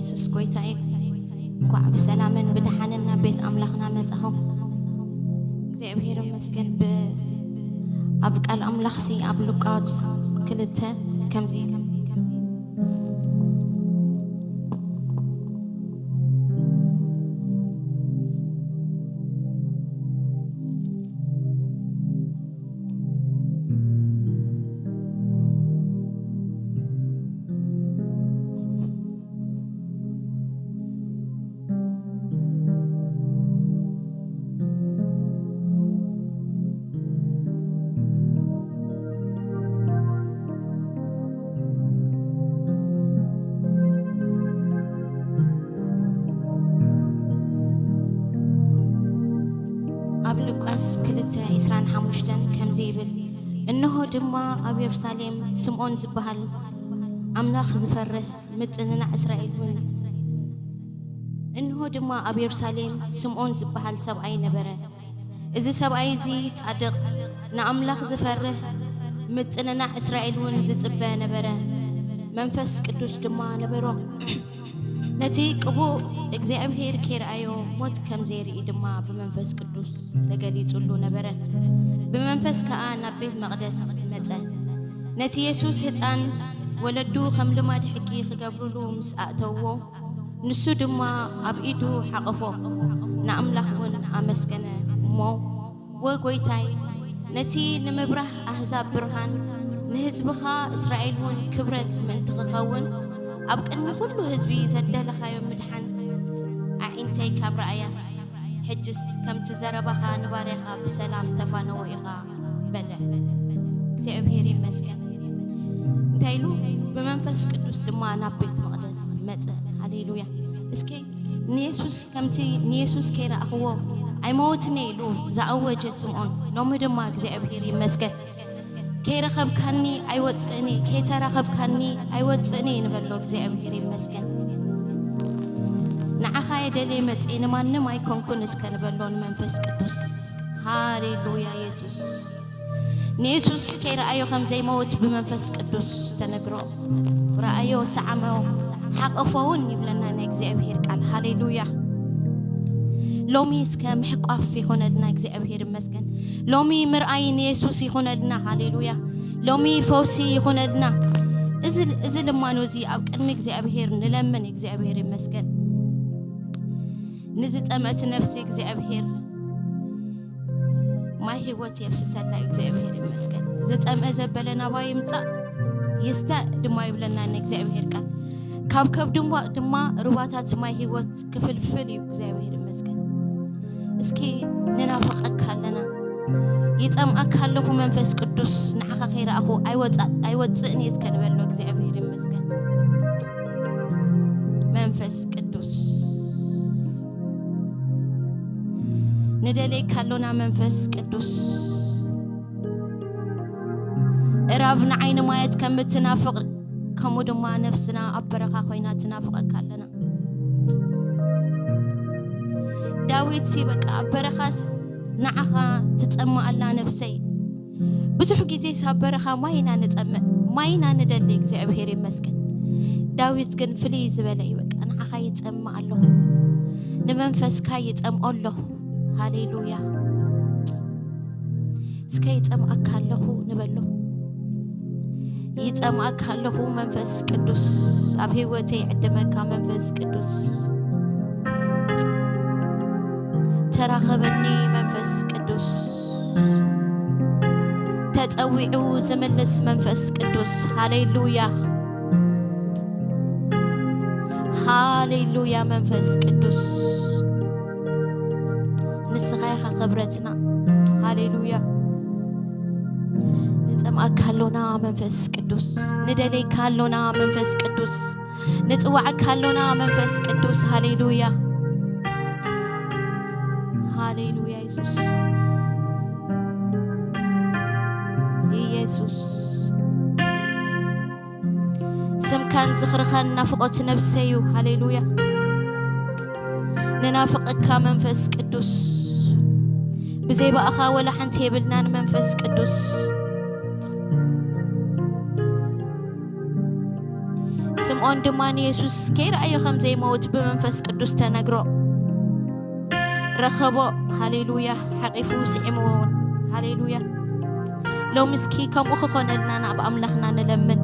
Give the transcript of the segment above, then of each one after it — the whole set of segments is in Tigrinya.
የሱስ ጎይታ እዩ። እንኳዕ ብሰላምን ብደሓንን ናብ ቤት ኣምላኽና መጻኹም። እግዚኣብሔር ይመስገን። ብ-፣ ኣብ ቃል ኣምላኽሲ ኣብ ሉቃስ ክልተ ከምዚ ኣብ ሉቃስ ክልተ ዕስራን ሓሙሽተን ከምዚ ይብል፣ እንሆ ድማ ኣብ የሩሳሌም ስምዖን ዝበሃል ኣምላኽ ዝፈርህ ምጽንናዕ እስራኤል እውን። እንሆ ድማ ኣብ የሩሳሌም ስምዖን ዝበሃል ሰብኣይ ነበረ። እዚ ሰብኣይ እዚ ጻድቕ፣ ንኣምላኽ ዝፈርህ፣ ምጽንናዕ እስራኤል እውን ዝጽበ ነበረ። መንፈስ ቅዱስ ድማ ነበሮ። ነቲ ቅቡእ እግዚኣብሔር ከይረኣዮ ሞት ከም ዘይርኢ ድማ ብመንፈስ ቅዱስ ተገሊጹሉ ነበረ። ብመንፈስ ከኣ ናብ ቤት መቕደስ መጸ። ነቲ የሱስ ህጻን ወለዱ ከም ልማድ ሕጊ ክገብሩሉ ምስ ኣእተውዎ፣ ንሱ ድማ ኣብ ኢዱ ሓቐፎ፣ ንኣምላኽ እውን ኣመስገነ እሞ፣ "ወ-፣ ጐይታይ፣ ነቲ ንምብራህ ኣህዛብ ብርሃን፣ ንህዝብኻ እስራኤል እውን ክብረት ምእንቲ ክኸውን፣ ኣብ ቅድሚ ኩሉ ህዝቢ ዘደለኻዮ ምድሓን ኣዒንተይ ካብ ረኣያስ፣ ሕጅስ ከምቲ ዘረባኻ ንባርያኻ ብሰላም ተፋነዎ ኢኻ" በለ። እግዚኣብሔር ይመስገን። እንታይ ኢሉ? "ብመንፈስ ቅዱስ ድማ ናብ ቤት መቕደስ መጸ።" ሃሌሉያ። እስኪ ንየሱስ ከምቲ ንየሱስ ከይረኣኽዎ ኣይመውትን እየ ኢሉ ዝኣወጀ ስምዖን፣ ሎሚ ድማ እግዚኣብሔር ይመስገን፣ "ከይረኸብካኒ ኣይወጽእን እየ፣ ከይተራኸብካኒ ኣይወጽእን እየ" ንበሎ። እግዚኣብሔር ይመስገን። "ንዓኻ እየ ደልየ መጽየ፣ ንማንም ኣይኮንኩን እስከ" ንበሎ ንመንፈስ ቅዱስ። ሃሌሉያ የሱስ። ንየሱስ ከይረኣዮ ከም ዘይመውት ብመንፈስ ቅዱስ ተነግሮ። ረኣዮ፣ ሰዓሞ፣ ሓቐፎ እውን ይብለና ናይ እግዚኣብሔር ቃል። ሃሌሉያ። ሎሚ እስከ ምሕቋፍ ይኾነልና፣ እግዚኣብሔር ይመስገን። ሎሚ ምርኣይ ንየሱስ ይኾነልና። ሃሌሉያ። ሎሚ ፈውሲ ይኾነልና። እዚ፣ እዚ ልማኖ እዚ ኣብ ቅድሚ እግዚኣብሔር ንለምን፣ እግዚኣብሔር ይመስገን። ንዝጠመት ነፍሲ እግዚኣብሔር ማይ ህይወት የፍስሰላ እዩ። እግዚኣብሔር ይመስገን። ዝጠምአ ዘበለ ናባይ ይምጻእ ይስተ ድማ ይብለና ንእግዚኣብሔር ቃል። ካብ ከብዱ ድማ ሩባታት ማይ ህይወት ክፍልፍል እዩ። እግዚኣብሔር ይመስገን። እስኪ ንናፍቐካ ኣለና። ይጸምኣካ ኣለኹ መንፈስ ቅዱስ፣ ንዓኻ ከይረኣኹ ኣይወጻ-፣ ኣይወጽእን እየ እስከ ንበሎ። እግዚኣብሔር ይመስገን። መንፈስ ቅዱስ ንደልየካ ኣሎና። መንፈስ ቅዱስ እራብ ንዓይኒ ማየት ከም እትናፍቕ፣ ከምኡ ድማ ነፍስና ኣብ በረኻ ኮይና ትናፍቐካ ኣለና። ዳዊትሲ በቃ ኣብ በረኻስ ንዓኻ ትጸምእ ኣላ ነፍሰይ። ብዙሕ ግዜስ ኣብ በረኻ ማይ ኢና ንጸምእ፣ ማይ ኢና ንደሊ። እግዚኣብሔር ይመስገን። ዳዊት ግን ፍልይ ዝበለ እዩ። በቃ ንዓኻ ይጸምእ ኣለኹ፣ ንመንፈስካ ይጸምኦ ኣለኹ። ሃሌሉያ። እስከ ይጸምኣካ ኣለኹ ንበሎ። ይጸምኣካ ኣለኹ መንፈስ ቅዱስ፣ ኣብ ህይወተይ ዕድመካ መንፈስ ቅዱስ። ተራኸበኒ መንፈስ ቅዱስ። ተጸዊዑ ዝምልስ መንፈስ ቅዱስ። ሃሌሉያ። ሃሌሉያ መንፈስ ቅዱስ። ንስኻ ኢኻ ክብረትና። ሃሌሉያ። ንጸምኣካ ኣሎና መንፈስ ቅዱስ። ንደልየካ ኣሎና መንፈስ ቅዱስ። ንጽዋዓካ ኣሎና መንፈስ ቅዱስ። ሃሌሉያ። ሃሌሉያ የሱስ። ኢየሱስ። ስምካን ዝኽርኻን ናፍቖት ነብሰይ እዩ። ሃሌሉያ። ንናፍቐካ መንፈስ ቅዱስ። ብዘይ ብኣኻ ወላ ሓንቲ የብልናን መንፈስ ቅዱስ። ስምዖን ስምዖን ድማ ንየሱስ ከይረኣዮ ከም ዘይመውት ብመንፈስ ቅዱስ ተነግሮ። ረኸቦ። ሃሌሉያ። ሓቂፉ ስዒምዎ እውን። ሃሌሉያ። ሎሚ እስኪ ከምኡ ክኾነልና ናብ ኣምላኽና ንለምን።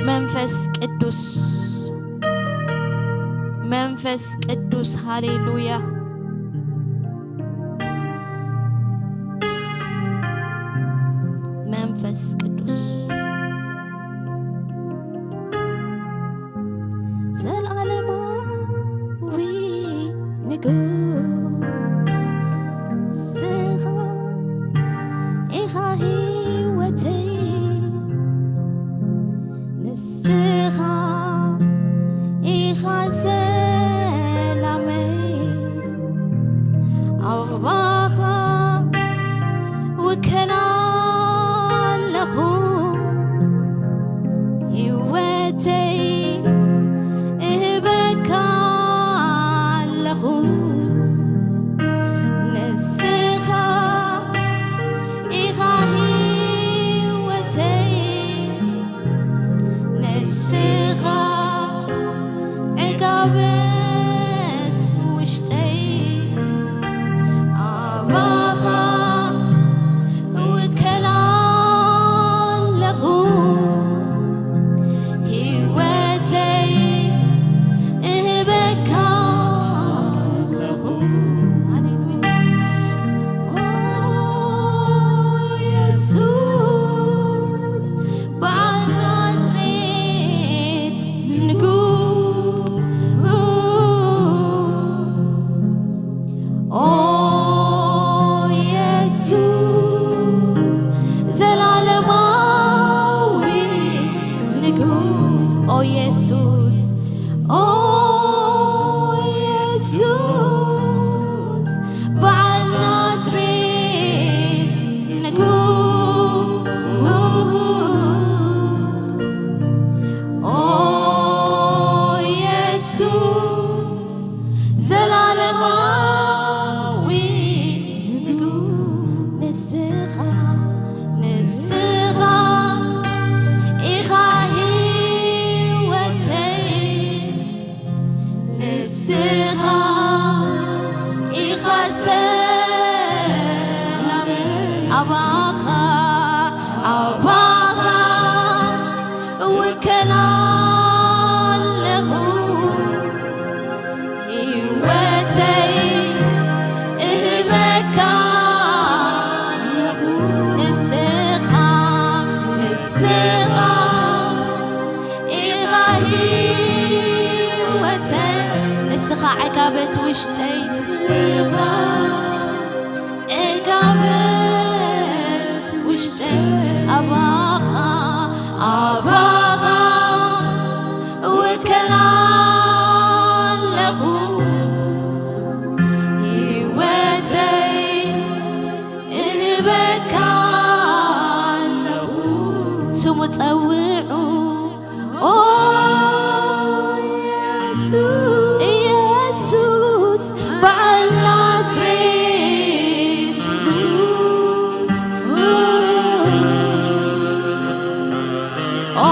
መንፈስ ቅዱስ፣ መንፈስ ቅዱስ፣ ሃሌሉያ። መንፈስ ቅዱስ ዘላለማዊ ንጉስ፣ ንስኻ ኢኻ ህይወተይ፣ ንስኻ ኢኻ ሰላመይ፣ ኣባኻ ውከላ ኣለኹ፣ ህይወተይ እህበካ ኣለኹ፣ ንስኻ ኢኻ ህይወተይ፣ ንስኻ ዕጋበት ውሽጠይ፣ ኣባኻ እውከል ኣለኹ፣ ህይወተይ እህበካ ኣለኹ። ሃሌሉያ። ኦ የሱስ፣ በዓል ናዝሬት ንጉስ፣ ኦ የሱስ፣ ዘላለማዊ ንጉስ፣ ኦ የሱስ፣ ኦ የሱስ፣ በዓል ናዝሬት ንጉስ፣ ኦ የሱስ፣ ዘላለማዊ ንጉስ፣ ንስኻ፣ ንስኻ ኢኻ ህይወተይ፣ ንስኻ ኢኻ ሰላም፣ ኣባኻ፣ ኣባኻ እውከል ኣለኹ፣ ህይወተይ እህበካ ኣለኹ፣ ንስኻ፣ ንስኻ ኢኻ ህይወተይ፣ ንስኻ ዕጋበት ውሽጠይ፣ ንስኻ ዕጋበት ውሽጠይ፣ ኣባኻ፣ ኣባኻ እውከል ኣለኹ፣ ህይወተይ እህበካ ኣለኹ። ስሙ ጸውዑ፣ ኦ የሱስ፣ በዓል ናዝሬት ንጉስ፣ ኦ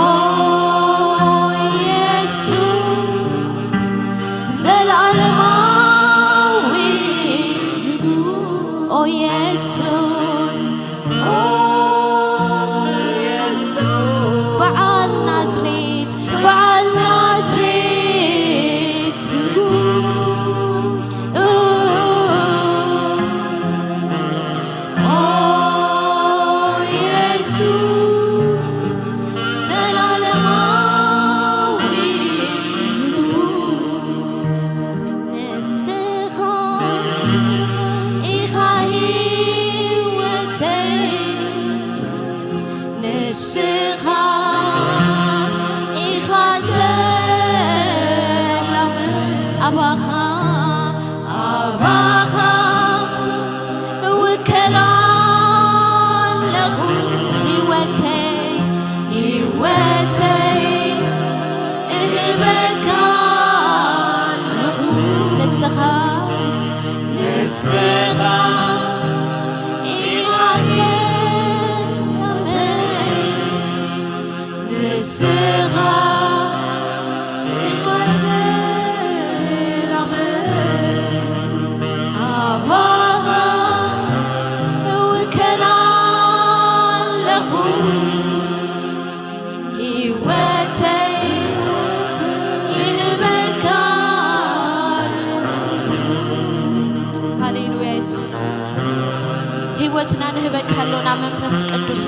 ክበካ ኣሎና መንፈስ ቅዱስ።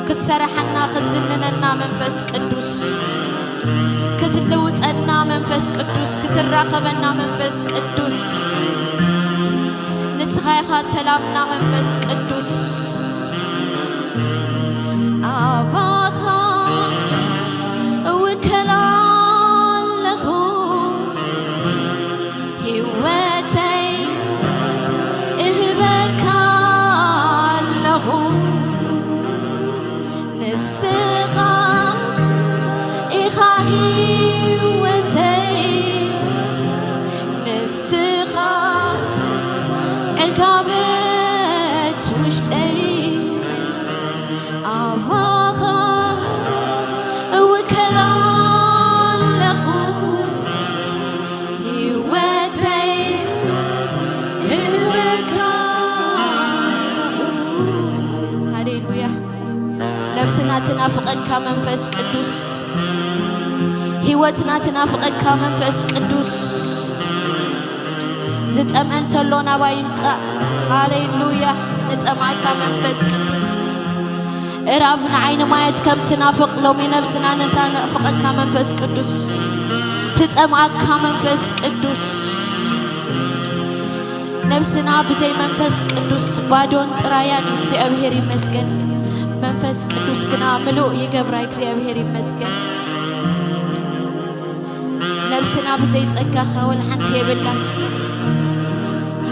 ክትሰርሓና፣ ክትዝንነና መንፈስ ቅዱስ። ክትልውጠና መንፈስ ቅዱስ። ክትራኸበና መንፈስ ቅዱስ። ንስኻ ኢኻ ሰላምና መንፈስ ቅዱስ። ኣባኻ እውከል ኣለኹ። ህይወተይ እህበካ ኣለኹ። ንስኻ ኢኻ ህይወተይ። ንስኻ ዕጋበት ውሽጠይ። ኣባኻ እውከል ኣለኹ። ህይወተይ እህበካ። ሃሌሉያ። ነብስና ትናፍቐካ መንፈስ ቅዱስ። ህይወትና ትናፍቐካ መንፈስ ቅዱስ። ዝጠምአ እንተሎ ናባይ ይምጻእ። ሃሌሉያ። ንጠምኣካ መንፈስ ቅዱስ። እራብ ንዓይኒ ማየት ከም ትናፍቕ ሎሚ ነብስና ንታናፍቐካ መንፈስ ቅዱስ። ትጠምኣካ መንፈስ ቅዱስ። ነብስና ብዘይ መንፈስ ቅዱስ ባዶን ጥራያን እዩ። እግዚኣብሔር ይመስገን። መንፈስ ቅዱስ ግና ምሉእ ይገብራ። እግዚኣብሔር ይመስገን። ነብስና ብዘይ ጸጋኻ ወላ ሓንቲ የብላን።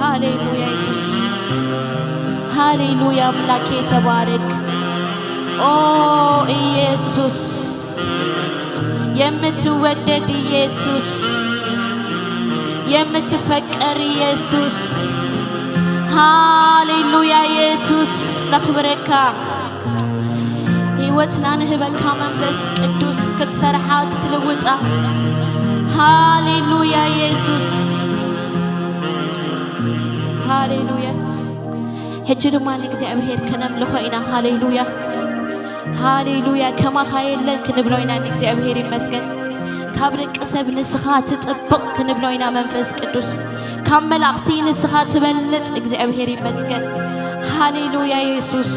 ሃሌሉያ የሱስ። ሃሌሉያ ኣምላኬ ተባረክ። ኦ ኢየሱስ፣ የምትወደድ ኢየሱስ፣ የምትፈቀር ኢየሱስ። ሃሌሉያ ኢየሱስ፣ ነኽብረካ። ህይወትና ንህበካ መንፈስ ቅዱስ ክትሰርሓ ክትልውጣ። ሃሌሉያ የሱስ። ሃሌሉያ የሱስ። ሕጂ ድማ ንእግዚኣብሔር ከነምልኾ ኢና። ሃሌሉያ። ሃሌሉያ። ከማኻ የለን ክንብሎ ኢና። ንእግዚኣብሔር ይመስገን። ካብ ደቂ ሰብ ንስኻ ትጽብቕ ክንብሎ ኢና። መንፈስ ቅዱስ፣ ካብ መላእኽቲ ንስኻ ትበልጽ። እግዚኣብሔር ይመስገን። ሃሌሉያ የሱስ።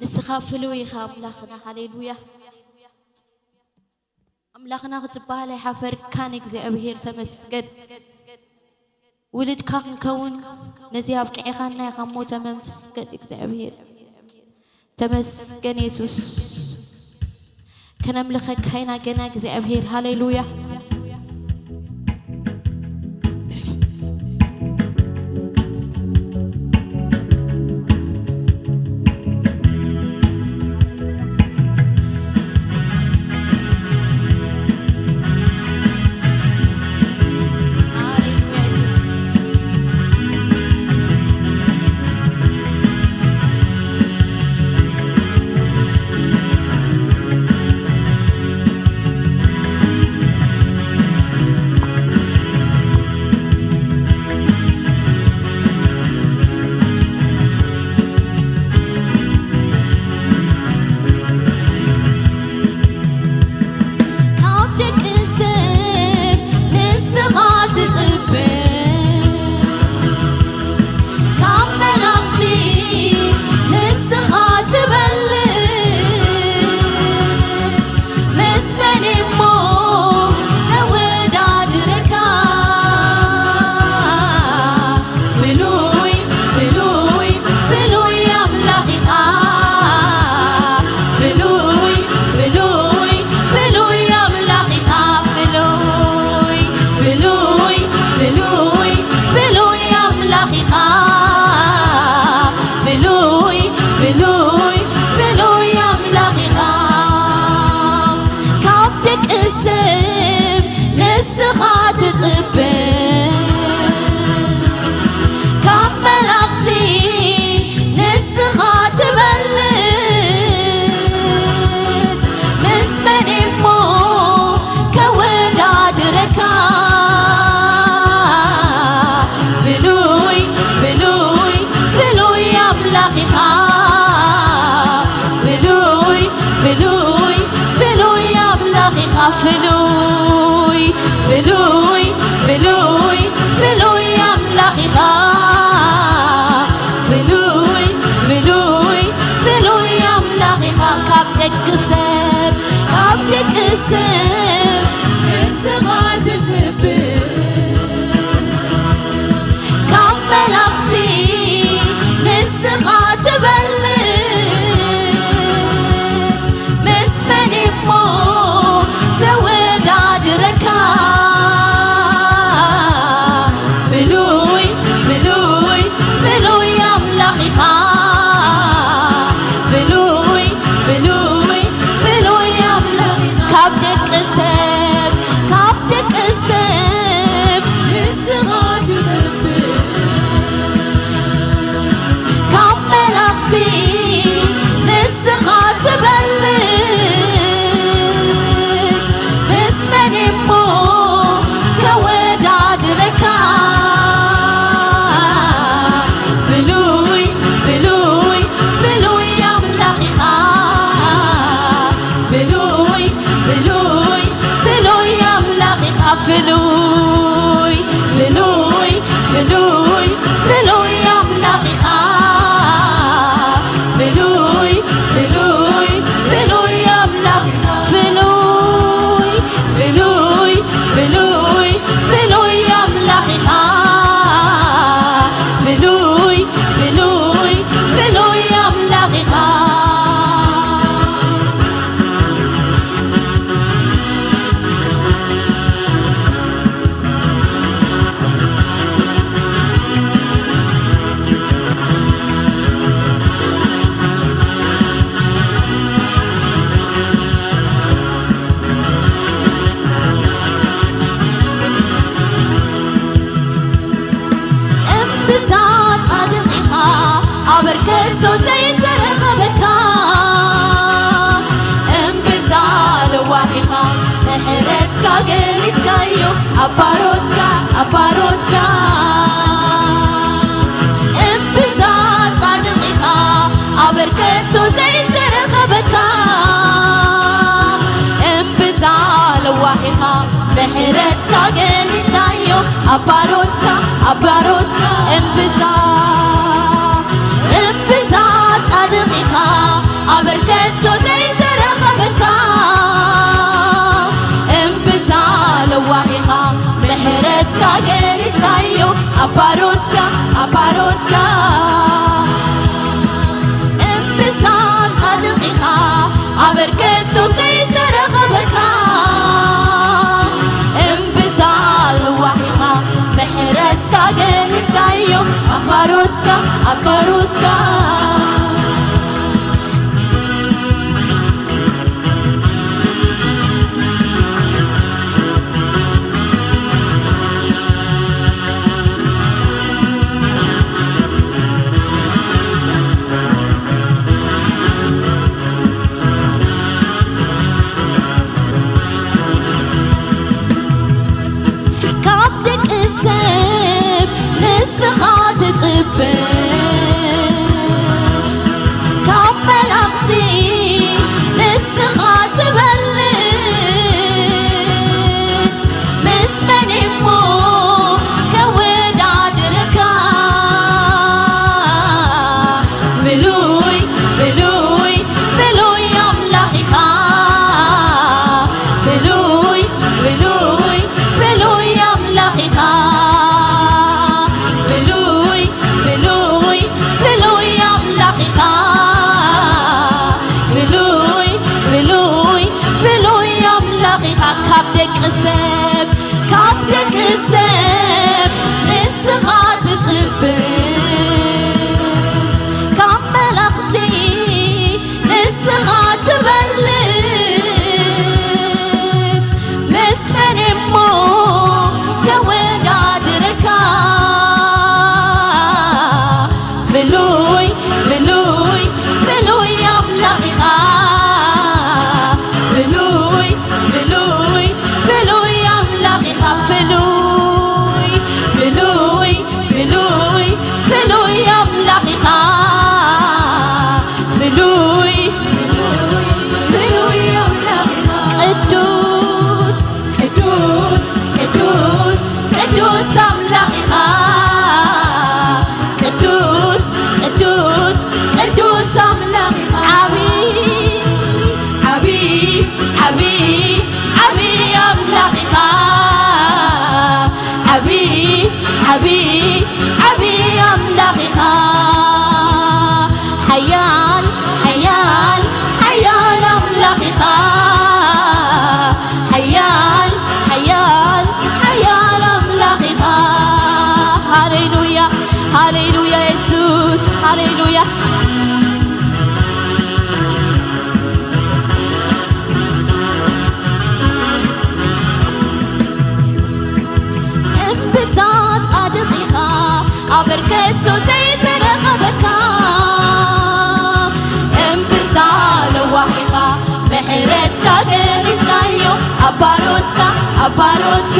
ንስኻ ፍሉይ ኢኻ ኣምላኽና። ሃሌሉያ። ኣምላኽና ክትበሃል ኣይሓፈርካን እግዚኣብሔር፣ ተመስገን። ውልድካ ክንከውን ነዚ ኣብቅዕኻና ኢኻ እሞ ተመስገን እግዚኣብሔር። ተመስገን የሱስ። ከነምልኸካ ኢና ገና እግዚኣብሔር። ሃሌሉያ። ካብ ደቂ ሰብ ንስኻ ትጽበ፣ ካብ መላእኽቲ ንስኻ ትበልጽ። ምስ መን እሞ ተወዳድረካ? ፍሉይ፣ ፍሉይ፣ ፍሉይ ኣምላኽ ኢኻ። ፍሉይ፣ ፍሉይ፣ ፍሉይ ኣምላኽ ኢኻ። ፍሉይ፣ ፍሉይ፣ ፍሉይ፣ ፍሉይ ኣምላኽ ኢኻ። ፍሉይ፣ ፍሉይ፣ ፍሉይ ኣምላኽ ኢኻ። ካብ ደቂ ሰብ ንስኻ ትጽበ፣ ካብ መላእኽቲ ንስኻ ትበልጽ። ምስ መን እሞ ከወዳድረካ? ፍሉይ፣ ፍሉይ፣ ፍሉይ ኣምላኽ ኢኻ። ፍሉይ፣ ፍሉይ፣ ፍሉይ ኣምላኽ ኢኻ። ፍሉይ፣ ፍሉይ፣ ፍሉይ፣ ፍሉይ ኣምላኽ ኢኻ። ንስኻ ትጽብእ ካብ መላእኽቲ ንስኻ ትበልጽ፣ ምስ መን እሞ ዘወዳድረካ? ፍሉይ፣ ፍሉይ፣ ፍሉይ ኣምላኽ ኢኻ። ፍሉይ፣ ፍሉይ፣ ፍሉይ ኣምላኽ ኢኻ። ካብ ደቂ ሰብ፣ ካብ ደቂ ሰብ ንስኻ ትጽብእ፣ ካብ መላእኽቲ ንስኻ ትበልጽ፣ ምስ መን እሞ ከወዳድረካ? ፍሉይ፣ ፍሉይ፣ ፍሉይ ኣምላኽ ኢኻ። ፍሉይ፣ ፍሉይ፣ ፍሉይ ኣምላኽ ኢኻ። ፍሉይ፣ ፍሉይ፣ ፍሉይ፣ ፍሉይ ኣምላኽ ኢኻ። ፍሉይ፣ ፍሉይ፣ ፍሉይ ኣምላኽ ኢኻ። ፍሉይ፣ ፍሉይ፣ ፍሉይ፣ ፍሉይ ኣምላኽ ኢኻ። ፍሉይ፣ ፍሉይ፣ ፍሉይ ኣምላኽ ኢኻ። እምብዛ ጻድቕ ኢኻ፣ ኣበርከቶ ዘይተረኸበካ። እምብዛ ለዋህ ኢኻ፣ ምሕረትካ ገሊጽካዮ፣ ኣብ ባሮትካ፣ ኣብ ባሮትካ። እምብዛ ጻድቕ ኢኻ፣ ኣበርከቶ ዘይተረኸበካ። እምብዛ ለዋህ ኢኻ፣ ምሕረትካ ገሊጽካዮ፣ ኣብ ባሮትካ፣ ኣብ ባሮትካ። እምብዛ፣ እምብዛ ጻድቕ ኢኻ፣ ኣበርከቶ ዘይተረኸበካ። እምብዛ ለዋህ ኢኻ፣ ምሕረትካ ገሊጽካዮ፣ ኣብ ባሮትካ፣ ኣብ ባሮትካ። እምብዛ ጻድቕ ኢኻ፣ ኣበርከቶ ዘይተረኸበካ። እምብዛ ለዋህ ኢኻ፣ ምሕረትካ ገሊጽካዮ፣ ኣብ ባሮትካ፣ ኣብ ባሮትካ። ካብ ደቂ ሰብ ንስኻ ትጽበ፣ ካብ መላእኽቲ ንስኻ ትበልጽ፣ ምስ መን እሞ ከወዳድረካ? ፍሉይ፣ ፍሉይ፣ ፍሉይ ኣምላኽ ኢኻ። ፍሉይ፣ ፍሉይ፣ ፍሉይ ኣምላኽ ኢኻ። ፍሉይ፣ ፍሉይ፣ ፍሉይ ኣምላኽ ኢኻ። ፍሉይ፣ ፍሉይ፣ ፍሉይ ኣምላኽ ኢኻ። ካብ ደቂ ሰብ፣ ካብ ደቂ ሰብ ንስኻ ትጽብእ፣ ካብ መላእኽቲ ንስኻ ትበልጽ፣ ምስ መን እሞ ዘወዳድረካ? ፍሉይ፣ ፍሉይ፣ ፍሉይ ኣምላኽ ኢኻ። ፍሉይ፣ ፍሉይ፣ ፍሉይ ኣምላኽ ኢኻ። ፍሉይ፣ ፍሉይ፣ ፍሉይ፣ ፍሉይ ኣምላኽ ኢኻ። ፍሉይ፣ ፍሉይ ኣምላኽ ኢኻ። ቅዱስ፣ ቅዱስ፣ ቅዱስ፣ ቅዱስ ኣምላኽ ኢኻ። ቅዱስ፣ ቅዱስ፣ ቅዱስ ኣምላኽ ኢኻ። ዓቢ፣ ዓቢ፣ ዓቢ ዓቢ ኣምላኽ ኢኻ፣ ዓቢ፣ ዓቢ፣ ዓቢ ኣምላኽ ኢኻ። ሓያል፣ ሓያል፣ ሓያል ኣምላኽ ኢኻ። ሓያል፣ ሓያል፣ ሓያል ኣምላኽ ኢኻ። ሃሌሉያ፣ ሃሌሉያ የሱስ፣ ሃሌሉያ። እምብዛ ጻድቕ ኢኻ፣ ኣበርከቶ ዘይተረኸበካ። እምብዛ ለዋህ ኢኻ፣ ምሕረትካ ገሊጽካዮ፣ ኣብ ባሮትካ፣ ኣብ ባሮትካ።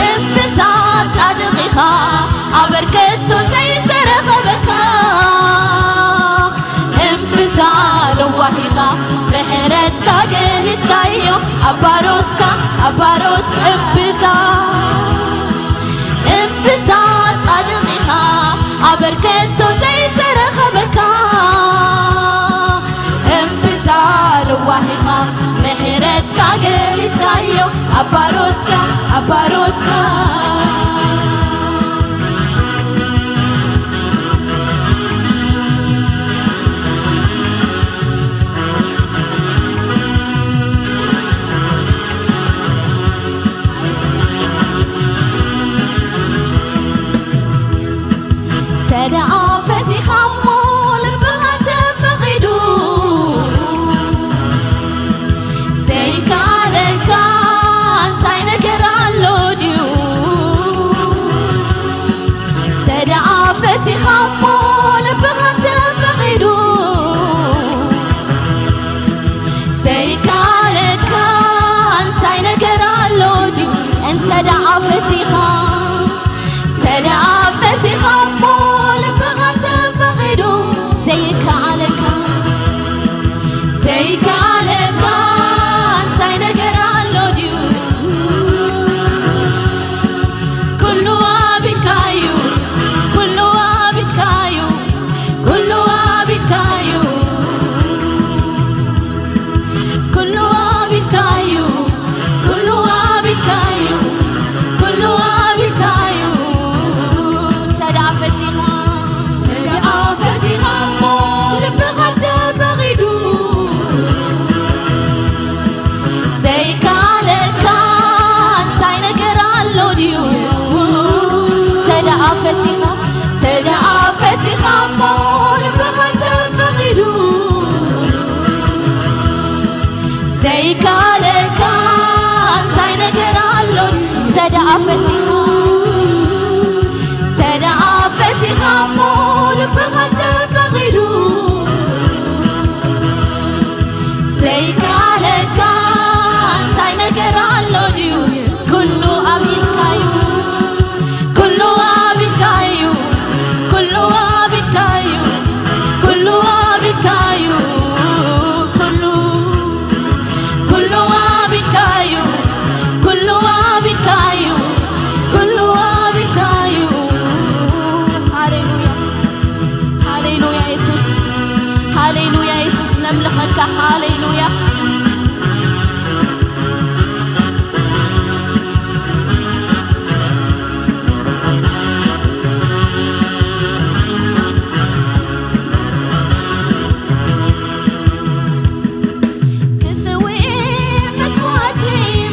እምብዛ ጻድቕ ኢኻ፣ ኣበርከቶ ዘይተረኸበካ። እምብዛ ለዋህ ኢኻ፣ ምሕረትካ ገሊጽካዮ፣ ኣብ ባሮትካ፣ ኣብ ባሮትካ። እምብዛ፣ እምብዛ ጻድቕ ኢኻ፣ ኣበርከቶ ዘይተረኸበካ። እምብዛ ለዋህ ኢኻ፣ ምሕረትካ ገሊጽካዮ፣ ኣብ ባሮትካ፣ ኣብ ባሮትካ። ተደኣ ፈቲኻ እሞ ልብኻ ተፈቒዱ፣ ዘይከኣለካ እንታይ ነገር ኣሎ ድዩ? ተደኣ ፈቲኻ እሞ ልብኻ ተፈቒዱ፣ ዘይከኣለካ እንታይ ነገር ኣሎ ድዩ? እንተ ደኣ ፈቲኻ፣ እንተ ደኣ ፈቲኻ እሞ ልብኻ ተፈቒዱ፣ ዘይከኣለካ፣ ዘይከኣለካ እንታይ ነገር ኣሎ ድዩ? ኩሉ ኣብ ኢድካ እዩ፣ ኩሉ ኣብ ኢድካ እዩ፣ ኩሉ ኣብ ኢድካ እዩ፣ ኩሉ ኣብ ኢድካ እዩ፣ ኩሉ ኣብ ኢድካ እዩ፣ ኩሉ ኣብ ኢድካ እዩ። እንተ ደኣ ፈቲኻ፣ እንተ ደኣ ፈቲኻ እሞ ልብኻ ተፈቒዱ፣ ዘይከኣለካ እንታይ ነገር ኣሎ ድዩ? ተደኣ ፈቲኻ፣ ተደኣ ፈቲኻ እሞ ልብኻ ተፈቒዱ፣ ዘይከኣለካ እንታይ ነገር ኣሎ ድዩ? ተደኣ ፈቲኻ፣ ተደኣ ፈቲኻ እሞ ልብኻ ተፈቒዱ፣ ዘይከኣለካ እንታይ ነገር ኣሎ ድዩ? ኩሉ ኣብ ኢድካ እዩ፣ ኩሉ ኣብ ኢድካ እዩ፣ ኩሉ ኣብ ኢድካ እዩ፣ ኩሉ ኣብ ኢድካ እዩ፣ ኩሉ፣ ኩሉ ኣብ ኢድካ እዩ፣ ኩሉ ኣብ ኢድካ እዩ፣ ኩሉ ኣብ ኢድካ እዩ። ሃሌሉያ። ሃሌሉያ የሱስ፣ ሃሌሉያ የሱስ፣ ነምልኸካ። ሃሌሉያ። ክስውእ መስዋዕቲ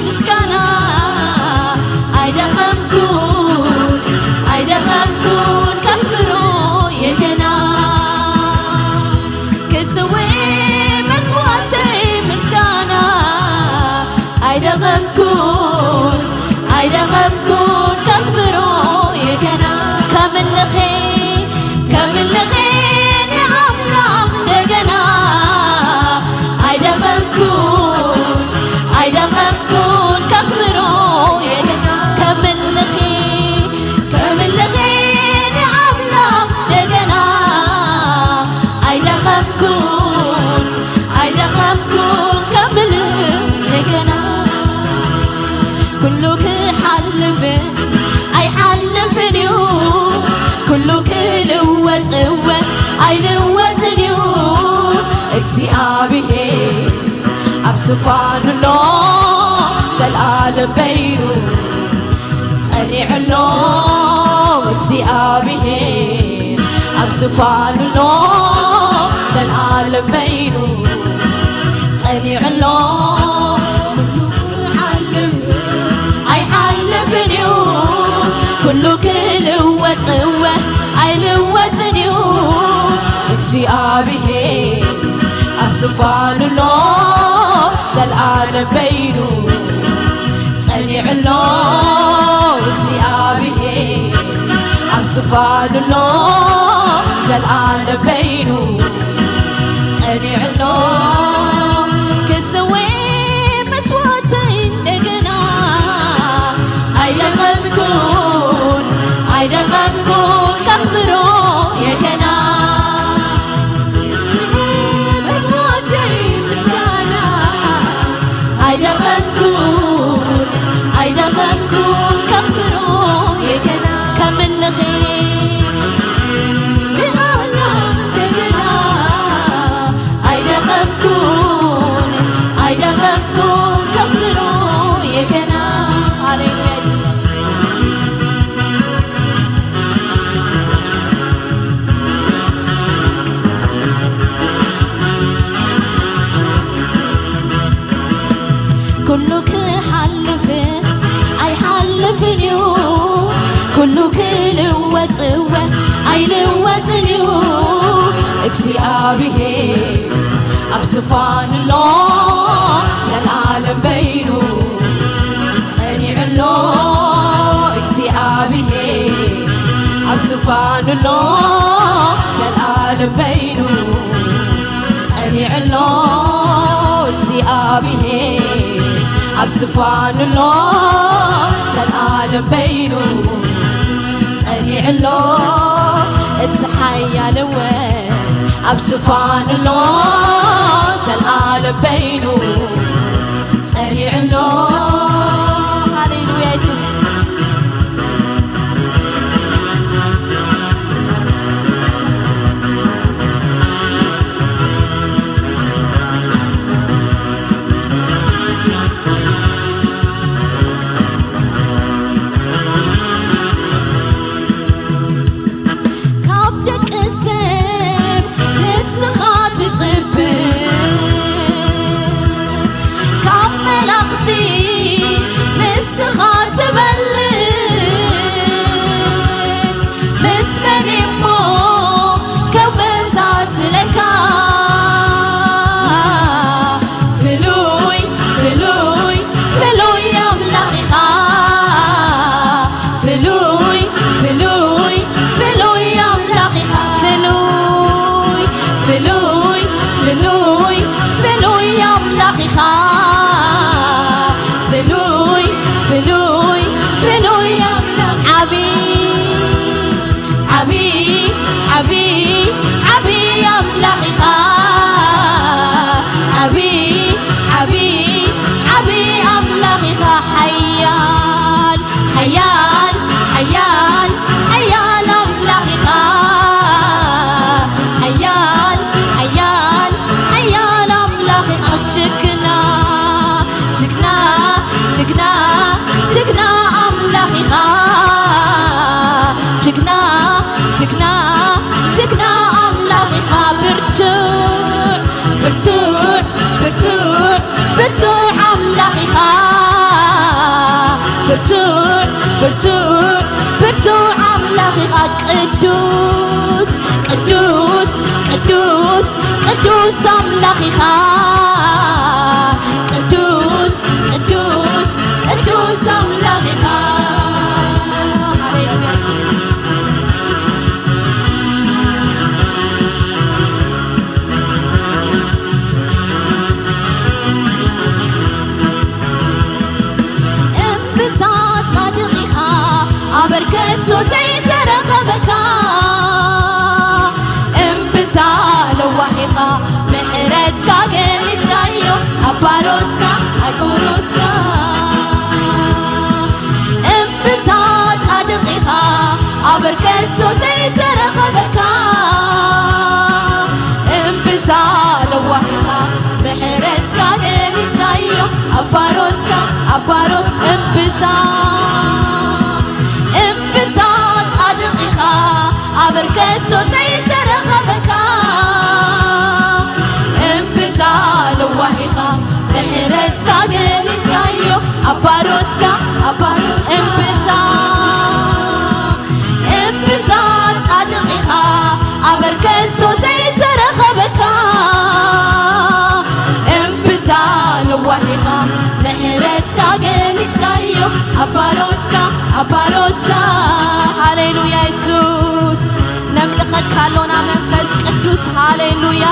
ምስጋና ኣይደኸምኩን፣ ኣይደኸምኩን ከኽብሮ የገና። ክስውእ መስዋዕተይ ምስጋና ኣይደኸምኩን፣ ኣይደኸምኩን ከኽብሮ የገና። ከምልኸ፣ ከምልኸ ንኣምላኽ እንደገና ኣይደኸምኩን፣ ኣይደኸምኩን ከኽብሮ የገና። ከምልኸ፣ ከምልኸ ንኣምላኽ እንደገና ኣይደኸምኩን፣ ኣይደኸምኩን ከምልኸ ገና። ኩሉ ክሓልፍ ኣይሓልፍን እዩ፣ ኩሉ ክልወጥ እወ ኣይልወጥን እዩ። እግዚኣብሔር ኣብ ዙፋኑ ኣሎ ዘልኣለም በይኑ ጸኒዑ ኣሎ እግዚኣብሔር ኣብ ዙፋኑ ኣሎ ዘልኣለም በይኑ ጸኒዑ ኣሎ። ኩሉ ክሓልፍ ኣይሓልፍን እዩ፣ ኩሉ ክልወጥ እወ ኣይልወጥን እዩ እግዚኣብሔር ኣብ ዙፋኑ ኣሎ ዘልኣለም በይኑ ጸኒዑ ኣሎ እግዚኣብሔር ኣብ ዙፋኑ ኣሎ ዘልኣለም በይኑ ጸኒዑ ኣሎ ክስዌ መስዋዕተይ እንደገና ኣይደኸምኩን ኣይደኸምኩን ከኽብሮ የገና መስዋዕተይ ምስጋና ኣይደኸምኩን ኣይደኸምኩን ከኽብሮ የገና ከምልኺ ብዝሃና እንደገና ኣይደኸምኩን ኣይደኸምኩን ከኽብሮ የገና ሃሌሉያ ኩሉ ክሓልፍ ኣይሓልፍን እዩ ኩሉ ክልወጥ እወ ኣይልወጥን እዩ እግዚኣብሔር ኣብ ዙፋን ኣሎ ዘላለም በይኑ ጸኒዑ ኣሎ እግዚኣብሔር ኣብ ዙፋኑ ኣሎ ዘላለም በይኑ ጸኒዑ ኣሎ እግዚኣብሔር ኣብ ዙፋኑ ኣሎ ዘላለም በይኑ ጸኒዑ ኣሎ እቲ ሓያል እወ ኣብ ዙፋኑ ኣሎ ዘላለም በይኑ ጸኒዑ ኣሎ ሃሌሉያ የሱስ ካብ ደቂ ሰብ ንስኻ ትጽብእ ካብ መላኽቲ ንስኻ ትበልጽ ምስ መን እሞ ከመሳስለካ ፍሉይ ፍሉይ ፍሉይ ኣምላኽ ኢኻ ፍሉይ ፍሉይ ፍሉይ ኣምላኽ ኢኻ ፍሉይ ፍሉይ ፍሉይ ፍሉይ ኣምላኽ ኢኻ ፍሉይ ፍሉይ ፍሉይ ኣምላኽ ዓቢ ዓቢ ዓቢ ዓቢ ኣምላኽ ኢኻ ዓቢ ዓቢ ዓቢ ኣምላኽ ኢኻ ሓያል ሓያል ሓያል ሓያል ኣምላኽ ኢኻ ሓያል ሓያል ሓያል ኣምላኽ ኢኻ ጅግና ጅግና ጅግና ጅግና ኣምላኽ ኢኻ ጅግና ጅግና ጅግና ኣምላኽ ኢኻ ብርቱዕ ብርቱዕ ብርቱዕ ብርቱዕ ኣምላኽ ኢኻ ብርቱዕ ብርቱዕ ብርቱዕ ኣምላኽ ኢኻ ቅዱስ ቅዱስ ቅዱስ ቅዱስ ኣምላኽ ኢኻ ቅዱስ ቅዱስ ቅዱስ ኣምላኽ ኢኻ እምብዛ ጻድቕ ኢኻ ኣበርከቶ ዘይተረኸበካ እምብዛ ለዋህ ኢኻ ምሕረትካ ገሊጽካዮ ኣባሮትካ ኣቶሮትካ እምብዛ ጻድቕ ኢኻ ኣበርከቶ ዘይተረኸበካ እምብዛ ለዋህ ኢኻ ምሕረትካ ገሊጽካ እምብዛ ጻድቕ ኢኻ፣ ኣበርከቶ ዘይተረኸበካ። እምብዛ ለዋህ ኢኻ፣ ምሕረትካ ገሊጽካዮ፣ ኣብ ባሮትካ፣ ኣብ ባሮትካ። እምብዛ፣ እምብዛ ጻድቕ ኢኻ፣ ኣበርከቶ ዘይተረኸበካ። እምብዛ ለዋህ ኢኻ፣ ምሕረትካ ገሊጽካዮ፣ ኣብ ባሮትካ፣ ኣብ ባሮትካ። ሃሌሉያ የሱስ፣ ነምልኸካ ኣሎና መንፈስ ቅዱስ። ሃሌሉያ።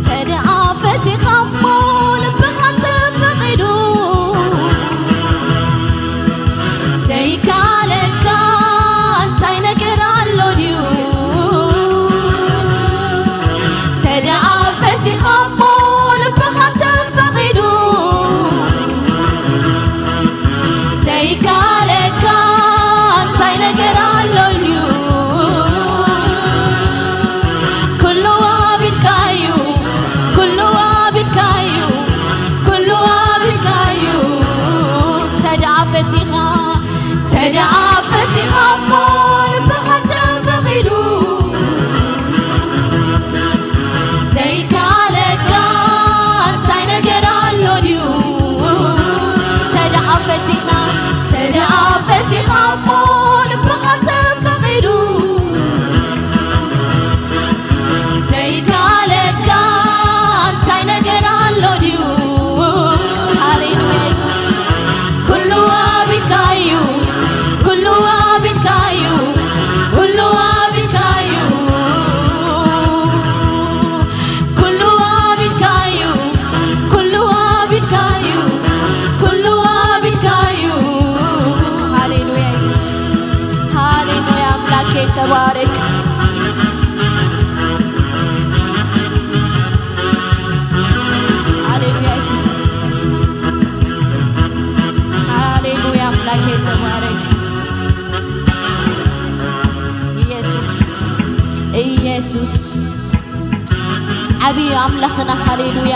ተደኣ ፈቲኻ እሞ ልብኻ ተፈቒዱ፣ ዘይካለካ እንታይ ነገር ኣሎ ድዩ? ተደኣ ፈቲኻ እሞ ልብኻ ተፈቒዱ፣ ዘይካለካ እንታይ ነገር ኣሎ ድዩ? ኩሉ ኣቢድካዩ፣ ኩሉ ኣቢድካዩ፣ ኩሉ ኣቢድካዩ። ተደኣ ፈቲኻ፣ ተደኣ ፈቲኻ እሞ ልብኻ ተፈቒዱ፣ ዘይካለካ እንታይ ነገር ኣሎ ድዩ? ተደኣ ፈቲኻ፣ ተደኣ ፈቲኻ እሞ ልብኻ ተፈቒዱ፣ ዘይካለካ እንታይ ነገር ኣሎ ድዩ? ሃሌሉያ የሱስ። ኩሉ ኣቢድካዩ፣ ኩሉ ኣቢድካዩ፣ ኩሉ ኣቢድካዩ፣ ኩሉ ኣቢድካዩ፣ ኩሉ ኣቢድካዩ፣ ኩሉ ኣቢድካዩ። ሃሌሉያ የሱስ፣ ሃሌሉያ። ኣምላኬ ተባረክ። ሃሌሉያ የሱስ፣ ሃሌሉያ። ኣምላኬ ተባረክ። ኢየሱስ፣ ኢየሱስ ዓብዪ ኣምላኽና። ሃሌሉያ።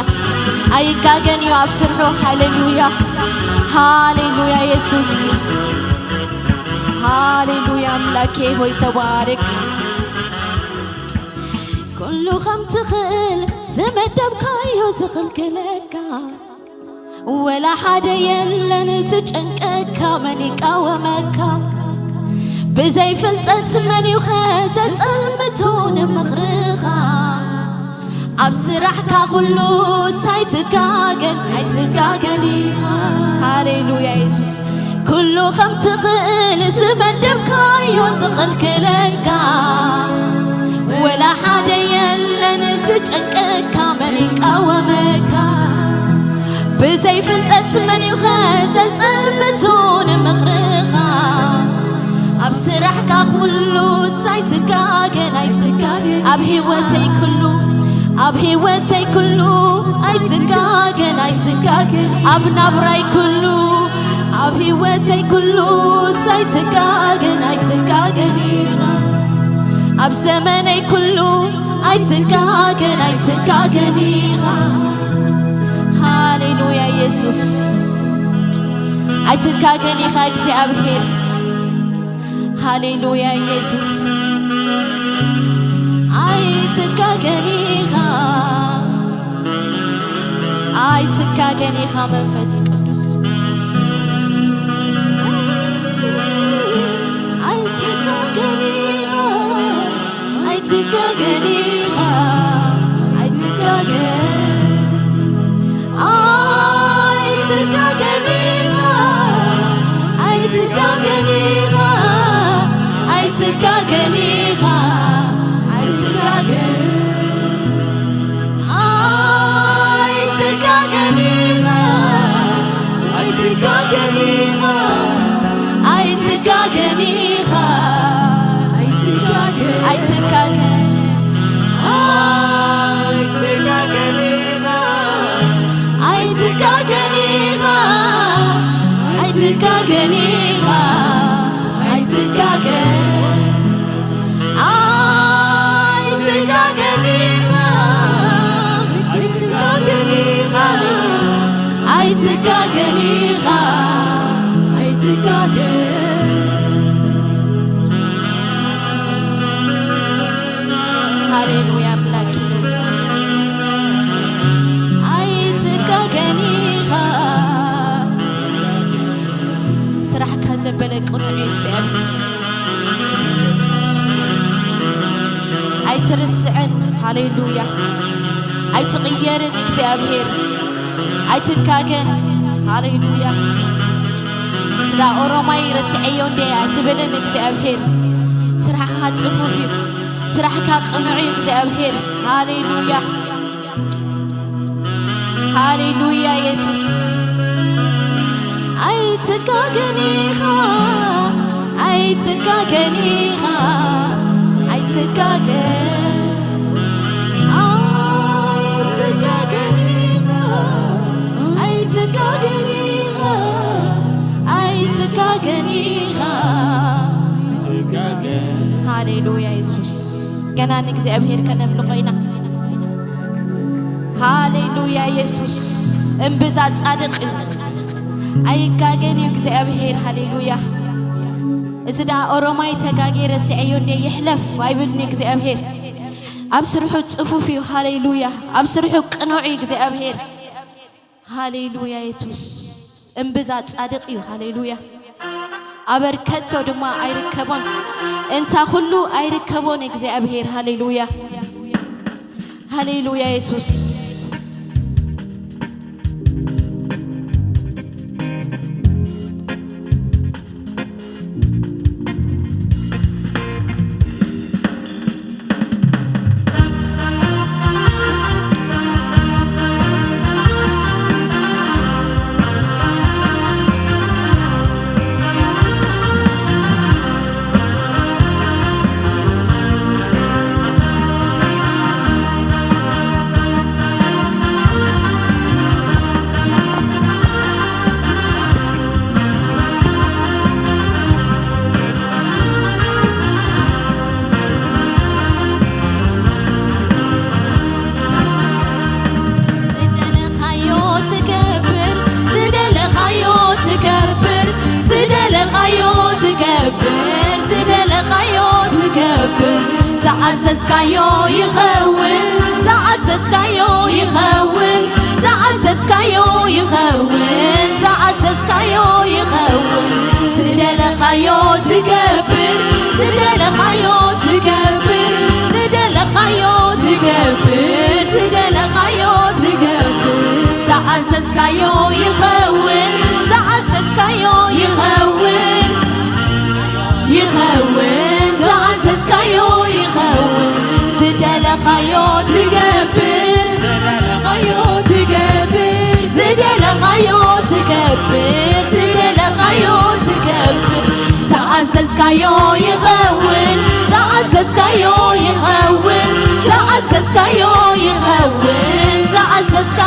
ኣይጋገን እዩ ኣብ ስርሑ። ሃሌሉያ፣ ሃሌሉያ የሱስ፣ ሃሌሉያ። ኣምላኬ ሆይ ተባረክ። ኩሉ ከም ትኽእል ዝመደብካዮ ዝኽልክለካ፣ ወላ ሓደ የለን ዝጨንቀካ፣ መን ይቃወመካ? ብዘይ ፍልጠት መን እዩ ኸ ዘጸልምቱ ንምኽርኻ? ኣብ ስራሕካ ኩሉስ ኣይትጋገን፣ ኣይትጋገን ኢኻ። ሃሌሉያ የሱስ። ኩሉ ከም ትኽእል ዝመደብካዮ ዝኽልክለካ፣ ወላ ሓደ የለን ዝጨንቀካ፣ መን ይቃወመካ? ብዘይ ፍልጠት መን እዩ ኸ ዘጸልምቱ ንምኽርኻ? ኣብ ስራሕካ ኩሉስ ኣይትጋገን፣ ኣይትጋገን። ኣብ ህይወተይ ኩሉ፣ ኣብ ህይወተይ ኩሉ ኣይትጋገን፣ ኣይትጋገን። ኣብ ናብራይ ኩሉ፣ ኣብ ህይወተይ ኩሉስ ኣይትጋገን፣ ኣይትጋገን ኢኻ። ኣብ ዘመነይ ኩሉ ኣይትጋገን፣ ኣይትጋገን ኢኻ። ሃሌሉያ የሱስ። ኣይትጋገን ኢኻ እግዚኣብሔር። ሃሌሉያ የሱስ። ኣይትጋገን ኢኻ፣ ኣይትጋገን ኢኻ መንፈስ ቅዱስ። ኣይትጋገን ኢኻ፣ ኣይትጋገን ኢኻ፣ ኣይትጋገን። ኣይትጋገን ኢኻ፣ ኣይትጋገን ኢኻ፣ ኣይትጋገን ኢኻ፣ ኣይትጋገን። ኣይትጋገን ኢኻ፣ ኣይትጋገን ኢኻ፣ ኣይትጋገን ኢኻ፣ ኣይትጋገን። ኣይትጋገን። ኣይትጋገን ኢኻ፣ ኣይትጋገን፣ ኣይትጋገን ኢኻ፣ ኣይትጋገን ኢኻ፣ ኣይትጋገን ኢኻ፣ ኣይትጋገን። ሃሌሉያ ኣምላክ፣ ኣይትጋገን ኢኻ። ስራሕካ ዘበለ ቅኑዕ እዩ እግዚኣብሔር። ኣይትርስዕን። ሃሌሉያ። ኣይትቕየርን እግዚኣብሔር። ኣይትጋገን። ሃሌሉያ። ስለ ኦሮማይ ረሲዐዮ እንደ ኣይትብልን እግዚኣብሔር። ስራሕኻ ጽፉፍ እዩ። ስራሕካ ቅኑዕ እዩ እግዚኣብሔር። ሃሌሉያ። ሃሌሉያ የሱስ። ኣይትጋገን ኢኻ፣ ኣይትጋገን ኢኻ፣ ኣይትጋገን፣ ኣይትጋገን ኢኻ፣ ኣይትጋገን ኢኻ፣ ኣይትጋገን ኢኻ። ሃሌሉያ የሱስ። ገና ንእግዚኣብሔር ከነምልኾ ኢና። ሃሌሉያ የሱስ እምብዛ ጻድቕ እዩ። ኣይጋገን እዩ እግዚኣብሔር። ሃሌሉያ። እዚ ደኣ ኦሮማይ ተጋጌ ረሲዐዮ እንዴ ይሕለፍ ኣይብልን እግዚኣብሔር። ኣብ ስርሑ ጽፉፍ እዩ። ሃሌሉያ። ኣብ ስርሑ ቅኑዕ እዩ እግዚኣብሔር። ሃሌሉያ የሱስ እምብዛ ጻድቕ እዩ። ሃሌሉያ። ኣበርከቶ ድማ ኣይርከቦን፣ እንታ ኩሉ ኣይርከቦን እግዚኣብሔር። ሃሌሉያ፣ ሃሌሉያ የሱስ። ዝደለኻዮ ትገብር፣ ዝደለኻዮ ትገብር፣ ዝደለኻዮ ትገብር፣ ዝደለኻዮ ትገብር። ዝኣዘዝካዮ ይኸውን፣ ዝኣዘዝካዮ ይኸውን፣ ዝኣዘዝካዮ ይኸውን፣ ዝኣዘዝካዮ ይኸውን። ዝደለኻዮ ትገብር፣ ዝደለኻዮ ትገብር፣ ዝደለኻዮ ትገብር፣ ዝደለኻዮ ትገብር። ዝኣዘዝካዮ ይኸውን፣ ዝኣዘዝካዮ ይኸውን፣ ይኸውን፣ ዝኣዘዝካዮ ይኸውን። ዝደለኻዮ ትገብር፣ ዝደለኻዮ ትገብር፣ ዝደለኻዮ ትገብር፣ ዝደለኻዮ ትገብር። ዝኣዘዝካዮ ይኸውን፣ ዝኣዘዝካዮ ይኸውን፣ ዝኣዘዝካዮ ይኸውን፣ ዝኣዘዝካ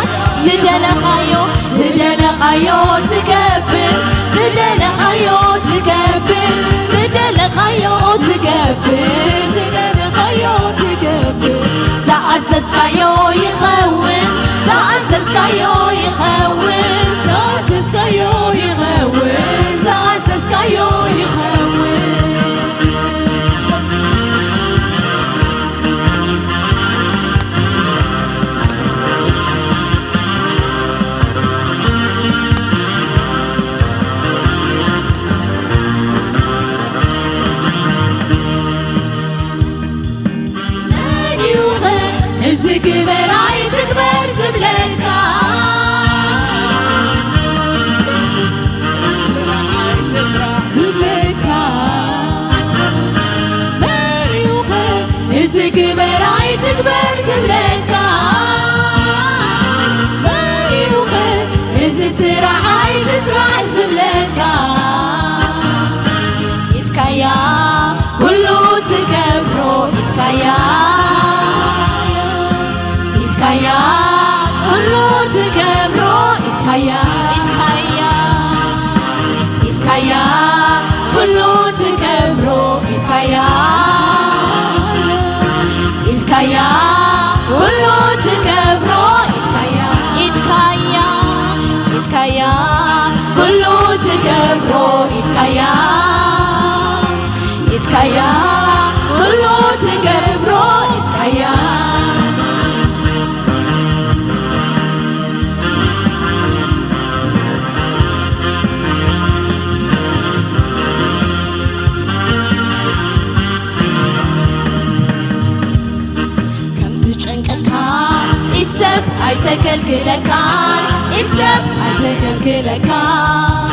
ዝደለኻዮ፣ ዝደለኻዮ ትገብር፣ ዝደለኻዮ ትገብር፣ ዝደለኻዮ ትገብር፣ ዝደለኻዮ ትገብር። ዝኣዘዝካዮ ይኸውን፣ ዝኣዘዝካዮ ይኸውን፣ ዝኣዘዝካዮ ይኸውን፣ ዝኣዘዝካዮ ይኸውን። መን እዩኸ እዚ ግበር ኣይትግበር ዝብለካ? ዝብለካ? መን እዩኸ እዚ ግበር ኣይትግበር ዝብለካ? መን እዩኸ እዚ ስራሕ ኣይትስራሕ ዝብለካ? ኢድካያ ኩሉ ትገብሮ፣ ኢድካያ፣ ኢድካያ ኩሉ ትገብሮ፣ ኢድካያ፣ ኢድካያ፣ ኣይተከልክለካን፣ ኢድ ሰብ ኣይተከልክለካን።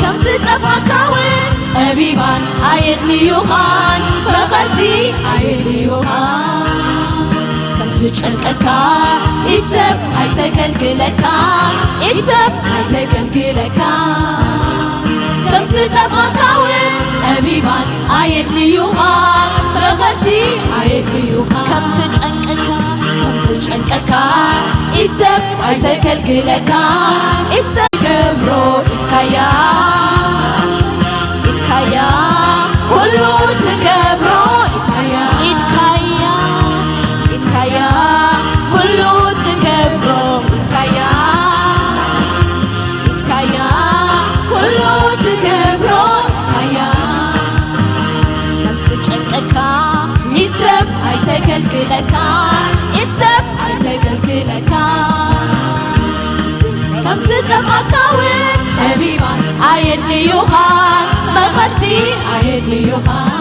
ከም ዝጠፋካ እውን ጠቢባን ኣየድልዩኻን፣ መኸርቲ ኣየድልዩኻን። ከም ዝጨንቀካ ኢድ ሰብ ኣይተከልክለካን፣ ኢድ ሰብ ኣይተከልክለካን። ከም ዝጠፋካ እውን ጠቢባን ኣየድልዩኻን፣ መኸርቲ ኣየድልዩኻን። ከም ዝጨንቀካ፣ ከም ዝጨንቀካ ኢድ ሰብ ኣይተከልክለካን፣ ኢድ ሰብ ገብሮ ኢድካያ፣ ኢድካያ ኩሉ ትገብሮ ኢድካያ፣ ኢድካያ፣ ኢድካያ ኩሉ ትገብሮ ኢድካያ። ኢድካያ ኩሉ ትገብሮ ኢድካያ። ከም ዝጨንቀካ ኢድ ሰብ ኣይተከልክለካ፣ ኢድ ሰብ ኣይተከልክለካ። ከም ዝጠፋካ እውን ጠቢባን ኣየድልዩኻን፣ መኸርቲ ኣየድልዩኻን።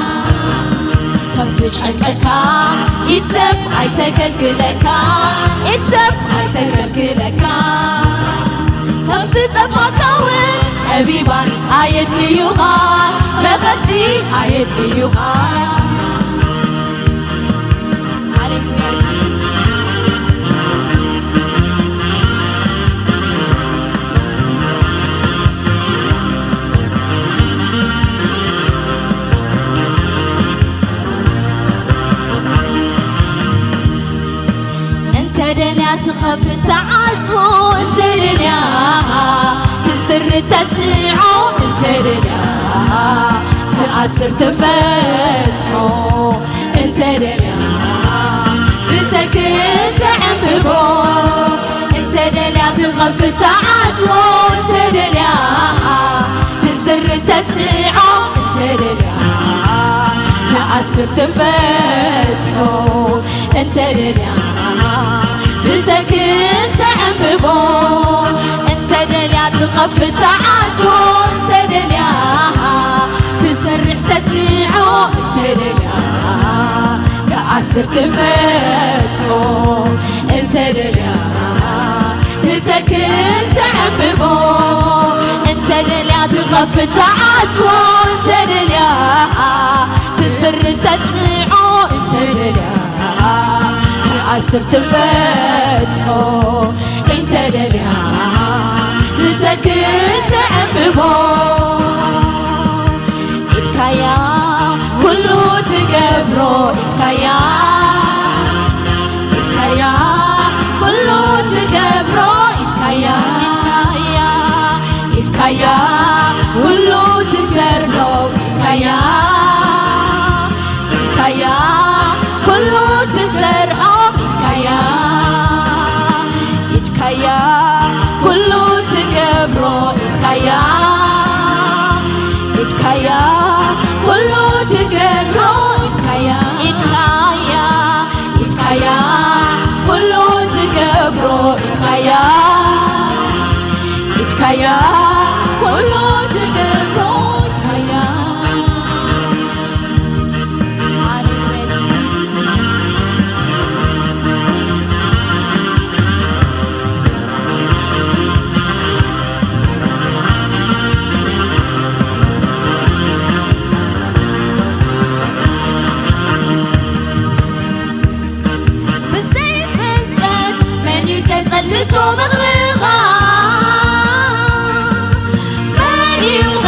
ከም ዝጨንቀካ ኢድ ሰብ ኣይተከልክለካ፣ ኢድ ሰብ ኣይተከልክለካ። ከም ዝጠፋካ እውን ጠቢባን ኣየድልዩኻ፣ መኸርቲ ኣየድልዩኻ። ሃሌሉያ የሱስ። እንተ ደልያ ትኸፍት ትዓጽዎ፣ እንተ ደልያ ትስር ተጽንዖ፣ እንተ ደልያ ትኣስር ትፈትሖ፣ እንተ ደልያ ትተክል ተዕምቦ፣ እንተ ደልያ ትኸፍት ትዓጽዎ፣ እንተ ደልያ ትስር ተጽንዖ፣ እንተ ደልያ ትኣስር ትፈትሖ፣ እንተ ደልያ ትተክል ተዕምቦ፣ እንተ ደልያ ትኸፍት ትዓጽዎ፣ እንተ ደልያ ትሰርሕ ተጽንዖ፣ እንተ ደልያ ትኣስር ትፈትሖ፣ እንተ ደልያ ትተክል ተዕምቦ፣ እንተ ደልያ ትኸፍት ትዓጽዎ፣ እንተ ደልያ ትስር ተጽንዖ፣ እንተ ደልያ ትኣስር ትፈትሖ፣ እንተ ደልያ ትተክል ተዕምቦ። ኢድካያ ኩሉ ትገብሮ፣ ኢድካያ፣ ኢድካያ ኩሉ ትገብሮ፣ ኢድካያ፣ ኢድካያ፣ ኢድካያ ኩሉ ትሰርሖ፣ ኢድካያ፣ ኢድካያ ኩሉ ትሰርሖ፣ ኢድካያ፣ ኢድካያ ኩሉ ትገብሮ፣ ኢድካያ፣ ኢድካያ ኩሉ ትሰርሖ፣ ኢድካያ፣ ኢድካያ፣ ኢድካያ ኩሉ ትገብሮ፣ ኢድካያ፣ ኢድካያ ኩሉ ትገብሮ፣ ኢድካያ። ብዘይ ፍልጠት መን እዩ ዘጸልቶ ምኽርኻ? መን እዩ ኸ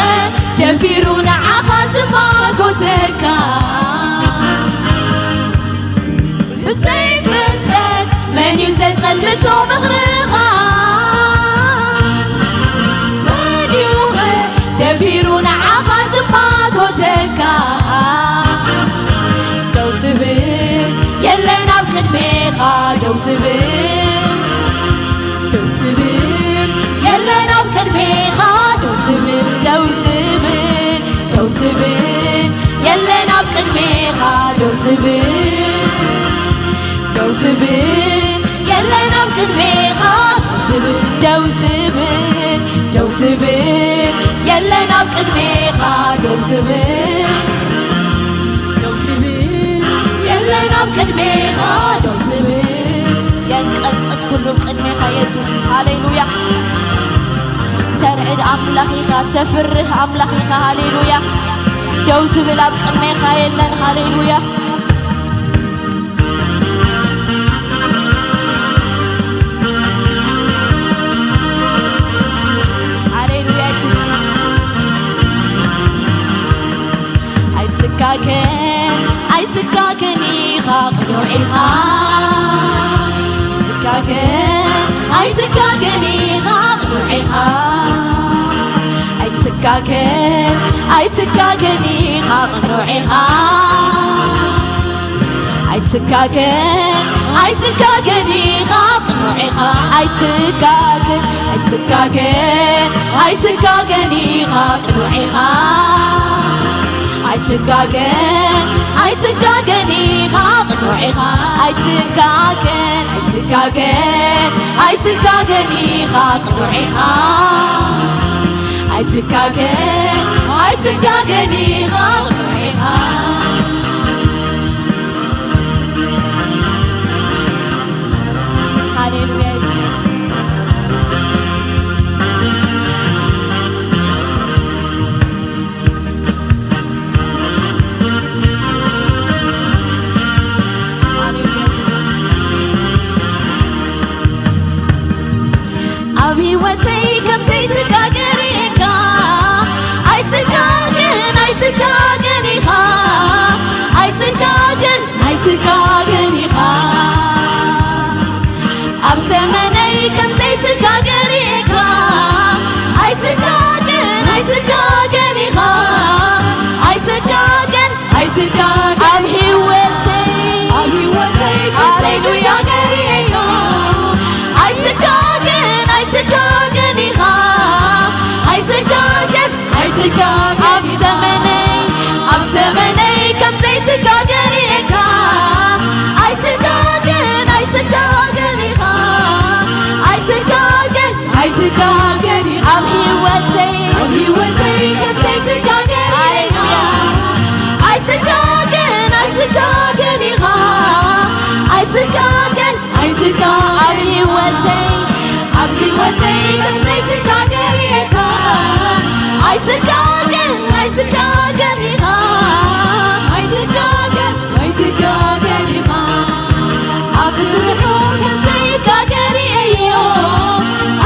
ደፊሩ ንዓኻ ዝማጎተካ? ብዘይ ፍልጠት መን እዩ ዘጸልቶ ምኽርኻ? መን እዩ ኸ ደፊሩ ንዓኻ ዝማጎተካ? ደው ዝብል የለን ኣብ ቅድሜኻ፣ ደው ዝብል፣ ደው ዝብል የለን ኣብ ቅድሜኻ፣ ደው ዝብል፣ ደው ዝብል፣ ደው ዝብል የለን ኣብ ቅድሜኻ፣ ደው ዝብል፣ ደው ዝብል የለን ኣብ ቅድሜኻ፣ ደው ዝብል፣ ደው ዝብል፣ ደው ዝብል የለን ኣብ ቅድሜኻ፣ ደው ዝብል፣ ደው ዝብል የለን ኣብ ቅድሜኻ፣ ደው ዝብል። የንቀጥቅጥ ሩብ ቅድሜኻ የሱስ። ሃሌሉያ። ተርዕድ ኣምላኽ ኢኻ፣ ተፍርህ ኣምላኽ ኢኻ። ሃሌሉያ። ደው ዝብል ኣብ ቅድሜኻ የለን። ሃሌሉያ። ሃሌሉያ የሱስ። ኣይትጋገን ኣይትጋገን ኢኻ ቅኑዕ ኢኻ። ኣይትጋገን ኣይትጋገን ኢኻ ቅኑዕ ኢኻ። ኣይትጋገን ኣይትጋገን ኢኻ ቅኑዕ ኢኻ። ኣይትጋገን ኣይትጋገን ኢኻ ቅኑዕ ኢኻ። ኣይትጋገን ኣይትጋገን ኣይትጋገን ኢኻ ቅኑዕ ኢኻ። ኣይትጋገን ኣይትጋገን ኢኻ ቅኑዕ ኢኻ። ኣይትጋገን ኣይትጋገን ኣይትጋገን ኢኻ ቅኑዕ ኢኻ። ኣይትጋገን ኣይትጋገን ኢኻ ቅኑዕ ኢኻ። ሃሌሉያ የሱስ። ኣብ ህይወተይ ከም ዘይትጋገር ኢኻ። ኣይትጋገን ኣይትጋገን ኢኻ። ኣይትጋገን ኣይትጋገን ኢኻ። ኣብ ዘመነይ ከም ዘይትጋገር ኢኻ። ኣይትጋገን ኣይትጋገን ኢኻ። ኣይትጋገን ኣይትጋገን ኣብ ህይወተይ። ኣብ ህይወተይ ከም ሃሌሉያ። ዘይትጋገር ኢኻ። ኣይትጋገን ኣይትጋገን ኢኻ። ኣይትጋገን ኣይትጋገን ኣብ ኢኻ። ዘመነይ ኣብ ዘመነይ ከም ዘይትጋገር ኢኻ። ኣይትጋገን ኣይትጋገን ኢኻ። ኣይትጋገን ኣይትጋገን ኢኻ። ኣብ ህይወተይ ኣብ ህይወተይ ከም ዘይትጋገር ኢኻ። ሃሌሉያ። ኣይትጋገን ኣይትጋገን ኢኻ። ኣይትጋገን ኣይትጋገን ኣብ ህይወተይ ኣብ ህይወተይ ከም ዘይትጋገር ኢኻ። ኣይትጋገን ኣይትጋገን ኢኻ። ኣይትጋገን ኣይትጋገን ኢኻ። ኣብዚ ስርሑ ከም ዘይጋገር እዮ።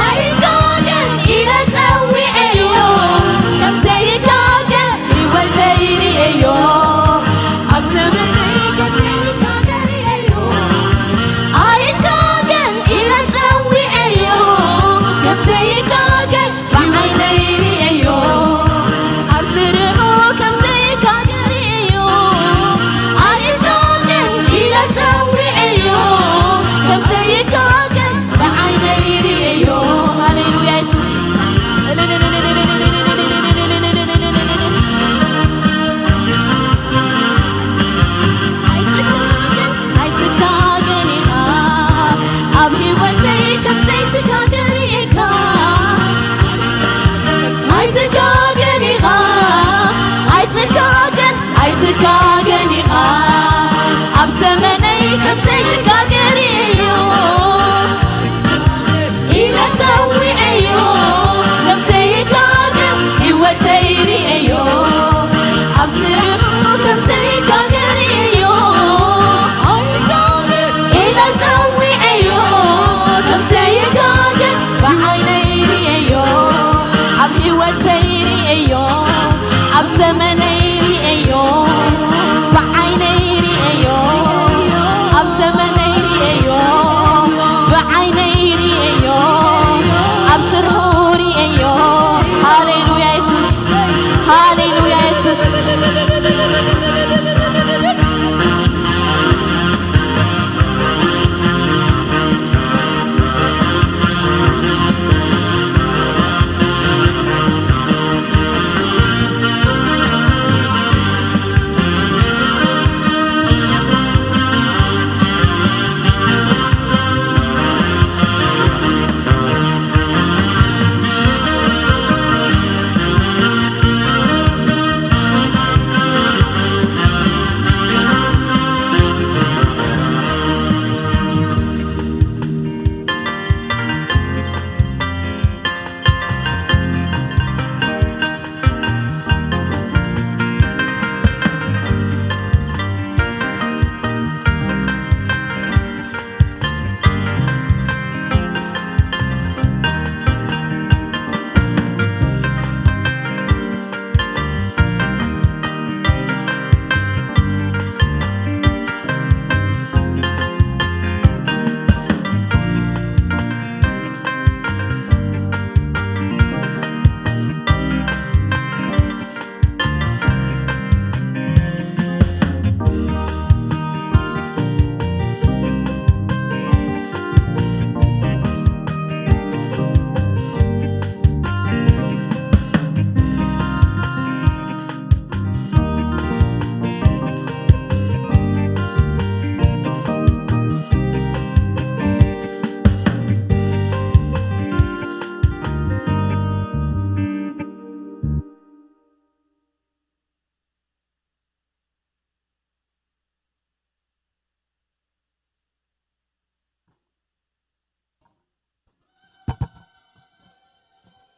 ኣይጋገን ኢለ ጸዊዐዮ። ከም ዘይጋገር ህይወተይ ርእዮ። ኣብ ዘመነይ ከም ዘይጋገር ርእዮ። ኣይጋገን ኢለ ጸዊዐዮ። ከም ዘይጋገር ብዓይነይ ርእዮ።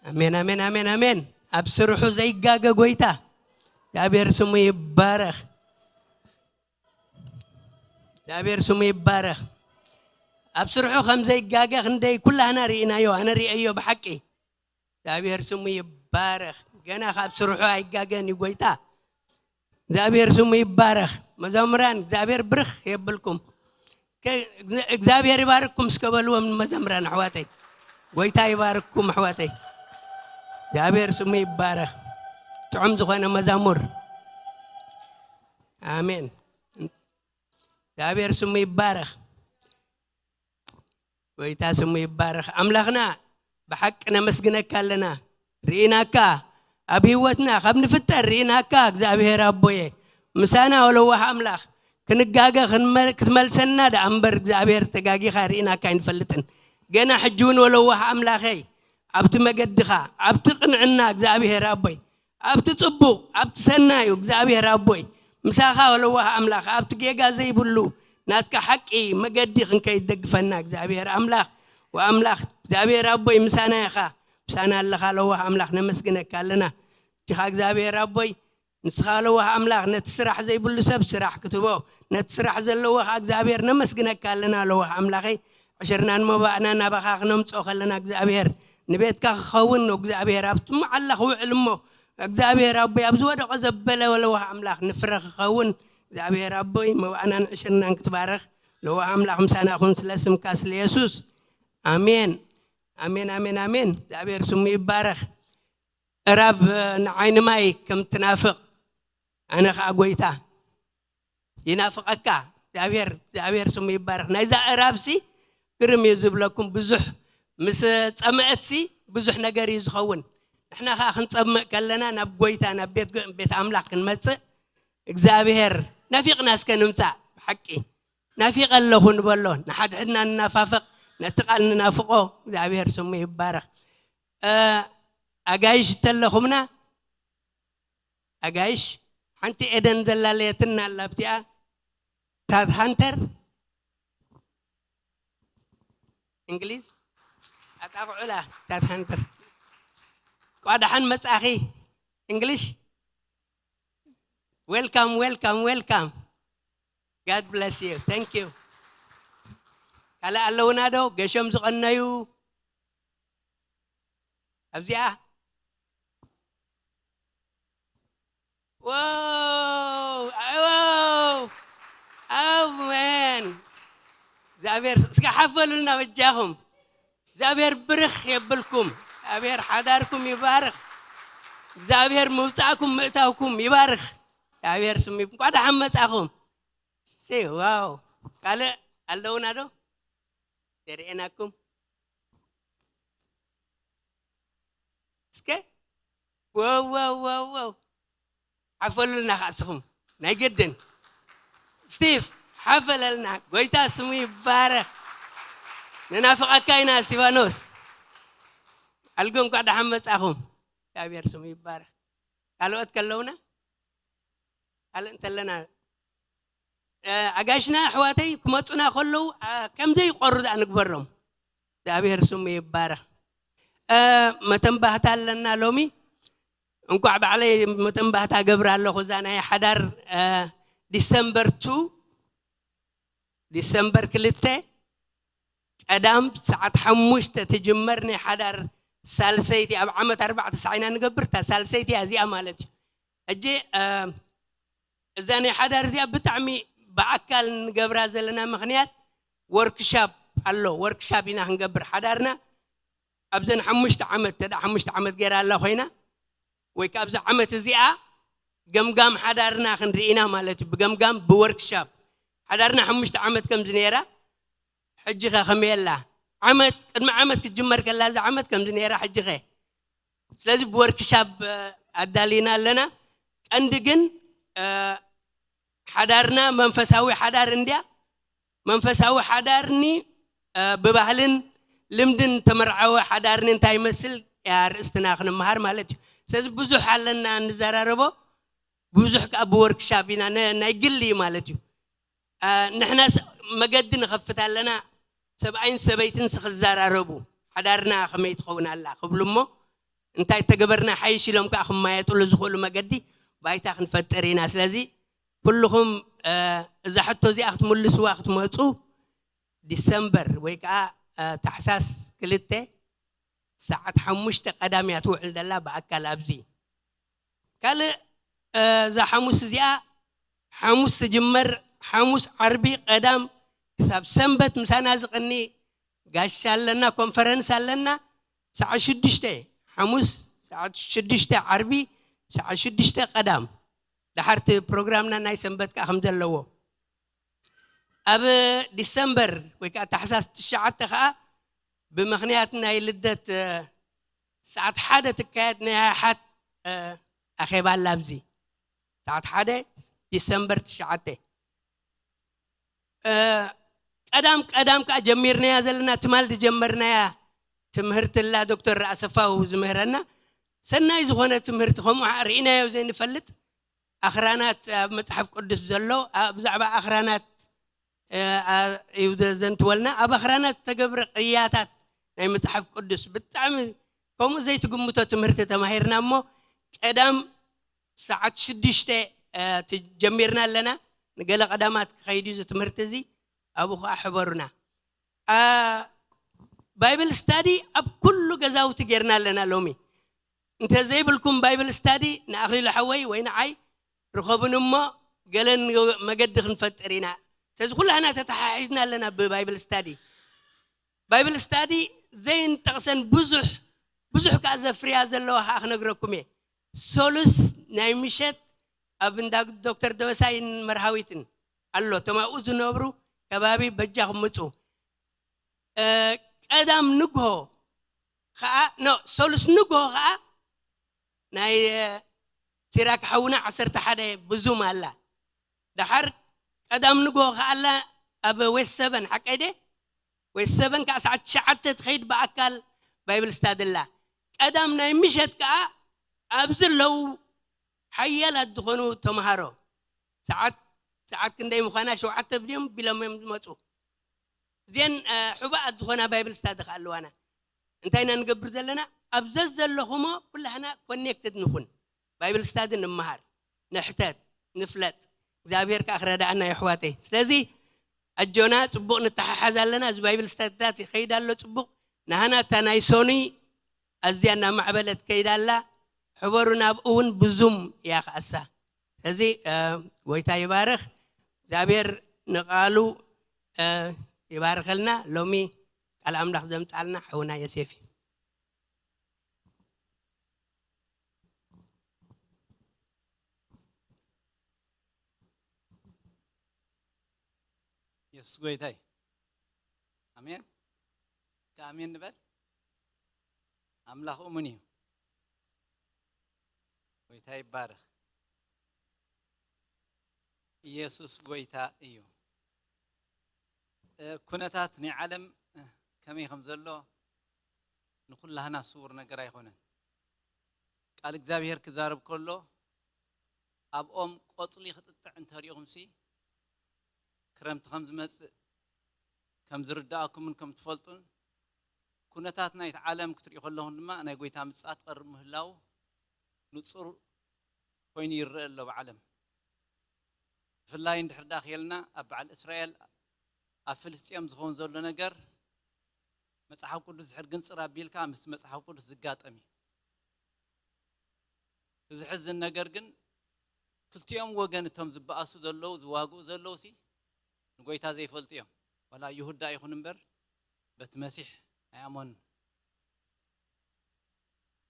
ኣሜን፣ ኣሜን፣ ኣሜን፣ ኣሜን። ኣብ ስርሑ ዘይጋገ ጎይታ፣ እግዚኣብሔር ስሙ ይባረኽ። እግዚኣብሔር ስሙ ይባረኽ። ኣብ ስርሑ ከም ዘይጋገ ክንደይ ኩላህና ርኢናዮ፣ ኣነ ርእየዮ ብሓቂ። እግዚኣብሔር ስሙ ይባረኽ። ገና ካብ ስርሑ ኣይጋገን እዩ ጎይታ። እግዚኣብሔር ስሙ ይባረኽ። መዘምራን እግዚኣብሔር ብርኽ የብልኩም። ከ እግዚኣብሔር ይባርክኩም እስከ በልዎም ንመዘምራን ኣሕዋተይ። ጎይታ ይባርክኩም ኣሕዋተይ። እግዚኣብሔር ስሙ ይባረኽ። ጥዑም ዝኾነ መዛሙር። ኣሜን። እግዚኣብሔር ስሙ ይባረኽ። ጎይታ ስሙ ይባረኽ። ኣምላኽና ብሓቂ ነመስግነካ ኣለና። ርኢናካ ኣብ ህይወትና ካብ ንፍጠር ርኢናካ እግዚኣብሔር ኣቦየ ምሳና ወለዋህ ኣምላኽ ክንጋገ ክትመልሰና ደኣ እምበር እግዚኣብሔር ተጋጊኻ ርኢናካ ኣይንፈልጥን። ገና ሕጂ እውን ወለዋህ ኣምላኸይ ኣብቲ መገድኻ ኣብቲ ቅንዕና እግዚኣብሔር ኣቦይ ኣብቲ ጽቡቕ ኣብቲ ሰናዩ እግዚኣብሔር ኣቦይ ምሳኻ ለዋህ ኣምላኽ ኣብቲ ጌጋ ዘይብሉ ናትካ ሓቂ መገዲ ክንከይድ ደግፈና እግዚኣብሔር ኣምላኽ ወኣምላኽ እግዚኣብሔር ኣቦይ ምሳና ኢኻ ምሳና ኣለኻ ለዋህ ኣምላኽ ነመስግነካ ኣለና እጅኻ እግዚኣብሔር ኣቦይ ንስኻ ለዋህ ኣምላኽ ነቲ ስራሕ ዘይብሉ ሰብ ስራሕ ክትቦ ነቲ ስራሕ ዘለዎ ኸዓ እግዚኣብሔር ነመስግነካ ኣለና ለዋህ ኣምላኸይ ዕሽርናን መባእናን ናባኻ ክነምፅኦ ከለና እግዚኣብሔር ንቤትካ ክኸውን እግዚኣብሔር ኣብቲ መዓላ ክውዕል እሞ እግዚኣብሔር ኣቦይ ኣብ ዝወደቆ ዘበለ ለዋህ ኣምላኽ ንፍረ ክኸውን እግዚኣብሔር ኣቦይ መባእናን ዕሽርናን ክትባረኽ ለዋህ ኣምላኽ ምሳና ኩን ስለ ስምካ ስለ የሱስ ኣሜን ኣሜን ኣሜን ኣሜን እግዚኣብሔር ስሙ ይባረኽ እራብ ንዓይኒ ማይ ከም ትናፍቕ ኣነ ኸዓ ጎይታ ይናፍቐካ እግዚኣብሔር እግዚኣብሔር ስሙ ይባረኽ ናይዛ እራብሲ ግርም እዩ ዝብለኩም ብዙሕ ምስ ጸምአትሲ ብዙሕ ነገር እዩ ዝኸውን ንሕና ከዓ ክንጸምእ ከለና ናብ ጎይታ ናብ ቤት ቤት ኣምላኽ ክንመጽእ እግዚኣብሔር ናፊቕና እስከ ንምጻእ ብሓቂ ናፊቐ ኣለኹ ንበሎ ንሓድሕድና ንናፋፍቕ ነቲ ቃል ንናፍቆ እግዚኣብሔር ስሙ ይባረኽ ኣጋይሽ ተለኹምና ኣጋይሽ ሓንቲ ኤደን ዘላለየትና ኣላ ኣብቲኣ ታድ ሃንተር እንግሊዝ ኣጣቕዑላ ታድ ሃንተር ቋ ደሓን መጻኺ እንግሊሽ welcome welcome welcome God bless you thank you ካልእ ኣለውና ዶ ገሾም ዝቐነዩ ኣብዚኣ ኣሜን እግዚኣብሔር እስከ ሓፈሉልና በጃኹም እግዚኣብሔር ብርኽ የብልኩም እግዚኣብሔር ሓዳርኩም ይባርኽ እግዚኣብሔር ምውፃእኩም ምእታውኩም ይባርኽ እግዚኣብሔር ስሙ እንኳ ደሓን መፃኹም ዋው ካልእ ኣለውና ዶ የርእየናኩም እስከ ወወወወው ሓፈሉልና ካስኹም ናይ ግድን ስቲቭ ሓፈለልና ጎይታ ስሙ ይባረኽ ንናፍቐካ ኢና እስቲፋኖስ ኣልጎ እንኳዕ ደሓን መጻኹም እግዚኣብሔር ስሙ ይባረኽ ካልኦት ከለውና ካልእ እንተለና ኣጋሽና ኣሕዋተይ ክመፁና ከለዉ ከምዘይቆሩ ደኣ ንግበሮም እግዚኣብሔር ስሙ ይባረኽ መተንባህታ ኣለና ሎሚ እንኳዕ ባዕለይ መተንባህታ ገብር ኣለኹ እዛ ናይ ሓዳር ዲሰምበር ቱ ዲሰምበር ክልተ ቀዳም ሰዓት ሓሙሽተ ትጅመር ናይ ሓዳር ሳልሰይቲ ኣብ ዓመት ኣርባዕተ ሰዓት ኢና ንገብር እታ ሳልሰይቲ እያ እዚኣ ማለት እዩ ሕጂ እዛ ናይ ሓዳር እዚኣ ብጣዕሚ ብኣካል ንገብራ ዘለና ምኽንያት ወርክሻፕ ኣሎ ወርክሻፕ ኢና ክንገብር ሓዳርና ኣብዘን ሓሙሽተ ዓመት ተዳ ሓሙሽተ ዓመት ገይራ ኣላ ኮይና ወይ ካብዛ ዓመት እዚኣ ገምጋም ሓዳርና ክንርኢ ኢና ማለት እዩ ብገምጋም ብወርክሻፕ ሓዳርና ሓሙሽተ ዓመት ከም ዝነራ ሕጂ ኸ ከመይ ኣላ ዓመት ቅድሚ ዓመት ክትጅመር ከላ እዛ ዓመት ከምዚ ነራ ሕጂ ኸ ስለዚ ብወርክሻፕ ኣዳሊና ኣለና ቀንዲ ግን ሓዳርና መንፈሳዊ ሓዳር እንድያ መንፈሳዊ ሓዳርኒ ብባህልን ልምድን ተመርዓወ ሓዳርኒ እንታይ ይመስል እያ ርእስትና ክንመሃር ማለት እዩ ስለዚ ብዙሕ ኣለና እንዘራረቦ ብዙሕ ከዓ ብወርክሻፕ ኢና ናይ ግሊ እዩ ማለት እዩ ንሕና መገዲ ንኸፍት ኣለና ሰብኣይን ሰበይትን ስኽዘራረቡ ሓዳርና ከመይ ትኸውን ኣላ ክብሉ እሞ እንታይ ተገበርና ሓይሽ ኢሎም ከዓ ክማየጥሉ ዝኽእሉ መገዲ ባይታ ክንፈጥር ኢና። ስለዚ ኩልኹም እዛ ሕቶ እዚኣ ክትምልስዋ ክትመፁ፣ ዲሰምበር ወይ ከዓ ታሕሳስ ክልተ ሰዓት ሓሙሽተ ቀዳም እያ ትውዕል ዘላ ብኣካል ኣብዚ። ካልእ እዛ ሓሙስ እዚኣ ሓሙስ ትጅመር። ሓሙስ፣ ዓርቢ፣ ቀዳም ክሳብ ሰንበት ምሳና ዝቕኒ ጋሻ ኣለና፣ ኮንፈረንስ ኣለና። ሰዓት ሽዱሽተ ሓሙስ፣ ሰዓት ሽዱሽተ ዓርቢ፣ ሰዓት ሽዱሽተ ቀዳም። ደሓርቲ ፕሮግራምና ናይ ሰንበት ከዓ ከም ዘለዎ ኣብ ዲሰምበር ወይ ከዓ ታሕሳስ ትሽዓተ ከዓ ብምኽንያት ናይ ልደት ሰዓት ሓደ ትካየድ ናይ ሓሓት ኣኼባ ኣላ። ኣብዚ ሰዓት ሓደ ዲሰምበር ትሽዓተ ቀዳም ቀዳም ከዓ ጀሚርናያ ዘለና ትማል ዝጀመርናያ ትምህርቲ ላ ዶክተር ኣሰፋው ዝምህረና ሰናይ ዝኾነ ትምህርቲ ከምኡ ርኢናዮ ዘይንፈልጥ ኣኽራናት ኣብ መፅሓፍ ቅዱስ ዘሎ ብዛዕባ ኣኽራናት እዩ ዘንትወልና። ኣብ ኣኽራናት ዝተገብረ ቅያታት ናይ መፅሓፍ ቅዱስ ብጣዕሚ ከምኡ ዘይትግምቶ ትምህርቲ ተማሂርና እሞ ቀዳም ሰዓት ሽዱሽተ ጀሚርና ኣለና። ንገለ ቀዳማት ክኸይድ እዩ እዚ ትምህርቲ እዚ። ኣብኡ ከዓ ሕበሩና። ባይብል ስታዲ ኣብ ኩሉ ገዛውቲ ጌርና ኣለና። ሎሚ እንተ ዘይብልኩም ባይብል ስታዲ ንኣኽሊሉ ሓወይ ወይ ንዓይ ርኸቡን እሞ ገለን መገዲ ክንፈጥር ኢና። ስለዚ ኩላህና ተተሓሒዝና ኣለና ብባይብል ስታዲ። ባይብል ስታዲ ዘይንጠቕሰን ብዙሕ ብዙሕ ከዓ ዘፍርያ ዘለዋ ከዓ ክነግረኩም እየ። ሶሉስ ናይ ምሸት ኣብ እንዳ ዶክተር ደበሳይን መርሃዊትን ኣሎ። እቶም ኣብኡ ዝነብሩ ከባቢ በጃኹም ምፁ። ቀዳም ንግሆ ከዓ ኖ ሶሉስ ንግሆ ከዓ ናይ ሲራክ ሓውና ዓሰርተ ሓደ ብዙም ኣላ። ደሓር ቀዳም ንግሆ ከዓ ኣላ ኣብ ዌስት ሰቨን ሓቀይ ደ ዌስት ሰቨን ከዓ ሰዓት ትሽዓተ ትኸይድ ብኣካል ባይብል ስታዲ ኣላ። ቀዳም ናይ ምሸት ከዓ ኣብዚ ኣለዉ ሓያላት ዝኾኑ ተምሃሮ ሰዓት ሰዓት ክንደይ ምዃና ሸውዓተ ብድዮም ቢሎም እዮም ዝመፁ። እዚአን ሕቡኣት ዝኾና ባይብል ስታዲ ከዓ ኣለዋና። እንታይ ኢና ንገብር ዘለና? ኣብ ዘዘለኹሞ ኩላህና ኮኔክትድ ንኹን። ባይብል ስታዲ ንምሃር፣ ንሕተት፣ ንፍለጥ። እግዚኣብሔር ከዓ ክረዳእና የሕዋተይ። ስለዚ ኣጆና ፅቡቕ ንተሓሓዝ ኣለና። እዚ ባይብል ስታዲታት ይኸይድ ኣሎ ፅቡቕ። ናህና እታ ናይ ሶኑይ ኣዝያ እናማዕበለት ከይዳ ኣላ። ሕበሩ ናብኡ እውን ብዙም እያ ክኣሳ። ስለዚ ጎይታ ይባርኽ። እግዚኣብሔር ንቃሉ ይባርኸልና። ሎሚ ቃል ኣምላኽ ዘምጻልና ሓውና ዮሴፍ እዩ። የሱስ ጎይታይ ኣሜን። ከኣሜን ንበል። ኣምላኽ እሙን እዩ። ጎይታ ይባረኽ። ኢየሱስ ጎይታ እዩ። ኩነታት ናይ ዓለም ከመይ ከም ዘሎ ንኩላህና ስውር ነገር ኣይኮነን። ቃል እግዚኣብሔር ክዛረብ ከሎ ኣብ ኦም ቆጽሊ ክጥጥዕ እንተሪእኹምሲ ክረምቲ ከም ዝመጽእ ከም ዝርድኣኩምን ከም ትፈልጡን ኩነታት ናይቲ ዓለም ክትሪኡ ከለኹም ድማ ናይ ጎይታ ምጽኣት ቀርብ ምህላው ንጹር ኮይኑ ይረአ ኣሎ ብዓለም። ብፍላይ እንድሕር ደኣ ክየልና ኣብ በዓል እስራኤል ኣብ ፍልስጥኤም ዝኸውን ዘሎ ነገር መጽሓፍ ቅዱስ ድሕር ግንጽር ኣቢልካ ምስ መጽሓፍ ቅዱስ ዝጋጠም እዩ። እዚ ሕዝን ነገር ግን ክልቲኦም ወገን እቶም ዝበኣሱ ዘለዉ ዝዋግኡ ዘለዉ ሲ ንጎይታ ዘይፈልጡ እዮም። ዋላ ይሁዳ ይኹን እምበር በቲ መሲሕ ኣይኣመኑን።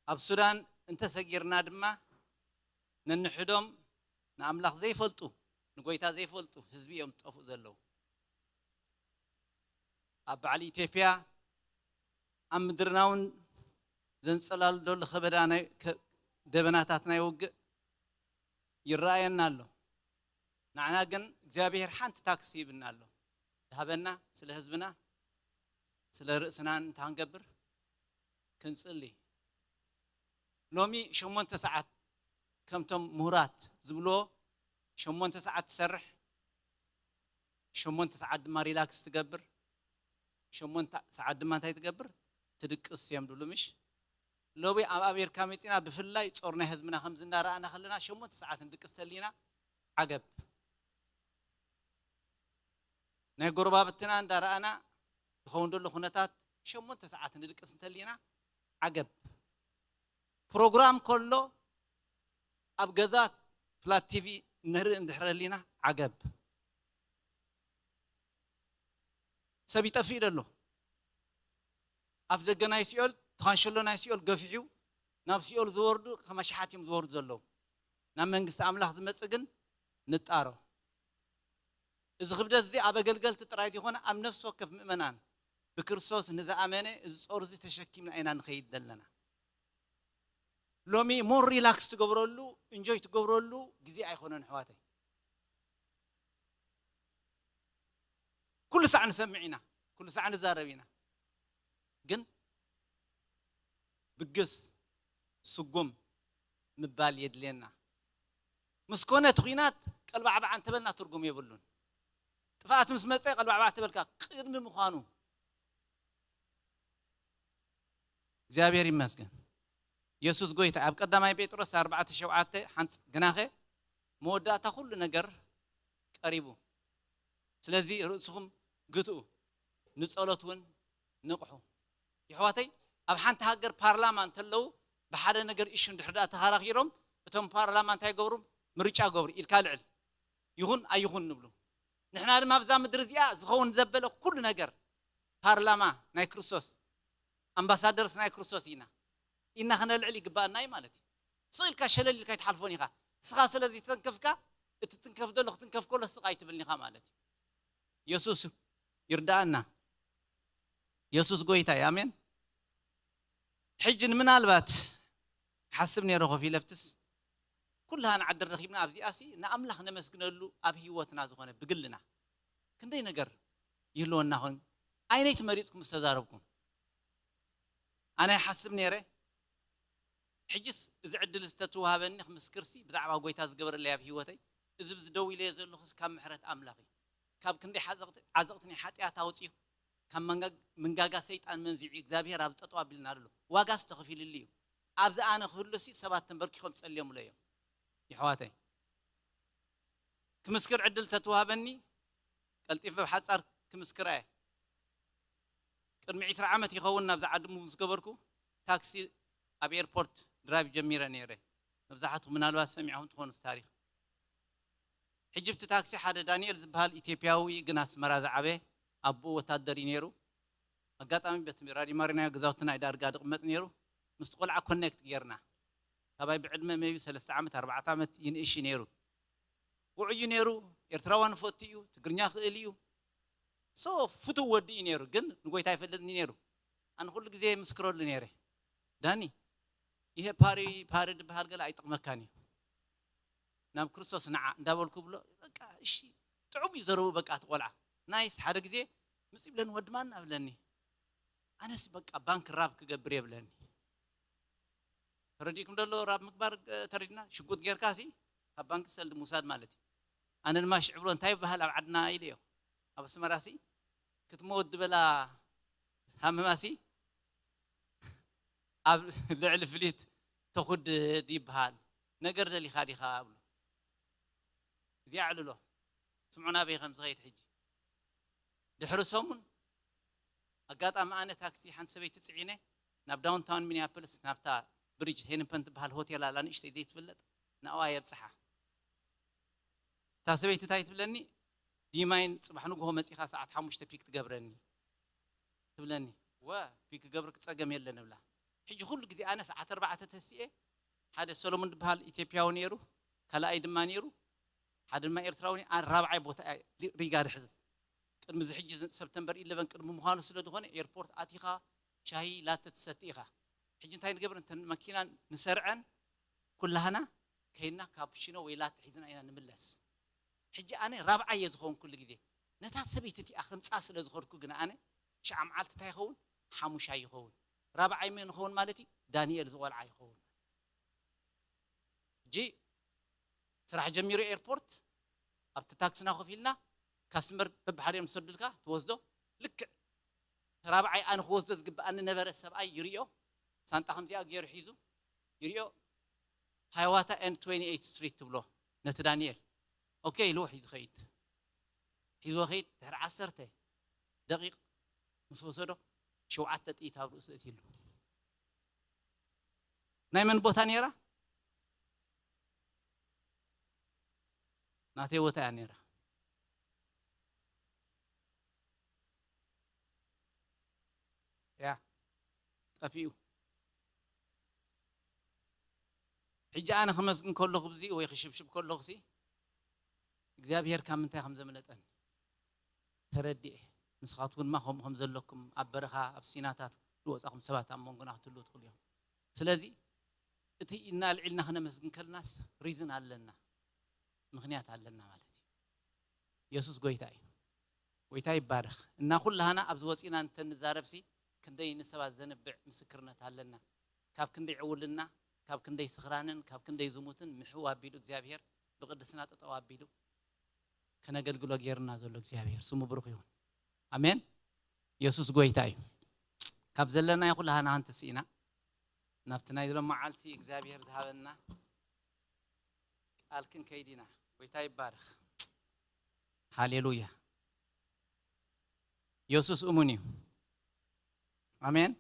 ኣብ ሱዳን እንተሰጊርና ድማ ነንሕዶም ንኣምላኽ ዘይፈልጡ ንጎይታ ዘይፈልጡ ህዝቢ እዮም ዝጠፍኡ ዘለዉ። ኣብ በዓል ኢትዮጵያ ኣብ ምድርና እውን ዘንጸላሉ ዘሎ ከበዳ ናይ ከ- ደበናታት ናይ ውግእ ይረኣየና ኣሎ። ንዓና ግን እግዚኣብሔር ሓንቲ ታክሲ ይብና ኣሎ። ዝሃበና ስለ ህዝብና ስለ ርእስና እንታይ ክንገብር ክንጽሊ። ሎሚ ሸሞንተ ሰዓት ከምቶም ምሁራት ዝብልዎ ሸሞንተ ሰዓት ትሰርሕ ሸሞንተ ሰዓት ድማ ሪላክስ ትገብር ሸሞንተ ሰዓት ድማ እንታይ ትገብር ትድቅስ እዮም ድብሉ ምሽ ሎሚ ኣብ ኣሜሪካ መፂና ብፍላይ ጾር ናይ ህዝብና ከምዚ እናረኣና ከለና ሸሞንተ ሰዓት ንድቅስ ተሊና ዓገብ። ናይ ጎረባብትና እንዳረኣና ዝኸውን ዘሎ ኩነታት ሸሞንተ ሰዓት ንድቅስ እንተሊና ዓገብ። ፕሮግራም ከሎ ኣብ ገዛ ፍላት ቲቪ ንርኢ እንድሕረሊና ዓገብ። ሰብ ይጠፍእ ደሎ። ኣፍ ደገ ናይ ሲኦል፣ ተኻንሸሎ ናይ ሲኦል ገፊሑ ናብ ሲኦል ዝወርዱ ከም ኣሽሓት እዮም ዝወርዱ ዘለዉ። ናብ መንግስቲ ኣምላኽ ዝመጽእ ግን ንጣሮ። እዚ ክብደት እዚ ኣብ ኣገልገልቲ ጥራይ ዘይኮነ ኣብ ነፍሲ ወከፍ ምእመናን ብክርስቶስ ንዝኣመነ እዚ ጾር እዚ ተሸኪምና ኢና ንኸይድ ዘለና። ሎሚ ሞር ሪላክስ ትገብረሉ፣ እንጆይ ትገብረሉ ግዜ ኣይኮነን ኣሕዋተይ። ኩሉ ሳዕ ንሰምዕ ኢና፣ ኩሉ ሳዕ ንዛረብ ኢና። ግን ብግስ ስጉም ምባል የድልየና። ምስ ኮነ እቲ ኲናት ቀልባዕባዕ እንተበልና ትርጉም የብሉን። ጥፍኣት ምስ መጸ ቀልባዕባዕ ተበልካ ቅድሚ ምዃኑ እግዚኣብሔር ይመስገን። የሱስ ጎይታ ኣብ ቀዳማይ ጴጥሮስ ኣርባዕተ ሸውዓተ ሓንጽ ግናኸ መወዳእታ ኩሉ ነገር ቀሪቡ። ስለዚ ርእስኹም ግትኡ፣ ንጸሎት እውን ንቕሑ። የሕዋተይ ኣብ ሓንቲ ሃገር ፓርላማ እንተለዉ ብሓደ ነገር ኢሹ እንድሕር ደኣ ተኸራኺሮም እቶም ፓርላማ እንታይ ገብሩ? ምርጫ ገብሩ ኢልካ ልዕል ይኹን ኣይኹን ንብሉ። ንሕና ድማ ኣብዛ ምድሪ እዚኣ ዝኸውን ዘበለ ኩሉ ነገር ፓርላማ ናይ ክርስቶስ ኣምባሳደርስ ናይ ክርስቶስ ኢና ኢና ክነልዕል ይግባኣና እዩ ማለት እዩ። ስቕ ኢልካ ሸለል ኢልካ ኣይትሓልፎን ኢኻ። እስኻ ስለ ዝተንከፍካ እቲ ትንከፍ ዘሎ ክትንከፍ ከሎ ስቕ ኣይትብልን ኢኻ ማለት እዩ። የሱስ ይርዳኣና። የሱስ ጎይታ እዩ። ኣሜን። ሕጂ ንምናልባት ሓስብ ነይረ ኮፍ ኢለፍትስ ኩላሃ ንዓዲ ረኺብና ኣብዚኣሲ ንኣምላኽ ነመስግነሉ ኣብ ህይወትና ዝኾነ ብግልና ክንደይ ነገር ይህልወና ኮይኑ ኣይነይቲ መሪፅኩም ዝተዛረብኩም ኣነ ሓስብ ነይረ። ሕጅስ እዚ ዕድል ዝተትወሃበኒ ክምስክርሲ ብዛዕባ ጎይታ ዝገበረለይ ኣብ ህይወተይ እዚ ብዚ ደው ኢለዮ ዘለኹስ ካብ ምሕረት ኣምላኽ እዩ። ካብ ክንደይ ሓዘቕቲ- ዓዘቕቲ ናይ ሓጢኣት ኣውፂኡ ካብ መንጋ- ምንጋጋ ሰይጣን መንዚዑ እግዚኣብሔር ኣብ ጠጠው ኣቢልና ኣሎ። ዋጋስ ተኸፊልሉ እዩ። ኣብዚ ኣነ ክህሉሲ ሰባት ተንበርኪኾም ጸልዮምሎ እዮም። ይሕዋተይ ክምስክር ዕድል ተትወሃበኒ ቀልጢፈ ብሓጻር ክምስክር እየ። ቅድሚ ዕስራ ዓመት ይኸውን ናብዚ ዓዲ ሙቭ ምስ ገበርኩ ታክሲ ኣብ ኤርፖርት ድራይቭ ጀሚረ ነይረ። መብዛሕትኹም ምናልባት ሰሚዕኹም ትኾኑ እቲ ታሪኽ። ሕጂ ብቲ ታክሲ ሓደ ዳንኤል ዝበሃል ኢትዮጵያዊ ግን ኣስመራ ዝዓበየ ኣቦኡ ወታደር እዩ ነይሩ። ኣጋጣሚ በቲ ራዲዮ ማሪናዮ ገዛውትና እዩ ዳርጋ ድቕመጥ ነይሩ። ምስቲ ቆልዓ ኮኔክት ጌርና ካባይ ብዕድመ መዩ ሰለስተ ዓመት ኣርባዕተ ዓመት ይንእሽ እዩ ነይሩ። ውዑይ እዩ ነይሩ። ኤርትራዋን ፈቱ እዩ። ትግርኛ ክእል እዩ። ሶ ፍቱው ወዲ እዩ ነይሩ ግን ንጎይታ ይፈልጥኒ ነይሩ። ኣነ ኩሉ ግዜ ምስክረሉ ነይረ ዳኒ ይሄ ፓሪ ፓሪ ድበሃል ገለ ኣይጠቕመካን እዩ ናብ ክርስቶስ ንዓ እንዳበልኩ ብሎ በቃ እሺ ጥዑም እዩ ዘረቡ በቃ እቲ ቆልዓ ናይስ ሓደ ግዜ ምጽ ይብለኒ ወድማን ኣብለኒ ኣነስ በቃ ባንክ ራብ ክገብር የብለኒ ተረዲእኩም ደሎ ራብ ምግባር ተረዲና ሽጉጥ ጌርካ ሲ ካብ ባንክ ሰልዲ ምውሳድ ማለት እዩ ኣነ ድማ ሽዕብሎ እንታይ ይበሃል ኣብ ዓድና ኢለ እዮ ኣብ ኣስመራ ሲ ክትመወት ዝበላ ሃመማ ሲ ኣብ ልዕሊ ፍሊት ተኹድድ ይበሃል ነገር ደሊኻ ዲኻ ኣብሉ እዚኣ ኣዕልሎ ስምዑ ናበይ ከም ዝኸይድ ሕጂ ድሕሪ ሰሙን ኣጋጣሚ ኣነ ታክሲ ሓንቲ ሰበይቲ ፅዒነ ናብ ዳውንታውን ሚኒያፖሊስ ናብታ ብሪጅ ሄንፐን ትበሃል ሆቴል ኣላ ንእሽተይ ዘይትፍለጥ ናብኣ የብፅሓ እታ ሰበይቲ እንታይ ትብለኒ ዲማይን ፅባሕ ንግሆ መፂኻ ሰዓት ሓሙሽተ ፒክ ትገብረኒ ትብለኒ ወ ፒክ ክገብር ክፀገም የለን እብላ ሕጂ ኩሉ ግዜ ኣነ ሰዓት ኣርባዕተ ተሲኤ ሓደ ሰሎሙን ዝበሃል ኢትዮጵያዊ ነይሩ ካልኣይ ድማ ነይሩ ሓደ ድማ ኤርትራዊ ራብዓይ ቦታ ሪጋ ድሕዝ ቅድሚ እዚ ሕጂ ሰፕተምበር ኢለቨን ቅድሚ ምዃኑ ስለ ዝኾነ ኤርፖርት ኣቲኻ ሻሂ ላተ ትሰቲ ኢኻ ሕጂ እንታይ ንገብር እንተ መኪና ንሰርዐን ኩላህና ከይና ካፕሽኖ ወይ ላተ ሒዝና ኢና ንምለስ ሕጂ ኣነ ራብዓይ እየ ዝኸውን ኩሉ ግዜ ነታ ሰበይቲ እቲኣ ከምፃ ስለ ዝኸድኩ ግን ኣነ ሽዓ መዓልቲ እንታይ ይኸውን ሓሙሻይ ይኸውን ራብዓይ መን ይኸውን ማለት እዩ ዳንኤል ዝቆልዓ ይኸውን ሕጂ ስራሕ ጀሚሩ ኤርፖርት ኣብቲ ታክስና ኮፍ ኢልና ካስትመር በብሓደ እዮም ዝሰዱልካ ትወስዶ ልክዕ ራብዓይ ኣነ ክወስዶ ዝግብኣኒ ነበረ ሰብኣይ ይርዮ ሳንጣ ከምዚኣ ገይሩ ሒዙ ይሪኦ። ሃይዋታ ኤንድ ትዌንቲ ኤይት ስትሪት ትብሎ ነቲ ዳንኤል። ኦኬ ኢልዎ ሒዙ ኸይድ። ሒዝዎ ኸይድ። ድሕሪ ዓሰርተ ደቂቕ ምስ ወሰዶ፣ ሸውዓተ ጥይት ኣብ ርእሱ እትሉ። ናይ መን ቦታ ነይራ? ናተይ ቦታ እያ ነይራ። ያ ጠፊኡ። ሕጂ ኣነ ክመስግን ከለኹ ብዚ ወይ ክሽብሽብ ከለኹ ሲ እግዚኣብሔር ካብ ምንታይ ከም ዘምለጠን ተረዲኤ። ንስኻትኩም ድማ ከምኡ ከም ዘለኩም ኣብ በረኻ ኣብ ሲናታት ዝወጻኹም ሰባት ኣብ መንጎና ክትህልዉ ትኽእሉ እዮም። ስለዚ እቲ እናልዒልና ክነመስግን ከለናስ ሪዝን ኣለና፣ ምኽንያት ኣለና ማለት እዩ። የሱስ ጎይታ እዩ። ጎይታ ይባረኽ። እና ኩላህና ኣብዚ ወፂና እንተንዛረብሲ ክንደይ ንሰባት ዘንብዕ ምስክርነት ኣለና። ካብ ክንደይ ዕውልና፣ ካብ ክንደይ ስኽራንን ካብ ክንደይ ዝሙትን ምሕው ኣቢሉ እግዚኣብሔር ብቅድስና ጠጠው ኣቢሉ ከነገልግሎ ገይርና ዘሎ እግዚኣብሔር ስሙ ብሩኽ ይኹን። ኣሜን። የሱስ ጎይታ እዩ። ካብ ዘለናዮ ኩላህና ሃንትስ ኢና ናብቲ ናይ ሎም መዓልቲ እግዚኣብሔር ዝሃበና ቃል ክንከይድ ኢና። ጎይታ ይባረኽ። ሃሌሉያ። የሱስ እሙን እዩ። ኣሜን።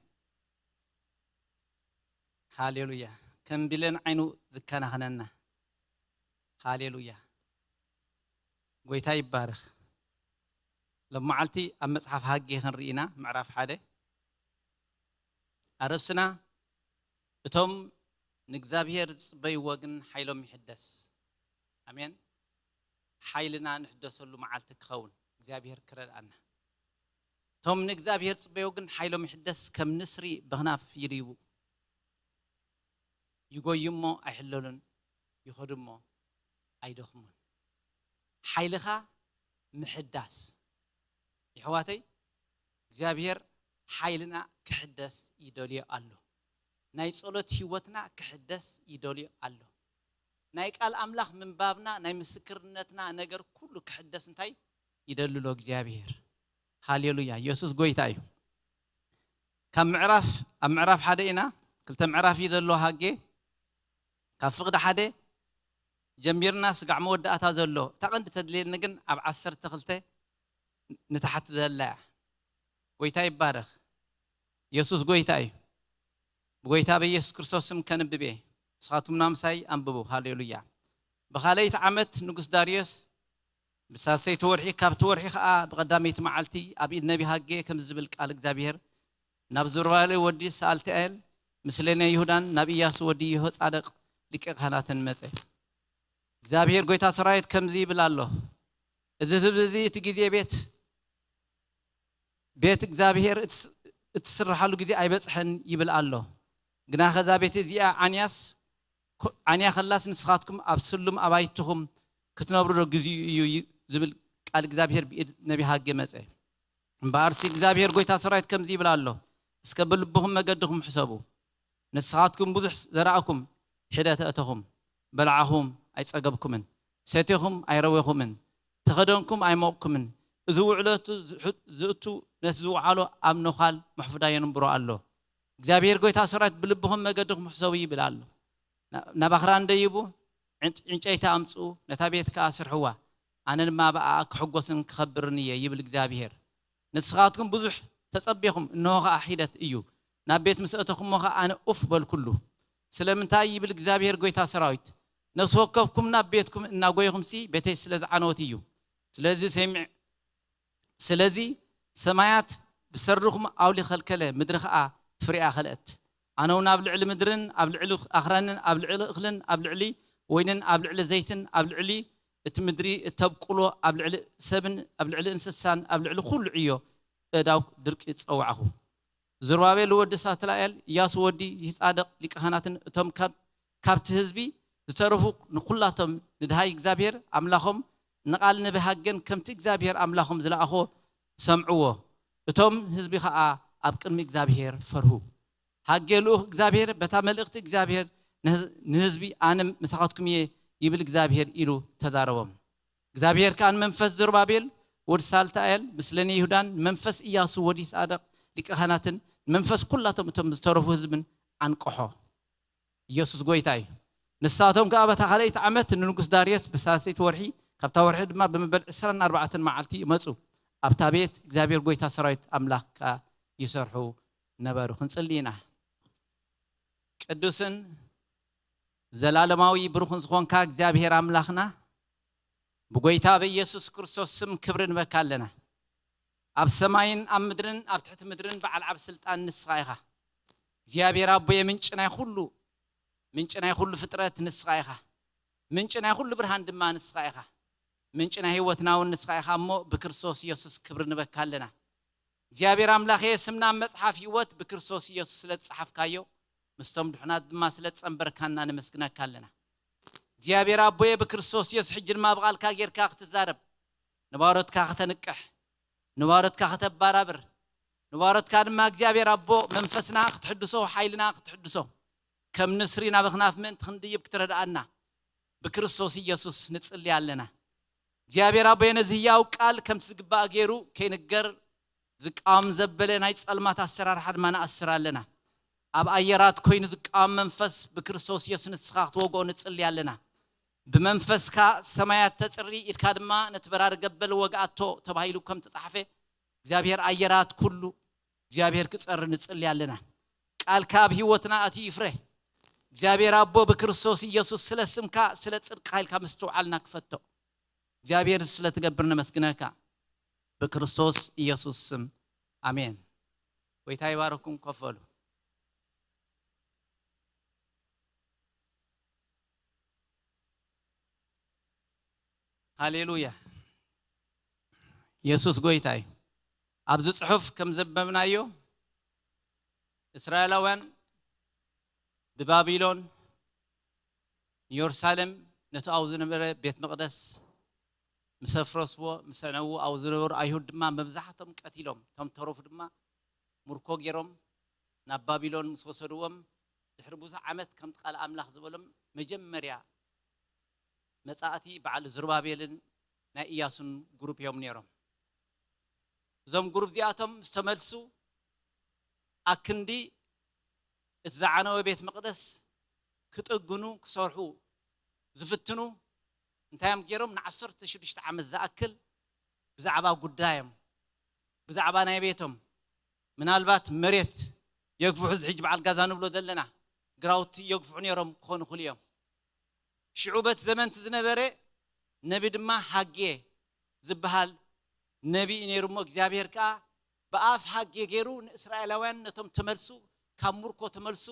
ሃሌሉያ። ከም ብሌን ዓይኑ ዝከናኸነና። ሃሌሉያ። ጎይታ ይባረኽ። ሎም መዓልቲ ኣብ መጽሓፍ ሃጌ ክንርኢ ኢና፣ ምዕራፍ ሓደ። ኣርእስትና እቶም ንእግዚኣብሔር ዝጽበይዎ ግን ሓይሎም ይሕደስ። ኣሜን። ሓይልና ንሕደሰሉ መዓልቲ ክኸውን እግዚኣብሔር ክረድኣና። እቶም ንእግዚኣብሔር ዝጽበይዎ ግን ሓይሎም ይሕደስ፣ ከም ንስሪ በኽናፍ ይድይቡ። ይጎዩ እሞ ኣይሕለሉን፣ ይኸዱ እሞ ኣይደኽሙን። ሓይልኻ ምሕዳስ። የሕዋተይ፣ እግዚኣብሔር ሓይልና ክሕደስ ይደልዮ ኣሎ። ናይ ጸሎት ህይወትና ክሕደስ ይደልዮ ኣሎ። ናይ ቃል ኣምላኽ ምንባብና፣ ናይ ምስክርነትና ነገር ኩሉ ክሕደስ እንታይ ይደሊ ኣሎ እግዚኣብሔር። ሃሌሉያ። የሱስ ጎይታ እዩ። ካብ ምዕራፍ፣ ኣብ ምዕራፍ ሓደ ኢና፣ ክልተ ምዕራፍ እዩ ዘሎ ሃጌ። ካብ ፍቕዲ ሓደ ጀሚርና ስጋዕ መወዳእታ ዘሎ፣ እታ ቀንዲ ተድልየኒ ግን ኣብ ዓሰርተ ክልተ ንታሕቲ ዘላ እያ። ጎይታ ይባረኽ። የሱስ ጎይታ እዩ። ብጎይታ በየሱስ ክርስቶስ ስም ከንብብ እየ። ንስኻትኩም ምሳይ ኣንብቡ። ሃሌሉያ። ብኻልኣይቲ ዓመት ንጉስ ዳርዮስ ብሳልሰይቲ ወርሒ፣ ካብቲ ወርሒ ኸኣ ብቐዳመይቲ መዓልቲ ኣብ ኢድ ነቢ ሃጌ ከምዚ ዝብል ቃል እግዚኣብሔር ናብ ዘሩባቤል ወዲ ሰኣልትኤል ምስለኔ ይሁዳን ናብ ኢያሱ ወዲ የሆጻደቅ ሊቀ ካህናትን መጸ። እግዚኣብሔር ጎይታ ሰራዊት ከምዚ ይብል ኣሎ፣ እዚ ህዝቢ እዚ እቲ ግዜ ቤት ቤት እግዚኣብሔር እትስ-፣ እትስርሓሉ ግዜ ኣይበጽሐን ይብል ኣሎ። ግናኸ እዛ ቤት እዚኣ ዓንያስ፣ ኮ-፣ ዓንያ ኸላስ ንስኻትኩም ኣብ ስሉም ኣባይትኹም ክትነብሩ ዶ ግዚኡ እዩ ይ-፣ ዝብል ቃል እግዚኣብሔር ብኢድ ነቢ ሃጌ መጸ። እምበኣርሲ እግዚኣብሔር ጎይታ ሰራዊት ከምዚ ይብል ኣሎ፣ እስከ ብልብኹም መገድኹም ሕሰቡ። ንስኻትኩም ብዙሕ ዘራእኩም፣ ሒደት ኣእተኹም፣ በላዕኹም ኣይጸገብኩምን፣ ሰቴኹም ኣይረዌኹምን፣ ተኸደንኩም ኣይሞቕኩምን። እዚ ውዕለቱ ዝሑ-፣ ዝእቱ ነቲ ዝወዓሎ ኣብ ነዃል መሕፉዳ የንብሮ ኣሎ። እግዚኣብሔር ጎይታ ሰራዊት ብልብኹም መገድኹም ሕሰቡ ይብል ኣሎ። ና-፣ ናብ ኣኽራን ደይቡ ዕንጭ-፣ ዕንጨይቲ ኣምጽኡ፣ ነታ ቤት ከኣ ስርሕዋ፣ ኣነ ድማ ብኣኣ ክሕጎስን ክኸብርን እየ ይብል እግዚኣብሔር። ንስኻትኩም ብዙሕ ተጸቢኹም፣ እንሆ ኸኣ ሒደት እዩ። ናብ ቤት ምስ ኣተኹሞ ኸኣ ኣነ ኡፍ በልኩሉ። ስለምንታይ ይብል እግዚኣብሔር ጎይታ ሰራዊት፣ ነፍሲ ወከፍኩም ናብ ቤትኩም እናጎይኹምሲ ቤተይ ስለ ዝዓነወት እዩ። ስለዚ ሰሚዕ-፣ ስለዚ ሰማያት ብሰርኹም ኣውሊ ኸልከለ፣ ምድሪ ኸኣ ፍሬኣ ኸልአት። ኣነ እውን ኣብ ልዕሊ ምድርን ኣብ ልዕሊ ኣኽራንን ኣብ ልዕሊ እኽልን ኣብ ልዕሊ ወይንን ኣብ ልዕሊ ዘይትን ኣብ ልዕሊ እቲ ምድሪ እተብቁሎ ኣብ ልዕሊ ሰብን ኣብ ልዕሊ እንስሳን ኣብ ልዕሊ ኩሉ ዕዮ እዳው ድርቂ ጸዋዕኹ። ዘሩባቤል ወዲ ሳትላኤል፣ ኢያሱ ወዲ ይጻደቅ ሊቀ ካህናትን እቶም ካብ፣ ካብቲ ህዝቢ ዝተረፉ ንኹላቶም ንድሃይ እግዚኣብሔር ኣምላኾም ንቓል ነቢ ሃጌን ከምቲ እግዚኣብሔር ኣምላኾም ዝለኣኾ ሰምዕዎ። እቶም ህዝቢ ኸኣ ኣብ ቅድሚ እግዚኣብሔር ፈርሁ። ሃጌ ልኡኽ እግዚኣብሔር በታ መልእኽቲ እግዚኣብሔር ንህ-፣ ንህዝቢ ኣነ ምሳኻትኩም እየ ይብል እግዚኣብሔር ኢሉ ተዛረቦም። እግዚኣብሔር ከኣ ንመንፈስ ዘሩባቤል ወዲ ሳልታኤል ምስለኒ ይሁዳን ንመንፈስ ኢያሱ ወዲ ሳደቅ ሊቀ ካህናትን ንመንፈስ ኩላቶም እቶም ዝተረፉ ህዝብን ኣንቅሖ። ኢየሱስ ጎይታ እዩ። ንሳቶም ከኣ በታ ካልኣይቲ ዓመት ንንጉስ ዳርዮስ ብሳልሰይቲ ወርሒ፣ ካብታ ወርሒ ድማ ብመበል ዕስራን ኣርባዕተን መዓልቲ ይመጹ። ኣብታ ቤት እግዚኣብሔር ጎይታ ሰራዊት ኣምላኽ ከኣ ይሰርሑ ነበሩ። ክንጽሊ ኢና። ቅዱስን ዘላለማዊ ብሩኽን ዝኾንካ እግዚኣብሔር ኣምላኽና፣ ብጎይታ በኢየሱስ ክርስቶስ ስም ክብሪ ንበካ ኣለና። ኣብ ሰማይን ኣብ ምድርን ኣብ ትሕቲ ምድርን በዓል ዓብ ስልጣን ንስኻ ኢኻ። እግዚኣብሔር ኣቦየ፣ ምንጪ ናይ ኩሉ፣ ምንጪ ናይ ኩሉ ፍጥረት ንስኻ ኢኻ። ምንጪ ናይ ኩሉ ብርሃን ድማ ንስኻ ኢኻ። ምንጪ ናይ ህይወትና እውን ንስኻ ኢኻ እሞ፣ ብክርስቶስ ኢየሱስ ክብሪ ንበካ ኣለና። እግዚኣብሔር ኣምላኸ፣ ስምና ኣብ መጽሓፍ ህይወት ብክርስቶስ ኢየሱስ ስለ ዝጸሓፍካዮ፣ ምስቶም ድሑናት ድማ ስለ ዝጸንበርካና ነመስግነካ ኣለና። እግዚኣብሔር ኣቦየ፣ ብክርስቶስ ኢየሱስ ሕጂ ድማ ብቓልካ ጌርካ ክትዛረብ፣ ንባሮትካ ከተንቅሕ፣ ንባሮትካ ከተባራብር፣ ንባሮትካ ድማ እግዚኣብሔር ኣቦ መንፈስና ክትሕድሶ፣ ሓይልና ክትሕድሶ፣ ከም ንስሪ ናብ ኣኽናፍ ምእንቲ ክንድይብ ክትረድኣና ብክርስቶስ ኢየሱስ ንጽሊ ኣለና። እግዚኣብሔር ኣቦየ፣ ነዚ ህያው ቃል ከምቲ ዝግባእ ገይሩ ከይንገር ዝቃወም ዘበለ ናይ ጸልማት ኣሰራርሓ ድማ ንኣስር ኣለና። ኣብ ኣየራት ኮይኑ ዝቃወም መንፈስ ብክርስቶስ ኢየሱስ ንስኻ ክትወግኦ ንጽሊ ኣለና። ብመንፈስካ ሰማያት ተጽሪ፣ ኢድካ ድማ ነቲ በራሪ ገበል ወግኣቶ ተባሂሉ ከም ተጻሕፈ፣ እግዚኣብሔር ኣየራት ኩሉ እግዚኣብሔር ክጸሪ ንጽሊ ኣለና። ቃልካ ኣብ ህይወትና ኣትዩ ይፍረ። እግዚኣብሔር ኣቦ፣ ብክርስቶስ ኢየሱስ ስለ ስምካ፣ ስለ ጽድቅካ ኢልካ ምስትውዓልና ክፈቶ። እግዚኣብሔር ስለ ትገብር ነመስግነካ። ብክርስቶስ ኢየሱስ ስም፣ ኣሜን። ጎይታ ይባርኩም። ኮፍ በሉ። ሃሌሉያ። ኢየሱስ ጎይታ እዩ። ኣብዚ ጽሑፍ ከም ዘንበብናዮ፣ እስራኤላውያን ብባቢሎን ንየሩሳሌም፣ ነቲ ኣብኡ ዝነበረ ቤት መቕደስ ምስ ኣፍረስዎ፣ ምስ ኣዕነውዎ፣ ኣብኡ ዝነበሩ ኣይሁድ ድማ መብዛሕቶም ቀቲሎም፣ እቶም ተረፉ ድማ ምርኮ ገይሮም ናብ ባቢሎን ምስ ወሰድዎም፣ ድሕሪ ብዙሕ ዓመት ከምቲ ቃል ኣምላኽ ዝበሎም፣ መጀመርያ መጻእቲ በዓል ዝሩባቤልን ናይ ኢያሱን ግሩፕ እዮም ነይሮም። እዞም ግሩፕ እዚኣቶም ምስ ተመልሱ፣ ኣክንዲ እቲ ዝዓነወ ቤት መቕደስ ክጥግኑ፣ ክሰርሑ ዝፍትኑ፣ እንታይ እዮም ገይሮም? ንዓሰርተ ሽዱሽተ ዓመት ዝኣክል ብዛዕባ ጉዳዮም፣ ብዛዕባ ናይ ቤቶም፣ ምናልባት መሬት የግፍሑ፣ እዚ ሕጂ በዓል ጋዛ ንብሎ ዘለና ግራውቲ የግፍሑ ነይሮም ክኾኑ ይኽእሉ እዮም። ሽዑ በቲ ዘመንቲ ዝነበረ ነቢ ድማ ሃጌ ዝበሃል ነቢ እዩ ነይሩ እሞ፣ እግዚኣብሔር ከኣ ብኣፍ ሃጌ ገይሩ ንእስራኤላውያን ነቶም ተመልሱ፣ ካብ ምርኮ ተመልሱ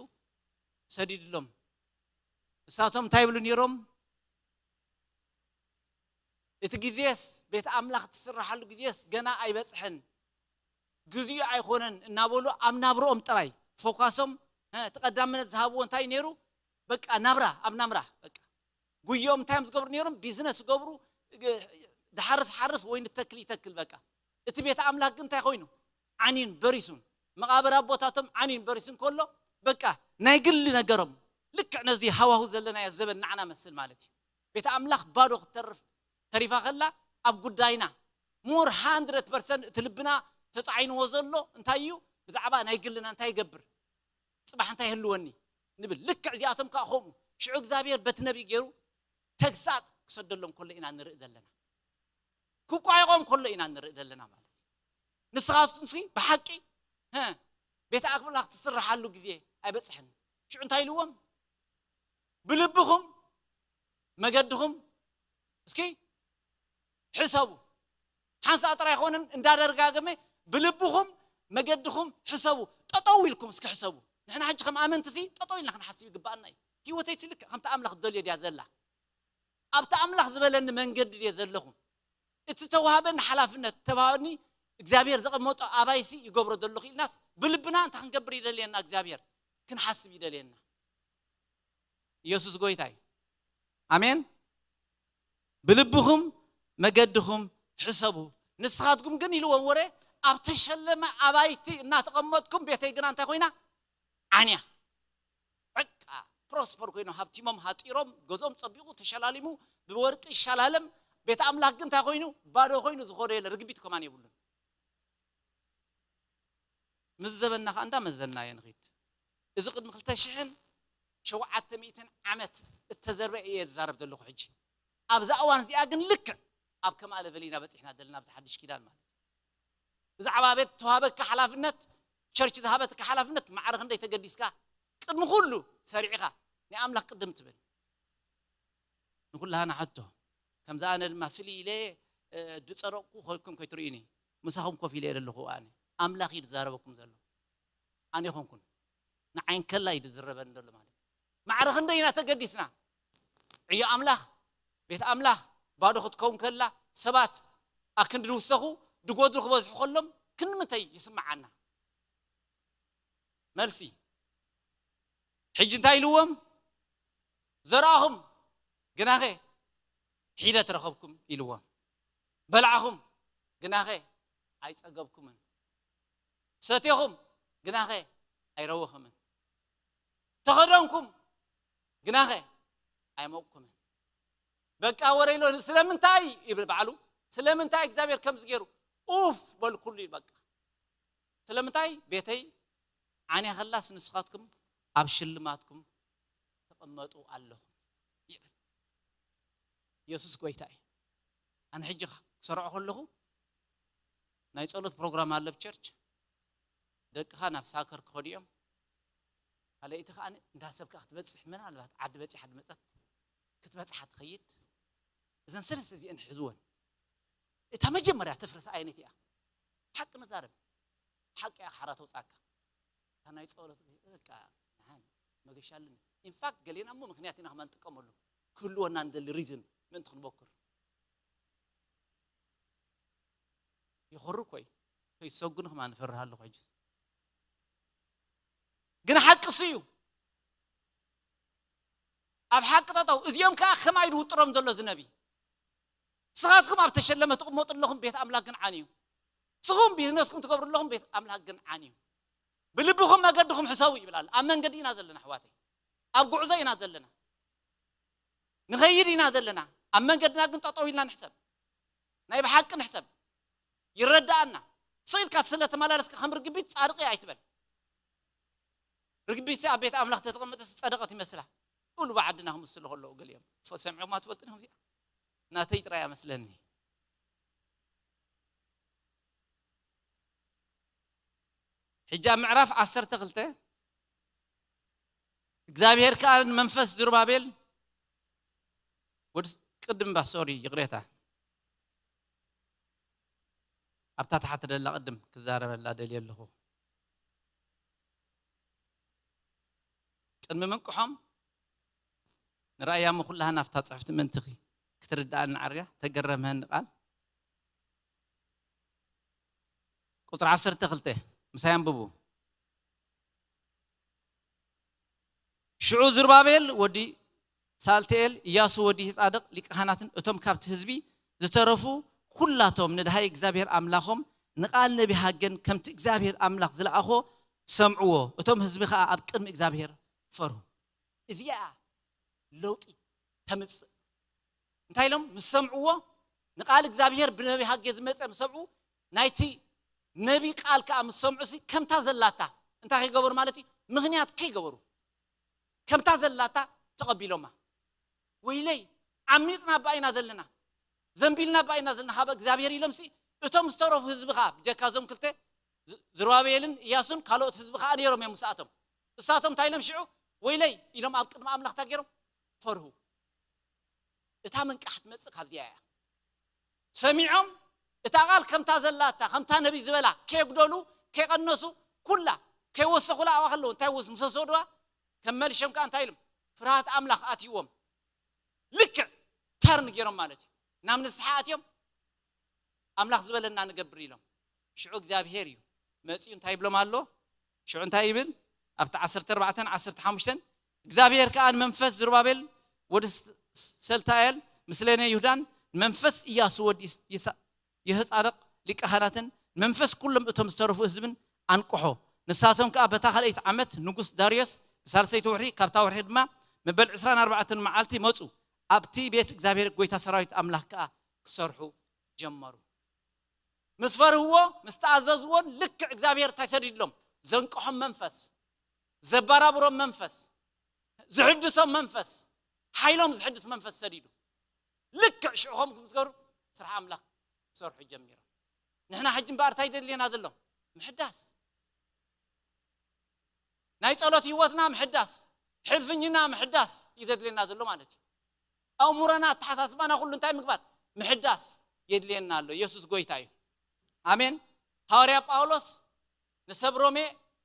ሰዲድሎም። እሳቶም እንታይ ይብሉ ነይሮም? እቲ ግዜስ፣ ቤት ኣምላኽ ትስራሓሉ ግዜስ ገና ኣይበጽሐን፣ ግዚኡ ኣይኮነን እናበሉ ኣብ ናብርኦም ጥራይ ፎካሶም፣ እ፣ እቲ ቀዳምነት ዝሃብዎ እንታይ ነይሩ? በቃ ናብራ፣ ኣብ ናምራ በቃ። ጉዮኦም እንታይ እዮም ዝገብሩ ነይሮም? ቢዝነስ ይገብሩ፣ እ፣ ድሓርስ ሓርስ ወይ ንተክል ይተክል በቃ። እቲ ቤት ኣምላኽ ግን እንታይ ኮይኑ? ዓንዩን በሪሱን። መቓብር ኣቦታቶም ዓንዩን በሪሱን ከሎ በቃ ናይ ግሊ ነገሮም። ልክዕ ነዚ ሃዋሁ ዘለናዮ ዘበን ንዓና መስል ማለት እዩ። ቤት ኣምላኽ ባዶ ክትተርፍ ተሪፋ ከላ፣ ኣብ ጉዳይና ሞር ሃንድረድ ፐርሰንት እቲ ልብና ተጻዒንዎ ዘሎ እንታይ እዩ? ብዛዕባ ናይ ግልና እንታይ ይገብር? ጽባሕ እንታይ ይህልወኒ? ንብል። ልክዕ እዚኣቶም ከኣ ከምኡ። ሽዑ እግዚኣብሔር በቲ ነቢይ ገይሩ ተግሳጽ ክሰደሎም ከሎ ኢና ንርኢ ዘለና። ክቋየቖም ከሎ ኢና ንርኢ ዘለና ማለት እዩ። ንስኻትኩምሲ ብሓቂ፣ ሀ፣ ቤት ኣምላኽ ትስርሓሉ ግዜ ኣይበጽሕን። ሽዑ እንታይ ኢልዎም? ብልብኹም መገድኹም እስኪ ሕሰቡ። ሓንሳእ ጥራይ ኣይኮነን፣ እንዳደጋገመ ብልብኹም መገድኹም ሕሰቡ። ጠጠው ኢልኩም እስኪ ሕሰቡ። ንሕና ሕጂ ከም ኣመንትሲ ጠጠው ኢልና ክንሓስብ ይግባኣና እዩ። ህይወተይሲ ልክዕ ከምቲ ኣምላኽ ዝደልዮ ድያ ዘላ? ኣብቲ ኣምላኽ ዝበለኒ መንገዲ ድየ ዘለኹ? እቲ ተዋህበኒ ሓላፍነት፣ ተዋህበኒ እግዚኣብሔር ዘቐመጦ ኣባይሲ ይገብሮ ዘለኹ ኢልናስ ብልብና እንታይ ክንገብር ይደልየና? እግዚኣብሔር ክንሓስብ ይደልየና። ኢየሱስ ጎይታ እዩ። ኣሜን። ብልብኹም መገድኹም ሕሰቡ። ንስኻትኩም ግን ኢልዎም ወረ ኣብ ተሸለመ ኣባይቲ እናተቐመጥኩም ቤተይ ግና እንታይ ኮይና? ዓንያ። በቃ ፕሮስፐር ኮይኖም ሃብቲሞም ሃጢሮም ገዝኦም ጸቢቑ ተሸላሊሙ ብወርቂ ይሸላለም። ቤት ኣምላኽ ግን እንታይ ኮይኑ? ባዶ ኮይኑ ዝኾዶ የለ። ርግቢት ከማን የብሉን። ምስ ዘበንና ከኣ እንዳመዘንናዮ ንኺድ። እዚ ቅድሚ ክልተ ሽሕን ሸውዓተ ሚእትን ዓመት እተዘርበ እየ ዝዛረብ ዘለኹ። ሕጂ ኣብዛ እዋን እዚኣ ግን ልክዕ ኣብ ከማለ ቨሊና በፂሕና ዘለና ኣብዚ ሓድሽ ኪዳን ማለት እዩ። ብዛዕባ ቤት ተዋህበካ ሓላፍነት፣ ቸርች ዝሃበትካ ሓላፍነት ማዕረ ክንደይ ተገዲስካ ቅድሚ ኩሉ ሰሪዕኻ ናይ ኣምላኽ ቅድም ትብል። ንኩላህና ሕቶ ከምዚ ኣነ ድማ ፍልይ ኢለ ድፀረቕኩ ኮንኩም ከይትርእዩኒ ምሳኹም ኮፍ ኢለ ዘለኹ ኣነ ኣምላኽ እዩ ዝዛረበኩም ዘሎ። ኣነ ይኾንኩን ንዓይን ከላ እዩ ዝዝረበን ዘሎ ማለት እዩ። ማዕረ ክንደይ ኢና ተገዲስና ዕዮ ኣምላኽ ቤት ኣምላኽ ባዶ ክትከውን ከላ ሰባት ኣክንዲ ዝውሰኹ ድጎድሉ ክበዝሑ ከሎም ክንምንተይ ይስምዓና? መልሲ ሕጂ እንታይ ኢልዎም? ዘርኣኹም ግናኸ ሒደት ረኸብኩም ኢልዎም። በላዕኹም ግናኸ ኣይጸገብኩምን። ሰቴኹም ግናኸ ኣይረወኹምን። ተኸደንኩም ግናኸ ኣይሞቕኩምን። በቃ ወረ ኢሎ ስለምንታይ ይብል ባዕሉ ስለምንታይ እግዚኣብሔር ከምዚ ገይሩ ኡፍ በል ኩሉ እዩ በቃ ስለምንታይ ቤተይ ዓንያ ከላስ ንስኻትኩም ኣብ ሽልማትኩም ተቐመጡ ኣለኹም ይብል። ኢየሱስ ጎይታ እዩ። ኣነ ሕጂ ክሰርዖ ከለኹ ናይ ጸሎት ፕሮግራም ኣሎ ኣብ ቸርች ደቅኻ ናብ ሳከር ክኸዱ እዮም። ካልኣይቲ ከዓ እንዳ ሰብ ከዓ ክትበፅሕ ምናልባት ዓዲ በፂሓ ድመፀት ክትበፅሓ ትኸይድ። እዘን ሰለስተ እዚአን ሕዝወን እታ መጀመርያ ተፍርስ ኣየነት እያ? ሓቂ መዛረብ ሓቂ እያ ሓራ ተውፃካ እታ ናይ ፀሎት በቃ ንሓን መገሻ ኣለኒ። ኢንፋክት ገሌና እሞ ምክንያት ኢና ከማ ንጥቀመሉ ክህልወና ንደሊ ሪዝን ምእንቲ ክንበኩር ይኾርር ኮይ ከይሰጉን ከማ ንፈርሃ ኣለኹ ሕጂ ግን ሓቂ እሱ እዩ። ኣብ ሓቂ ጠጠው እዚኦም ከዓ ከማይ ድውጥሮም ዘሎ ዝነቢ ስኻትኩም ኣብ ተሸለመ ትቕመጡ ኣለኹም ቤት ኣምላኽ ግን ዓንዩ ስኹም ቢዝነስኩም ትገብሩ ኣለኹም ቤት ኣምላኽ ግን ዓንዩ ብልብኹም መገድኹም ሕሰቡ ይብል ኣሎ ኣብ መንገዲ ኢና ዘለና ኣሕዋተይ ኣብ ጉዕዞ ኢና ዘለና ንኸይድ ኢና ዘለና ኣብ መንገድና ግን ጠጠው ኢልና ንሕሰብ ናይ ብሓቂ ንሕሰብ ይረዳኣና ስቕ ኢልካ ስለ ተመላለስካ ከም ርግቢት ፃድቂ ኣይትበል ርግቢት ኣብ ቤት ኣምላኽ ተተቐመጠ ዝፀደቐት ይመስላ ቁሉ ብዓድና ክምስሉ ከለዉ ገሊኦም ሰሚዖማ ትፈልጡ ዲኹም እዚኣ ናተይ ጥራይ ኣመስለኒ ሕጂ ኣብ ምዕራፍ ዓሰርተ ክልተ እግዚኣብሔር ከኣ ንመንፈስ ዝሩባቤል ወድ ቅድም ባ ሶሪ ይቕሬታ ኣብታ ተሓተ ደላ ቅድም ክዛረበላ ደልየ ኣለኹ ቅድሚ ምንቅሖም ንራእያ ምኩላህና ኣብታ ፅሕፍቲ ምእንቲ ክትርዳኣልና ዓርያ ተገረምህኒ ቃል ቁፅሪ ዓሰርተ ክልተ ምሳይ ኣንብቡ ሽዑ ዝሩባቤል ወዲ ሳልትኤል፣ ኢያሱ ወዲ ይጻድቕ ሊቀ ካህናትን እቶም ካብቲ ህዝቢ ዝተረፉ ኵላቶም ንደሃይ እግዚኣብሄር ኣምላኾም ንቓል ነቢ ሃገን ከምቲ እግዚኣብሄር ኣምላኽ ዝለኣኾ ሰምዕዎ። እቶም ህዝቢ ኸኣ ኣብ ቅድሚ እግዚኣብሄር ፈርሁ። እዚኣ ለውጢ ተምጽእ። እንታይ ኢሎም ምስ ሰምዕዎ ንቓል እግዚኣብሄር ብነቢ ሃጌ ዝመጸ ምስ ሰምዑ ናይቲ ነቢ ቃል ከኣ ምስ ሰምዑ ሲ ከምታ ዘላታ እንታይ ከይገበሩ ማለት እዩ ምኽንያት ከይገበሩ ከምታ ዘላታ ተቐቢሎማ። ወይለይ ዓሚፅና እባ ኢና ዘለና ዘንቢልና እባ ኢና ዘለና ሃበ እግዚኣብሄር ኢሎም ሲ እቶም ዝተረፉ ህዝቢ ከኣ ብጀካ እዞም ክልተ ዝሩባቤልን እያሱን ካልኦት ህዝቢ ከኣ ነይሮም እዮም ምስኣቶም እሳቶም እንታይ ኢሎም ሽዑ ወይለይ ኢሎም ኣብ ቅድሚ ኣምላኽታ ገይሮም ፈርሁ። እታ መንቃሕ ትመጽእ ካብዚኣ እያ። ሰሚዖም እታ ቃል ከምታ ዘላታ ከምታ ነቢይ ዝበላ ከየጉደሉ ከይቀነሱ ኩላ ከይወሰኹላ ኣብኣ ከለዉ እንታይ ወስ ምስ ወሰድዋ ከም መሊሾም ከኣ እንታይ ኢሎም ፍርሃት ኣምላኽ ኣትይዎም። ልክዕ ተርን ገይሮም ማለት እዩ ናብ ንስሓ ኣትዮም ኣምላኽ ዝበለና ንገብር ኢሎም። ሽዑ እግዚኣብሄር እዩ መጺኡ እንታይ ይብሎም ኣሎ? ሽዑ እንታይ ይብል? ኣብቲ ዓሰርተ ኣርባዕተን ዓሰርተ ሓሙሽተን እግዚኣብሄር ከኣ ንመንፈስ ዝሩባቤል ወዲ ሰልታኤል ምስሌነ ይሁዳን ንመንፈስ ኢያሱ ወዲ ይሳደቅ ሊቀ ካህናትን ንመንፈስ ኩሎም እቶም ዝተረፉ ህዝብን ኣንቅሖ። ንሳቶም ከኣ በታ ካልኣይቲ ዓመት ንጉስ ዳርዮስ ብሳልሰይቲ ወርሒ ካብታ ወርሒ ድማ መበል ዕስራን ኣርባዕተን መዓልቲ መጹ። ኣብቲ ቤት እግዚኣብሄር ጐይታ ሰራዊት ኣምላኽ ከኣ ክሰርሑ ጀመሩ። ምስ ፈርህዎ ምስ ተኣዘዝዎን ልክዕ እግዚኣብሔር እንታይ ሰዲድሎም ዘንቅሖም መንፈስ ዘባራብሮም መንፈስ፣ ዝሕድሶም መንፈስ፣ ሓይሎም ዝሕድስ መንፈስ ሰዲዱ። ልክዕ ሽዑ ከም ክትገሩ ስራሕ ኣምላኽ ክሰርሑ ጀሚሮም። ንሕና ሕጂ እምበኣር እንታይ ዘድልየና ዘሎ? ምሕዳስ። ናይ ጸሎት ህይወትና ምሕዳስ፣ ሕልፍኝና ምሕዳስ እዩ ዘድልየና ዘሎ ማለት እዩ። ኣእምሮና፣ ኣተሓሳስባና፣ ኩሉ እንታይ ምግባር? ምሕዳስ የድልየና ኣሎ። ኢየሱስ ጎይታ እዩ። ኣሜን። ሃዋርያ ጳውሎስ ንሰብ ሮሜ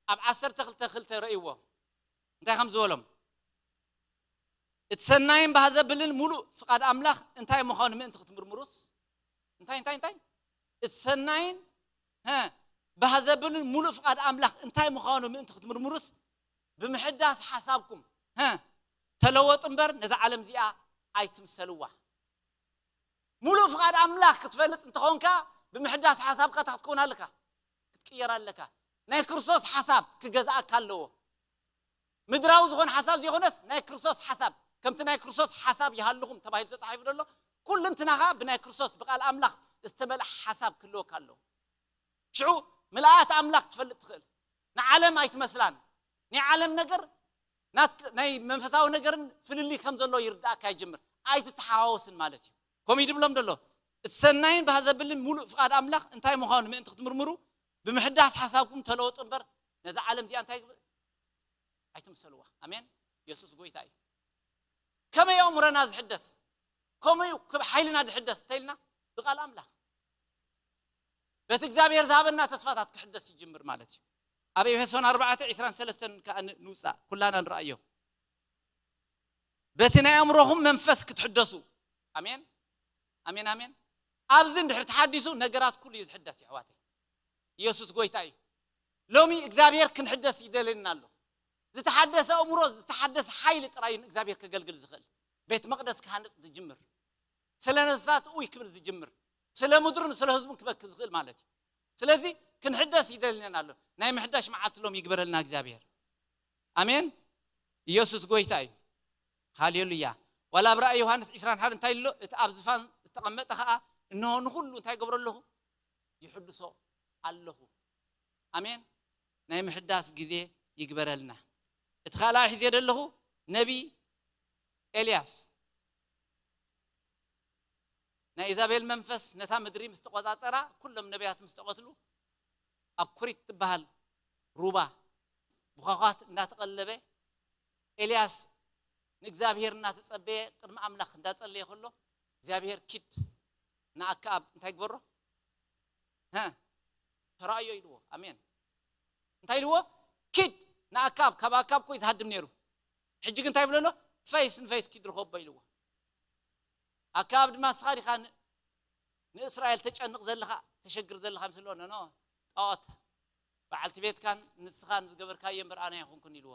ኣብ ዓሰርተ ክልተ ክልተ ረእይዎ። እንታይ ከም ዝበሎም? እቲ ሰናይን ባህ ዘብልን ሙሉእ ፍቓድ ኣምላኽ እንታይ ምዃኑ ምእንቲ ክትምርምሩስ፣ እንታይ እንታይ እንታይ እቲ ሰናይን፣ ሀ፣ ባህ ዘብልን ሙሉእ ፍቓድ ኣምላኽ እንታይ ምዃኑ ምእንቲ ክትምርምሩስ፣ ብምሕዳስ ሓሳብኩም፣ ሀ፣ ተለወጡ እምበር ነዛ ዓለም እዚኣ ኣይትምሰልዋ። ሙሉእ ፍቓድ ኣምላኽ ክትፈልጥ እንተኾንካ፣ ብምሕዳስ ሓሳብካ እንታይ ክትከውን ኣለካ? ክትቅየር ኣለካ። ናይ ክርስቶስ ሓሳብ ክገዝኣካ ኣለዎ። ምድራዊ ዝኾነ ሓሳብ ዘይኮነስ ናይ ክርስቶስ ሓሳብ፣ ከምቲ ናይ ክርስቶስ ሓሳብ ይሃልኹም ተባሂሉ ተጻሒፉ ዘሎ፣ ኩልንትናኻ ብናይ ክርስቶስ፣ ብቃል ኣምላኽ ዝተመልአ ሓሳብ ክህልወካ ኣለዎ። ሽዑ ምልኣት ኣምላኽ ትፈልጥ ትኽእል። ንዓለም ኣይትመስላን። ናይ ዓለም ነገር ናት-፣ ናይ መንፈሳዊ ነገርን ፍልልይ ከም ዘሎ ይርዳእካ ይጅምር። ኣይትተሓዋወስን ማለት እዩ። ከምኡ እዩ ድብሎም ዘሎ። እቲ ሰናይን ባህ ዘብልን ሙሉእ ፍቓድ ኣምላኽ እንታይ ምዃኑ ምእንቲ ክትምርምሩ፣ ብምሕዳስ ሓሳብኩም ተለወጡ እምበር፣ ነዛ ዓለም እዚኣ እንታይ ግበ-፣ ኣይትምሰልዋ። ኣሜን። የሱስ ጎይታ እዩ። ከመይ ኣእምሮና ዝሕደስ? ከመይ ክብ-፣ ሓይልና ዝሕደስ እንተኢልና፣ ብቃል ኣምላኽ። በቲ እግዚኣብሔር ዝሃበና ተስፋታት ክሕደስ ይጅምር ማለት እዩ። ኣብ ኤፌሶን ኣርባዕተ ዕስራን ሰለስተን ከኣ ን-፣ ንውጻእ፣ ኩላና ንረኣዮ። በቲ ናይ ኣእምሮኹም መንፈስ ክትሕደሱ። ኣሜን፣ ኣሜን፣ ኣሜን። ኣብዚ እንድሕር ተሓዲሱ ነገራት ኩሉ እዩ ዝሕደስ፣ የሕዋተይ። ኢየሱስ ጎይታ እዩ። ሎሚ እግዚኣብሔር ክንሕደስ ይደልየና ኣሎ። ዝተሓደሰ ኣእምሮ፣ ዝተሓደሰ ሓይሊ ጥራይ እዩ ንእግዚኣብሔር ከገልግል ዝኽእል። ቤት መቕደስ ክሃንጽ ዝጅምር፣ ስለ ነፍሳት እውይ ክብል ዝጅምር፣ ስለ ምድሩን ስለ ህዝቡን ክበኪ ዝኽእል ማለት እዩ። ስለዚ ክንሕደስ ይደልየና ኣሎ። ናይ ምሕዳሽ መዓልቲ ሎም ይግበረልና እግዚኣብሔር። ኣሜን። ኢየሱስ ጎይታ እዩ። ሃሌሉያ። ዋላ ኣብ ራእይ ዮሃንስ ዕስራን ሓደ እንታይ ኣሎ? እቲ ኣብ ዝፋን ዝተቐመጠ ኸኣ፣ እንሆ ንኹሉ እንታይ ገብሮ ኣለኹ? ይሕድሶ ኣለኹ። ኣሜን። ናይ ምሕዳስ ግዜ ይግበረልና። እቲ ካልኣይ ሒዜ ዘለኹ ነቢ ኤልያስ። ናይ ኢዛቤል መንፈስ ነታ ምድሪ ምስ ተቖጻጸራ፣ ኩሎም ነቢያት ምስ ተቐትሉ፣ ኣብ ኮሪት ትበሃል ሩባ ብዃዃት እንዳተቐለበ፣ ኤልያስ ንእግዚኣብሔር እናተጸበየ፣ ቅድሚ ኣምላኽ እንዳጸለየ ከሎ፣ እግዚኣብሔር ኪድ ንኣከኣብ እንታይ ግበሮ? ሀ? ተራእዮ ኢልዎ። ኣሜን። እንታይ ኢልዎ? ኪድ ንኣከኣብ፣ ካብ ኣከኣብ እኮ እዩ ዝሃድም ነይሩ። ሕጂ ግን እንታይ ይብሎ ኣሎ? ፈይስ ንፈይስ ኪድ ርኸቦ ኢልዎ። ኣከኣብ ድማ ንስኻ ዲኻ ን-፣ ንእስራኤል ተጨንቕ ዘለኻ፣ ተሸግር ዘለኻ ምስሎ፣ ኖ፣ ኖ፣ ጣዖት በዓልቲ ቤትካን ንስኻን ዝገበርካዮ እምበር ኣነ ኣይኮንኩን ኢልዎ።